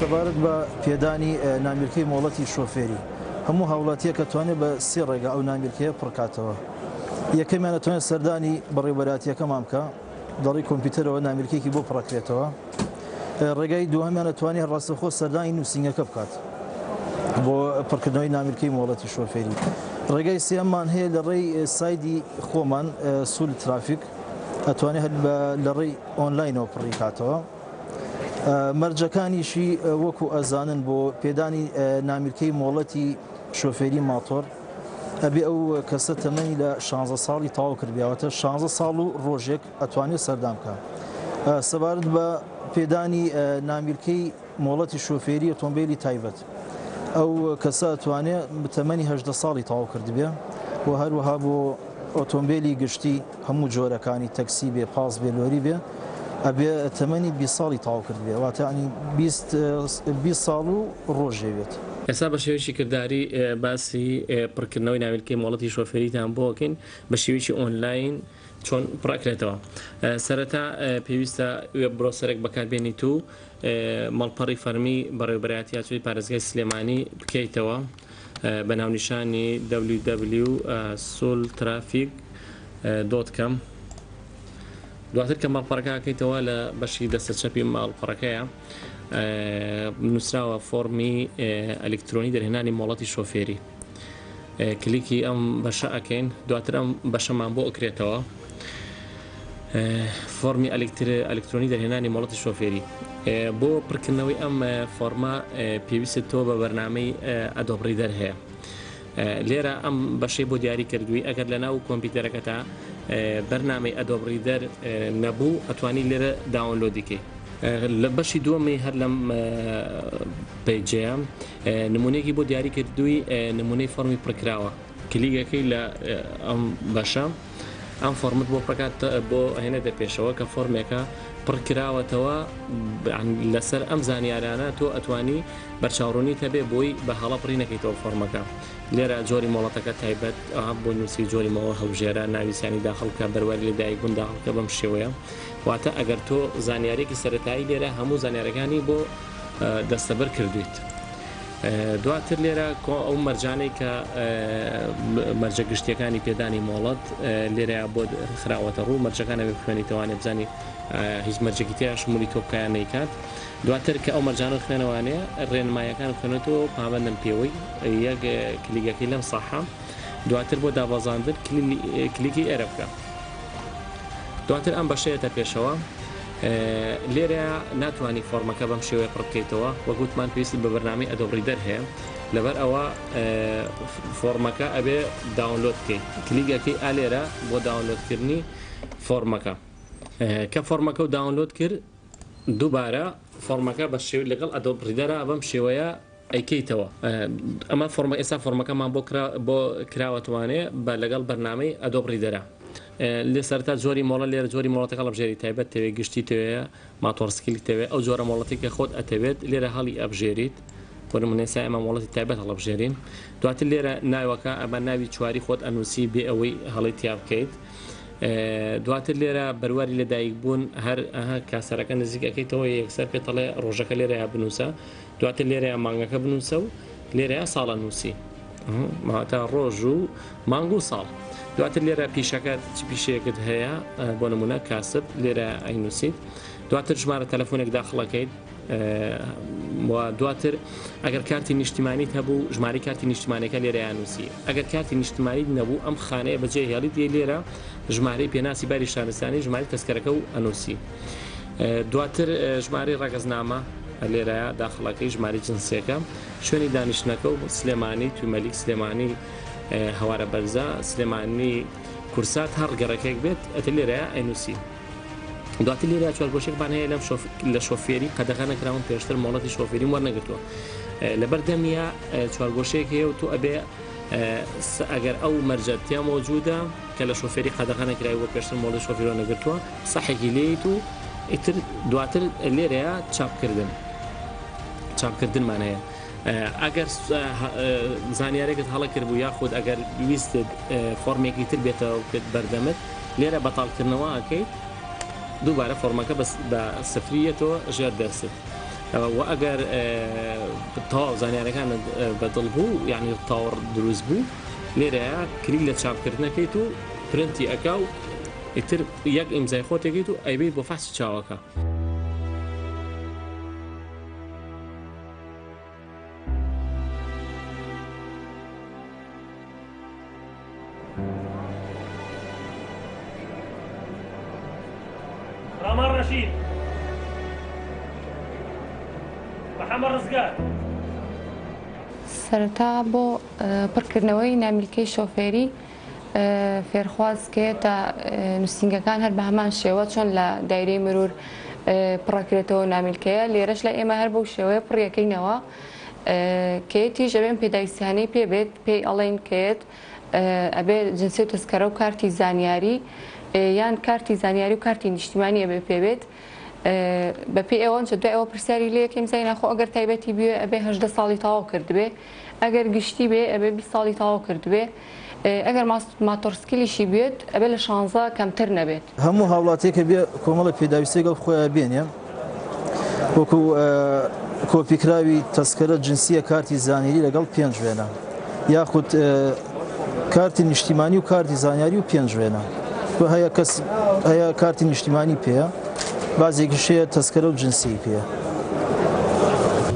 سەبارەت بە پێدانی نامیلکەی مۆڵەتی شۆفێری، هەموو هاوڵاتییەک ئەتوانێت بە سێ ڕێگا ئەو نامیلکەیە پڕکاتەوە، یەکەمیان ئەتوانێت سەردانی بەڕێوبەراتییەکەمان بکا، لەڕێی کۆمپیوتەرەوە نامیلکەیەکی بۆ پڕەکرێتەوە، ڕێگای دووهەمیان ئەتوانێت ڕاستەوخۆ سەردانی نووسینگەکە بکات بۆ پڕکردنەوەی نامیلکەی مۆڵەتی شۆفێری. ڕێگای سێهەممان هەیە لە ڕێی سایدی خۆمان سول ترافیک ئەتوانێت هەر لە ڕێی ئۆنلاینەوە پڕی کاتەوە. مەرجەکانیشی وەکو ئەزانن بۆ پێدانی نامیلکەی مۆڵەتی شۆفێری ماتۆر ئەبێ ئەو کەسە تەمەنی لە 16 ساڵی تەواو کردبێ واتە 16 ساڵ و ڕۆژێک ئەتوانێت سەردان بکە. سەبارەت بە پێدانی نامیلکەی مۆڵەتی شۆفێری ئۆتۆمبیلی تایبەت ئەو کەسە ئەتوانێت تەمەنی 18 ساڵی تەواو کردبێ و هەروەها بۆ ئۆتۆمبیلی گشتی هەموو جۆرەکانی تەکسی بێ پاس بێ لۆری بێ ئەبێ تەمەنی 20 ساڵی تەواو کردبێ واتە ینی 20 ساڵ و ڕۆژێ بێت. ئێستا بە شێوەیەکی کرداری باسی پڕکردنەوەی نامیلکەی مۆڵەتی شۆفێریتان بۆ ئەکەین بە شێوەیەکی ئۆنلاین چۆن پڕئەکرێتەوە. سەرەتا پێویستە web browser ێک بەکاربێنیت و مەڵپەڕی فەرمی بەڕێوەبەرایەتی هاتوچۆی پارێزگای سلێمانی بکەیتەوە بە ناونیشانی www.sultraffic.com دواتر کە ماڵپەڕەکە ئەکەیتەوە لە بەشی دەستە چەپی ماڵپەڕەکەیە نووسراوە فۆڕمی ئەلیکترۆنی دەرهێنانی مۆڵەتی شۆفێری کلیکی ئەم بەشە ئەکەین دواتر ئەم بەشەمان بۆ ئەکرێتەوە فۆرمی ئەلیکترۆنی دەرهێنانی مۆڵەتی شۆفێری بۆ پڕکردنەوەی ئەم فۆرمە پێویستت تۆ بە بەرنامەی Adobe Reader هەیە لێرە ئەم بەشەی بۆ دیاری کردووی ئەگەر لە ناو کۆمپیوتەرەکەتا بەرنامەی Adobe Reader نەبوو ئەتوانی لێرە download ی کەی لە بەشی دووەمی هەر لەم page ەیە نمونەیەکی بۆ دیاری کردووی نمونەی فۆرمی پڕکراوە کلیکەکەی لە ئەم بەشە ئەم فۆرمت بۆ پڕکات بۆ هێنێتە پێشەوە کە فۆرمێکە پڕکراوەتەوە لەسەر ئەم زانیارانە تۆ ئەتوانی بەرچاوڕوونیت هەبێ بۆی بە هەڵە پڕی نەکەیتەوە فۆرمەکە لێرە جۆری مۆڵەتەکە تایبەت بۆ نووسی جۆری مۆڵەت هەڵبژێرە ناوی سیانی داخڵ بکە بەرواری لەدایک بوون داخڵ بکە بەم شێوەیە واتە ئەگەر تۆ زانیارێکی سەرەتایی لێرە هەموو زانیارەکانی بۆ دەستەبەر کردویت دواتر لێرە ئەو مەرجانەی کە مەرجە گشتیەکانی پێدانی مۆڵەت لێرە بۆ خراوەتە ڕوو مەرجەکانە بخوێنیتەوانێ بزانی هیچ مەرجێکی تیا شمولی تۆ بکایان نەیکات دواتر کە ئەو مەرجانە خوێنەوانێ ڕێنمایەکان خوێنێتەوە پابەندن پێوەی یەک کلیگەکەی لەم ساحە دواتر بۆ دابەزاندن کلیکی ئێرە بکە دواتر ئەم بەشەیەتە پێشەوە. لێرە ناتوانی فۆرمەکە بەم شێوەیە پڕ بکەیتەوە وەک وتمان پێویستت بە بەرنامەی Adobe Reader هەیە لەبەر ئەوە فۆرمەکە ئەبێ download بکەیت کلیک ئەکەی ئا لێرە بۆ download کردنی فۆرمەکە کە فۆرمەکە و download کرد دووبارە فۆرمەکە بە شێوەی لەگەڵ Adobe Reader ە بەم شێوەیە ئەیکەیتەوە ئەمە فۆرمە ئێستا فۆرمەکەمان بۆ کرا بۆ کراوەتوانێ بە لەگەڵ بەرنامەی Adobe Reader ە لێ سەرتا جۆری مۆڵە لێرە جۆری مۆڵەتەکە هەڵبژێری تایبەت تەوێ گشتی تەوێ ماتۆڕسکیل تەوێ ئەو جۆرە مۆڵەتی کە خۆت ئەتەوێت لێرە هەڵی ئەبژێریت بۆ نمونە ئێستا ئێمە مۆڵەتی تایبەت هەڵبژێرین دواتر لێرە ناوەکە ئەمە ناوی چواری خۆت ئەنووسی بێ ئەوەی هەڵی تیا بکەیت دواتر لێرە بەرواری لەدایک بوون هەر کاسەرەکە نزیک ئەەکەیتەوە یەکسەر پێتەڵێ ڕۆژەکە لێرەیە بنووسە دواتر لێرەیا مانگەکە بنووسە و لێرەیا ساڵە نووسی ماتا ڕۆژ و مانگ و ساڵ دواتر لێرە پیشەکەت چ پیشەیەکت هەیە بۆ نمونە کاسب لێرە ئەینووسیت دواتر ژمارە تەلەفۆنێک داخڵەکەیت و دواتر ئەگەر کارتی نیشتیمانیت هەبوو ژماری کارتی نیشتیمانەکە لێرەیان نووسی ئەگەر کارتی نیشتمانیت نەبوو ئەم خانەیە بەجێ هێڵیت لێرە ژمارەی پێناسی باری شارستانی ژماری تەسکەرەکە و ئەنووسی دواتر ژمارەی ڕەگەزنامە لێرەیە داخڵەکەی ژمارەی جنسیەکە شوێنی دانیشتنەکە و سلێمانی تومەلیک سلێمانی هەوارە بەرزە سلێمانی کورسات هەر گەڕەکێک بێت ئەتە لێرەیە ئەینوسی دواتر لێرە چوارگۆشێکمان هەیە لەم شۆف لە شۆفێری قەدەغە نەکراون پێشتر مۆڵەتی شۆفێریم وەرنەگرتووە لەبەر دەمیە چوارگۆشێک هەیە و تۆ ئەبێ ئەگەر ئەو مەرجە تیا مەوجودە کە لە شۆفێری قەدەغە نەکراوی بۆ پێشتر مۆڵی شۆفێری وەرنەگرتووە سەحێکی لێیت و ئیتر دواتر لێرەیە چاپکردن چاپکردنمان هەیە ئەگەر زانیارێکت هەڵە کردبوو یاخود ئەگەر ویستت فۆرمێکی تر بێتەوە بێت بەردەمت لێرە بەتاڵکردنەوە ئەکەیت دووبارە فۆرمەکە بە سفریەتەوە ژێر دەستت و ئەگەر تەواو زانیارەکانت بەدڵ بوو یعنی تاوەڕ دروست بوو لێرەیە کلیک لە چاپکردنەکەیت و پرنتی ئەکا و ئیتر یەک ئیمزای خۆت ئەکەیت و ئەیبەیت بۆ فەحسی چاوەکە. ڕامان ڕەشید محەممەد ڕزگار. سەرەتا بۆ پڕکردنەوەی نامیلکەی شۆفێری فێرخواز کە یەتە نووسینگەکان هەر بە هەمان شێوە چۆن لە دایرەی مرور پڕەکرێتەوە نامیلکەیە لێرەش لای ئێمە هەر بەو شێوەیە پڕیەکەینەوە کەیەتیش ئەبێ ئەم پێداویستیانەی پێ بێت پێی ئەڵێین کەیەت ئەبێ جنسی و تەسکەرە و کارتی زانیاری یان کارتی زانیاری و کارتی نیشتیمانی ئەبێ پێ بێت بە پێی ئەوە دوای ئەوە پرسیاری لێ یەکەین بزانین ئاخۆ ئەگەر تایبەتی بوێ ئەبێ 18 ساڵی تەواو کردبێ ئەگەر گشتی بێ ئەبێ 20 ساڵی تەواو کردبێ ئەگەر ماتۆڕسکیلیشی بێت ئەبێ لە شانزە کەمتر نەبێت. هەموو هاوڵاتیەک ئەبێ کۆمەڵێک پێداویستی لەگەڵ خۆیا بێنێ وەکو کۆپیکراوی تەسکەرە جنسیە کارتی زانیری لەگەڵ پێنج وێنە یاخود کارتی نیشتیمانی و کارتی زانیاری و پێنج وێنە و هەیە کەس هەیە کارتی نیشتیمانی پێیە بازێکیش هەیە تەسکەرە و جنسی پێیە.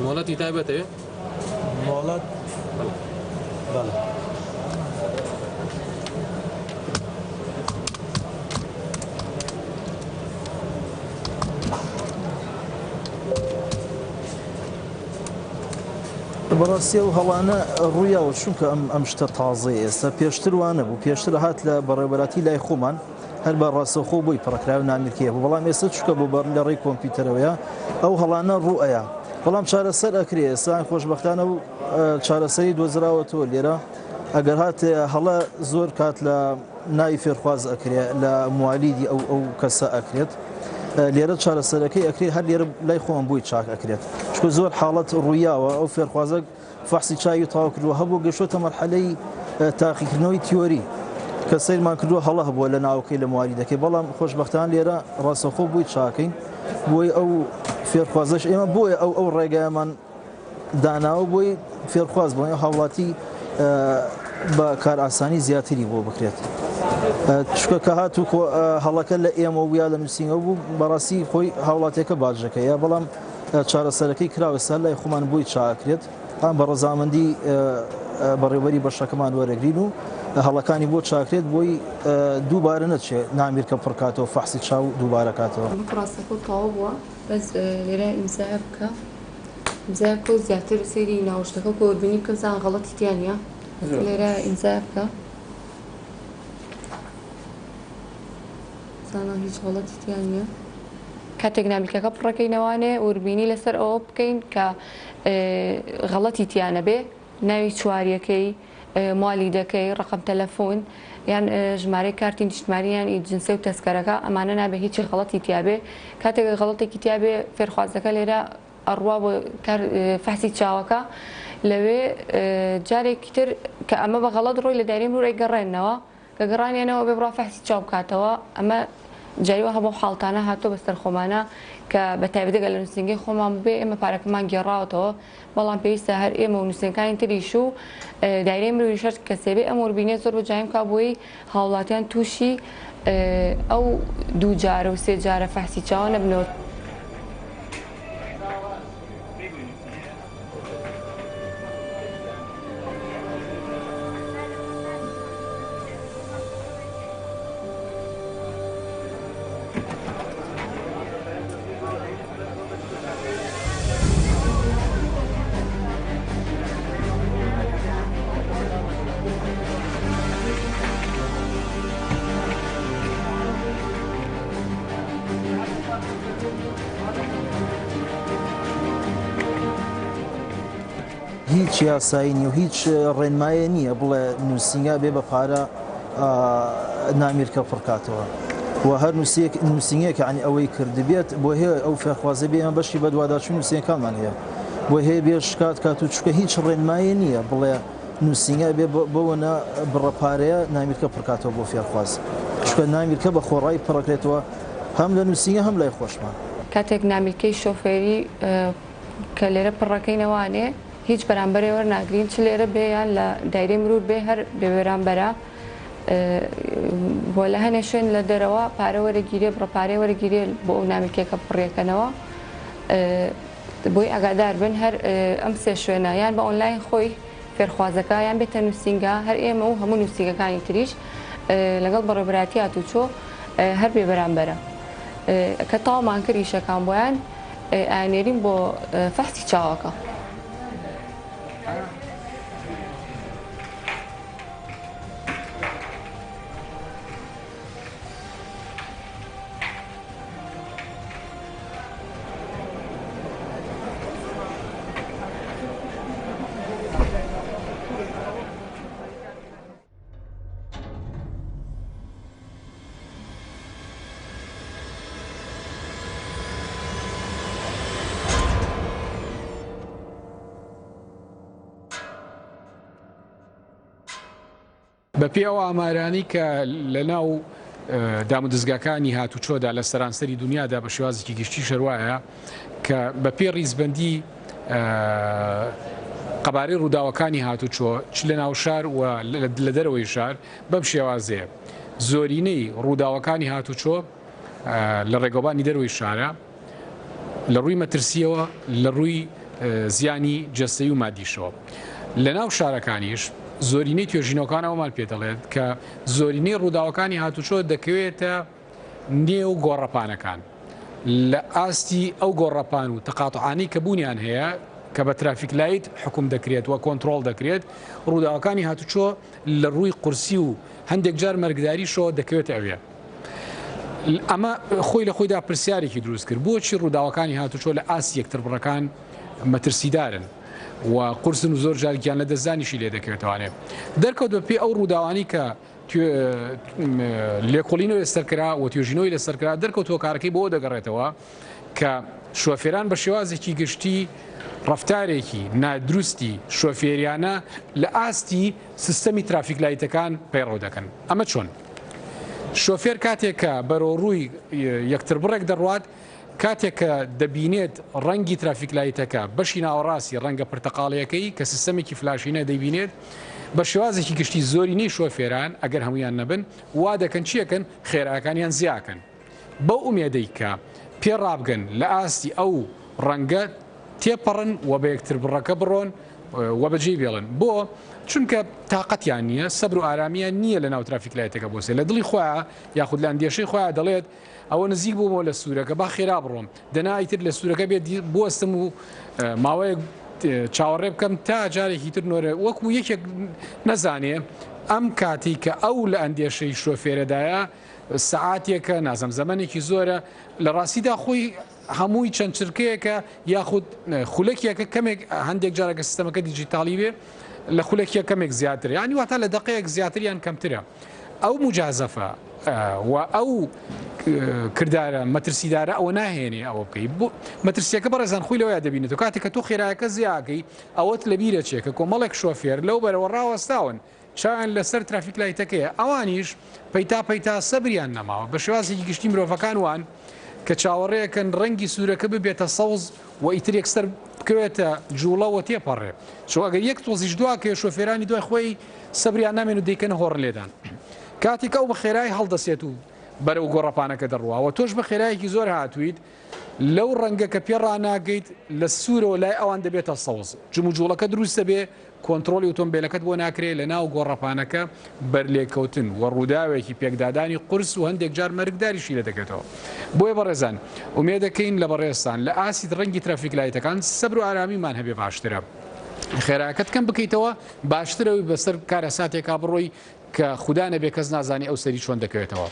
مۆڵەتی تایبەتە؟ مۆڵەت بەڵێ. بەڕاستی ئەو هەڵانە ڕوویاوە چونکە ئەم ئەم شتە تازەیە ئێستا پێشتر وانە بوو پێشتر هات لە بەڕێوەبەراتی لای خۆمان هەر بە ڕاستەوخۆ بۆی پڕکراوە نامیرکەیە بوو بەڵام ئێستا چونکە بۆ بەر لە ڕێی کۆمپیوتەرەوەیە ئەو هەڵانە ڕوو ئەیا بەڵام چارەسەر ئەکرێ ئێستا خۆشبەختانە و چارەسەری دۆزراوەتەوە لێرە ئەگەر هات هەڵە زۆر کات لە ناوی فێرخواز ئەکرێ لە موالیدی ئەو ئەو کەسە ئەکرێت لێرە چارەسەرەکەی ئەکرێت هەر لێرە لای خۆمان بۆی چاک ئەکرێت چونکە زۆر حاڵەت ڕوویاوە ئەو فێرخوازە فەحسی چاوی تەواو کردووە هەبوو گەشتۆتە مەرحەلەی تاقیکردنەوەی تیۆری کە سەیرمان کردووە هەڵە هەبووە لە ناوەکەی لە موالیدەکەی بەڵام خۆشبەختان لێرە ڕاستەوخۆ بۆی چاکەین بۆی ئەو فێرخوازەش ئێمە بۆیە ئەو ئەو ڕێگایەمان داناوە بۆی فێرخواز بۆ هاوڵاتی بە کارئاسانی زیاتری بۆ بکرێت چونکە کە هات و هەڵەکە لە ئێمە و یا لە نووسینگە بوو بەڕاستی خۆی هاوڵاتیەکە باجەکەیە بەڵام چارەسەرەکەی کراوە سەر لای خۆمان بۆی چاکرێت ئەم بە ڕەزامەندی بەڕێوەبەری بەشەکەمان وەرەگرین و هەڵەکانی بۆ چاکرێت بۆی دووبارە نەچێ نامیرکە پڕکاتەوە فەحسی چاو دووبارە کاتەوە. ئەمە پرۆسەکە تەواو بووە بەس لێرە ئیمزایە بکە ئیمزایە بکە و زیاتر سەیری ناوشتەکە بکە وردبینی بکە بزانە غەڵەتی تیا نییە لێرە ئیمزایە بکە بزانە هیچ غەڵەتی تیا نییە. کاتێک نامیلکەکە پڕەکەینەوانێ وردبینی لەسەر ئەوە بکەین کە غەڵەتی تیا نەبێ ناوی چواریەکەی، موالیدەکەی، ڕەقەم تەلەفون، یان ژمارەی کارتی نیشتمانی یان ئی جنسیە و تەسکەرەکە ئەمانە نابێ هیچی غەڵەتی تیابێ کاتێک غەڵەتێکی تیابێ فێرخوازەکە لێرە ئەڕوا بۆ کار فەحسی چاوەکە لەوێ جارێکی تر کە ئەمە بە غەڵەت ڕۆی لە دایرەی مرور ئەیگەڕێننەوە کە گەڕانیانەوە ئەبێ بڕوا فەحسی چاو بکاتەوە ئەمە جاری وا هەبوو حاڵتانە هاتووە بەسەر خۆمانە کە بە تایبەتی گەر لە نووسینگەی خۆمان بووبێ ئێمە پارەکەمان گێڕاوەتەوە بەڵام پێویستە هەر ئێمە و نووسینگەکانی تریش و دایرەی مروریش هەر کەسێ بێ ئەم وردبینیە زۆر بە جوانی بکا بۆی هاوڵاتیان تووشی ئەو دوو جارە و سێ جارە فەحسی چاوە نەبنەوە. هیچ یاسایی نیە و هیچ ڕێنمایە نییە بڵێ نووسینگا بێ بە پارە نامیرکە پڕکاتەوە و هەر نووسینگێک عنی ئەوەی کردبێت بۆ هەیە ئەو فێرخوازە بێ ئێمە بەشی بەدواداچوون نووسینەکانمان هەیە بۆ هەیە بێ شکات کات و چونکە هیچ ڕێنمایە نییە بڵێ نووسینگا بێ بەوەنە بڕە پارەیە نامیرکە پڕکاتەوە بۆ فێرخواز چونکە نامیرکە بە خۆڕایی پڕەکرێتەوە هەم لە نووسینگە هەم لای خۆشمان. کاتێک نامیلکەی شۆفێری کە لێرە پڕەکەینەوانێ هیچ بەرامبەرێ وەرناگرین چ لێرە بێ یان لە دایرەی مرور بێ هەر بێ بەرامبەرە و لە هەنێ شوێن لە دەرەوە پارە وەرەگیرێ بڕە پارەی وەرەگیرێ بۆ ئەو نامیلکەیە کە پڕیەکەنەوە بۆی ئاگادار بن هەر ئەم سێ شوێنە یان بە ئۆنلاین خۆی فێرخوازەکە یان بێتە نووسینگە هەر ئێمە و هەموو نووسینگەکانی تریش لەگەڵ بەڕێوەبەرایەتی هاتوچۆ هەر بێ بەرامبەرە کە تەواومان کرد ئیشەکان بۆیان ئەیاننێرین بۆ فەحسی چاوەکە. بەپێی ئەو ئامارانەی کە لەناو دامودەزگاکانی هاتوچۆدا لە سەرانسەری دنیادا بە شێوازێکی گشتی شەروایە کە بەپێی ڕیزبەندی قەبارەی ڕووداوەکانی هاتوچۆ چ لە ناو شار و لە دەرەوەی شار بەم شێوازەیە زۆرینەی ڕووداوەکانی هاتوچۆ لە ڕێگەوبانی دەرەوەی شارە لە ڕووی مەترسیەوە لە ڕووی زیانی جەستەی و مادیشەوە لە ناو شارەکانیش زۆرینەی توێژینەوەکان ئەومان پێ دەڵێت کە زۆرینەی ڕووداوەکانی هاتوچۆ دەکەوێتە نێو گۆڕەپانەکان لە ئاستی ئەو گۆڕەپان و تەقاتعانەی کە بوونیان هەیە کە بە traffic light حکوم دەکرێت و کۆنترۆڵ دەکرێت ڕووداوەکانی هاتوچۆ لە ڕووی قورسی و هەندێک جار مەرگداریشەوە دەکەوێتە ئەوێ. ئەمە خۆی لە خۆیدا پرسیارێکی دروست کرد بۆچی ڕووداوەکانی هاتوچۆ لە ئاستی یەکتربڕەکان مەترسیدارن و قورسن و زۆر جار گیان لە دەستدانیشی لێ دەکەوێتوانێ دەرکەوت بە پێی ئەو ڕووداوانی کە لێکۆڵینەوەی لەسەر کرا و توێژینەوەی لەسەر کرا دەرکەوت هۆکارەکەی بۆ دەگەڕێتەوە کە شۆفێران بە شێوازێکی گشتی ڕەفتارێکی نادروستی شۆفێریانە لە ئاستی سیستەمی traffic light ەکان پەیڕەو دەکەن. ئەمە چۆن؟ شۆفێر کاتێک کە بەرەوڕووی یەکتربڕێک دەڕوات، کاتێک کە دەبینێت ڕەنگی traffic light ەکە، بەشی ناوەڕاستی ڕەنگە پرتەقاڵییەکەی کە سیستەمێکی flashing ە دەیبینێت، بە شێوازێکی گشتی زۆرینەی شۆفێران، ئەگەر هەموویان نەبن، وا دەکەن چی ئەکەن؟ خێراکانیان زیاکەن بەو ئومێدەی کە پێ ڕابگەن لە ئاستی ئەو ڕەنگە تێپەڕن و بە یەکتربڕەکە بڕۆن. و بەجێی بێڵن. بۆ؟ چونکە تاقەتیان نییە، سەبر و ئارامییان نییە لەناو traffic light ەکە بوەستێ. لە دڵی خۆیا یاخود لە ئەندێشەی خۆیا دەڵێت ئەوە نزیک بوومەوە لە سوورەکە با خێرا بڕۆم، دەنا ئیتر لە سوورەکە بێت بوەستم و ماوەیەک چاوەڕێ بکەم تا جارێکی تر نۆرە وەکو یەکێک نەزانێ ئەم کاتەی کە ئەو لە ئەندێشەی شۆفێرەدایە سەعاتێکە نازم زەمەنێکی زۆرە لە ڕاستیدا خۆی هەمووی چەند چرکەیەکە یاخود خولەکێکە کەمێک هەندێک جارەکە سیستەمەکە دیجیتاڵی بێ لە خولەکیە کەمێک زیاتر یعنی واتا لە دقەیەک زیاتر یان کەمترە ئەو مجازەفە و ئەو کردارە مەترسیدارە ئەوە ناهێنێ ئەوە بکەی مەترسیەکە بەڕێزان خۆی لەوەیە دەبینێت و کاتێک کە تۆ خێرایەکە زیاکەی ئەوەت لەبیرە چێ کە کۆمەڵێک شۆفێر لەو بەرەوە ڕاوەستاون چاویان لەسەر traffic light ەکەیە، ئەوانیش پەیتا پەیتا سەبریان نەماوە، بە شێوازێکی گشتی مرۆڤەکان وان کە چاوەڕێکەن ڕەنگی سوورەکە ببێتە سەوز و ئیتر یەکسەر بکەوێتە جووڵە و تێپەڕێ، چۆ ئەگەر یەک تۆزیش دواکەوێ شۆفێرانی دوای خۆی سەبریان نامێن و دەیکەنە هۆڕن لێدان. کاتێک ئەو بە خێرایی هەڵدەسێت و بەرەو گۆڕەپانەکە دەڕوا و تۆش بە خێرایەکی زۆر هاتوویت، لەو ڕەنگە کە پێ ڕاناگەیت لە سوورەوە لای ئەوان دەبێتە سەوز، جموجوڵەکە دروست دەبێ، کۆنترۆڵی ئۆتۆمبێلەکەت بۆ ناکرێ، لەناو گۆڕەپانەکە بەرلێکەوتن و ڕووداوێکی پێکدادانی قورس و هەندێک جار مەرگداریشی لێدەکەوێتەوە. بۆیە بەڕێزان ئومێدەکەین لە بەڕێزتان لە ئاستی ڕەنگی traffic light ەکان سەبر و ئارامیمان هەبێ باشترە خێراکەت کەم بکەیتەوە باشترە بەسەر کارەساتێکا بڕۆی کە خودا نەبێ کەس نازانی ئەو سەری چۆن دەکەوێتەوە.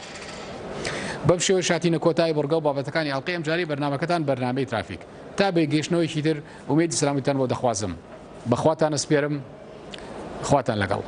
بەم شێوەیەش هاتینە کۆتایی بڕگە و بابەتەکانی ئەڵقەی ئەمجارەی بەرنامەکەتان بەرنامەی ترافیک. تا بە گەیشتنەوەیەکی تر ئومێدی سەلامەتیتان بۆ دەخوازم. بە خواتان ئەسپێرم. خواتان لەگەڵ.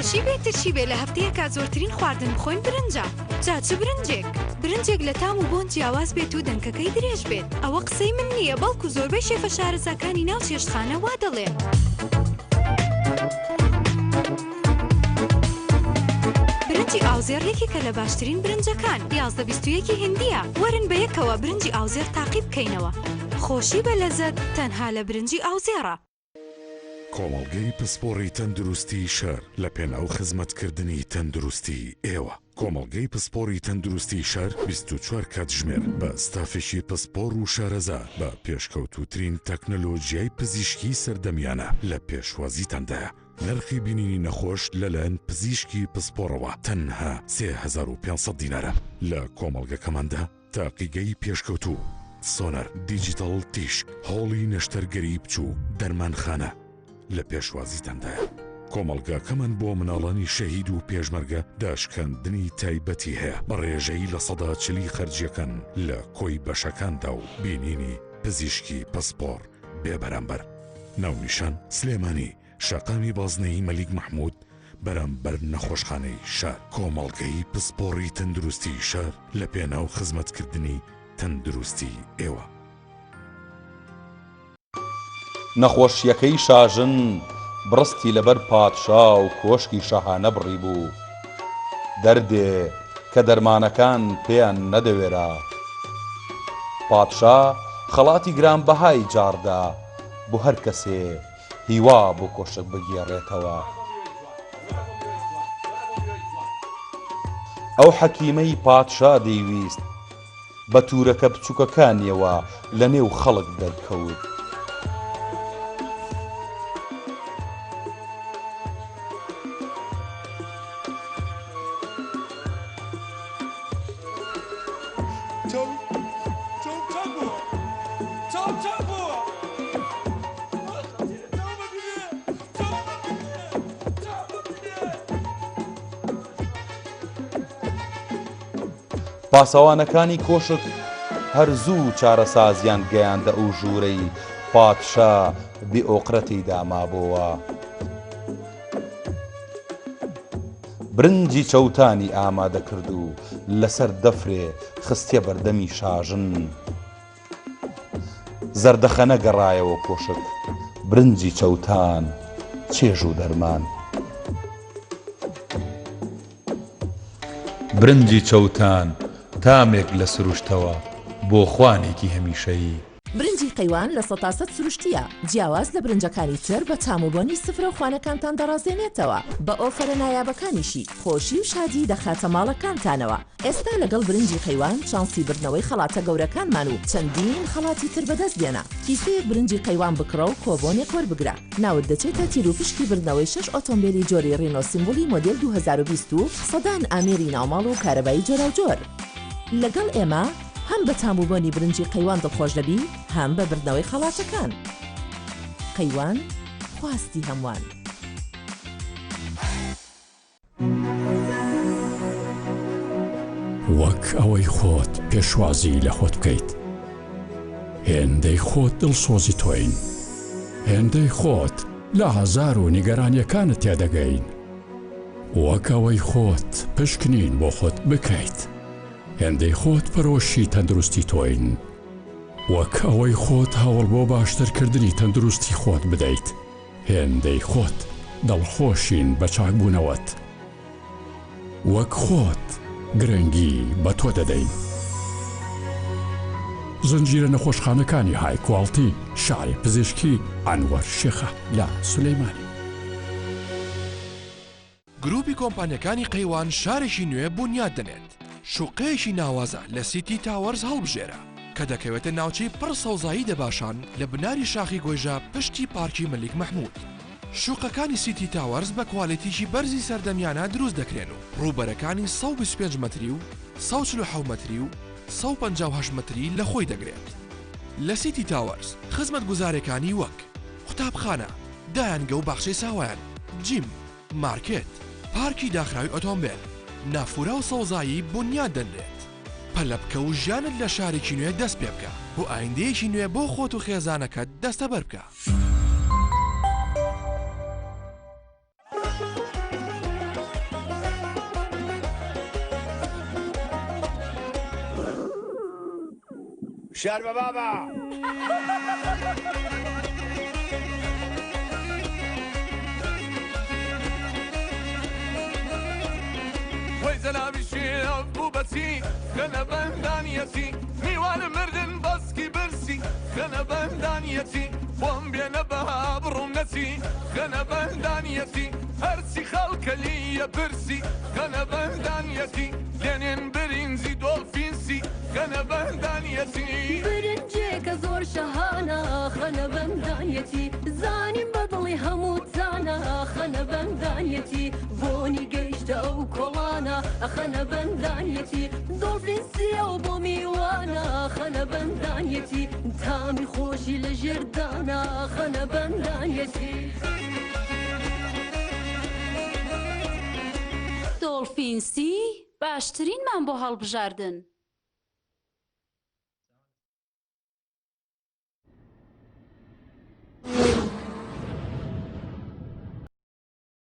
خۆشی بێ ترشی بێ لە هەفتەیەکا زۆرترین خواردن بخۆین برنجە جا چ برنجێک برنجێک لە تام و بۆن جیاواز بێت و دەنکەکەی درێژ بێت ئەوە قسەی من نییە بەڵکو زۆربەی شێفە شارەزاکانی ناو چێشتخانە وا دەڵێن. برنجی ئاوزێڕ یەکێکە لە باشترین برنجەکان، 11 21 ی هیندییە، وەرن بەیەکەوە برنجی ئاوزێڕ تاقی بکەینەوە. خۆشی بە لەزەت تەنها لە برنجی ئاوزێڕە. کۆمەڵگەی پسپۆڕی تەندروستی شار لە پێناو خزمەتکردنی تەندروستی ئێوە. کۆمەڵگەی پسپۆڕی تەندروستی شار 24 کاتژمێر بە ستافێکی پسپۆڕ و شارەزا بە پێشکەوتووترین تەکنەلۆژیای پزیشکی سەردەمیانە لە پێشوازیتاندایە. نرخی بینینی نەخۆش لەلایەن پزیشکی پسپۆڕەوە تەنها 3500 دینارە. لە کۆمەڵگەکەماندا تاقیگەی پێشکەوتوو. سۆنەر، دیجیتاڵ تیشک، هۆڵی نەشتەرگەری بچووک، دەرمانخانە لە پێشوازیتاندایە. کۆمەڵگاکەمان بۆ مناڵانی شەهید و پێشمەرگە داشکاندنی تایبەتی هەیە بە ڕێژەی 40% خەرجیەکان لە کۆی بەشەکاندا و بینینی پزیشکی پسپۆڕ بێ بەرامبەر. ناونیشان، سلێمانی، شەقامی بازنەیی مەلیک مەحمود بەرامبەر نەخۆشخانەی شار. کۆمەڵگەی پسپۆڕی تەندروستی شار لە پێناو خزمەتکردنی تەندروستی ئێوە. نەخۆشییەکەی شاژن بڕستی لەبەر پادشا و کۆشکی شاهانە بڕیبوو، دەردێ کە دەرمانەکان پێیان نەدەوێرا. پادشا خەڵاتی گرانبەهای جاڕدا بۆ هەر کەسێ هیوا بۆ کۆشک بگێڕێتەوە. ئەو حەکیمەی پادشا دەیویست بە توورەکە بچووکەکانیەوە لە نێو خەڵک دەرکەوت. پاسەوانەکانی کۆشک هەر زوو چارەسازیان گەیاندە ئەو ژوورەی پادشا بێ ئۆقرە تێیدا مابۆوە. برنجی چەوتانی ئامادە کرد و لەسەر دەفرێ خستیە بەردەمی شاژن. زەردەخەنە گەڕایەوە کۆشک، برنجی چەوتان چێژ و دەرمان. برنجی چەوتان تامێک لە سروشتەوە بۆ خوانێکی هەمیشەیی. برنجی قەیوان 100% سروشتییە، جیاواز لە برنجەکانی تر بە تام و بۆنی سفرە و خوانەکانتان دەڕازێنێتەوە، بە ئۆفەرە نایابەکانیشی خۆشی و شادی دەخاتە ماڵەکانتانەوە. ئێستا لەگەڵ برنجی قەیوان چانسی بردنەوەی خەڵاتە گەورەکانمان و چەندین خەڵاتی تر بەدەست بێنە. کیسەیەک برنجی قەیوان بکڕە و کۆبۆنێک وەربگرە. ناوت دەچێتە تیروپشکی بردنەوەی شەش ئۆتۆمبێلی جۆری ڕینۆ سیمبولی مۆدێل 2020 و سەدان ئامێری ناوماڵ و کارەبایی جۆراوجۆر. لەگەڵ ئێمە هەم بە تام و بۆنی برنجی قەیوان دڵخۆش دەبی هەم بە بردنەوەی خەڵاتەکان. قەیوان خواستی هەمووان. وەک ئەوەی خۆت پێشوازی لە خۆت بکەیت هێندەی خۆت دڵسۆزی تۆین هێندەی خۆت لە ئازار و نیگەرانیەکانت تێدەگەین وەک ئەوەی خۆت پشکنین بۆ خۆت بکەیت هێندەی خۆت پەرۆشی تەندروستی تۆین وەک ئەوەی خۆت هەوڵ بۆ باشترکردنی تەندروستی خۆت بدەیت هێندەی خۆت دڵخۆشین بە چاکبوونەوەت. وەک خۆت گرنگی بە تۆ دەدەین. زنجیرە نەخۆشخانەکانی های کواڵتی شاری پزیشکی ئەنوەر شێخە لە سولەیمانی. گروپی کۆمپانیەکانی قەیوان شارێکی نوێ بونیاد دەنێت، شوقەیەکی ناوازە لە سیتی تاوەرز هەڵبژێرە کە دەکەوێتە ناوچەی پڕ سەوزایی دەباشان لە بناری شاخی گۆیژە پشتی پارکی مەلیک مەحمود. شوقەکانی سیتی تاوەرز بە کوالێتیکی بەرزی سەردەمیانە دروست دەکرێن و ڕووبەرەکانی 125 مەتری و 147 مەتری و 158 مەتری لەخۆی دەگرێت. لە سیتی تاوەرز خزمەتگوزارێکانی وەک، قوتابخانە، دایەنگە و باخچەی ساوایان، جیم، مارکێت، پارکی داخراوی ئۆتۆمبێل، نافورا و سەوزایی بونیاد دەنرێت. پەلە بکە و ژیانت لە شارێکی نوێ دەست پێ بکە و ئایندەیەکی نوێ بۆ خۆت و خێزانەکەت دەستەبەر بکە. وشیار بە بابە. وەی جەنابی شێخ بوو بەچی خەنە بەندانیەتی میوانم مردن بەسکی برسی خەنە بەندانیەتی بۆم بێنە بە بڕوم نەچی خەنە بەندانیەتی هەرچی خەڵکە لییە پرسی خەنە بەندانیەتی دێنێن برینجی دۆڵفینسی خەنە بەندانیەتی. برنجێکە زۆر شەهانە خەنە بەندانیەتی زانیم بە دڵی هەمووتانە خەنە بەندانیەتی بۆنی گەیشتە ئەو کۆڵانە خەنە بەندانیەتی دۆڵفینسیە و بۆ میوانە خەنە بەندانیەتی. بەندانیەتی تامی خۆشی لە ژێر دانا خەنە بەندانیەتی. دۆڵفین سی باشترینمان بۆ هەڵبژاردن.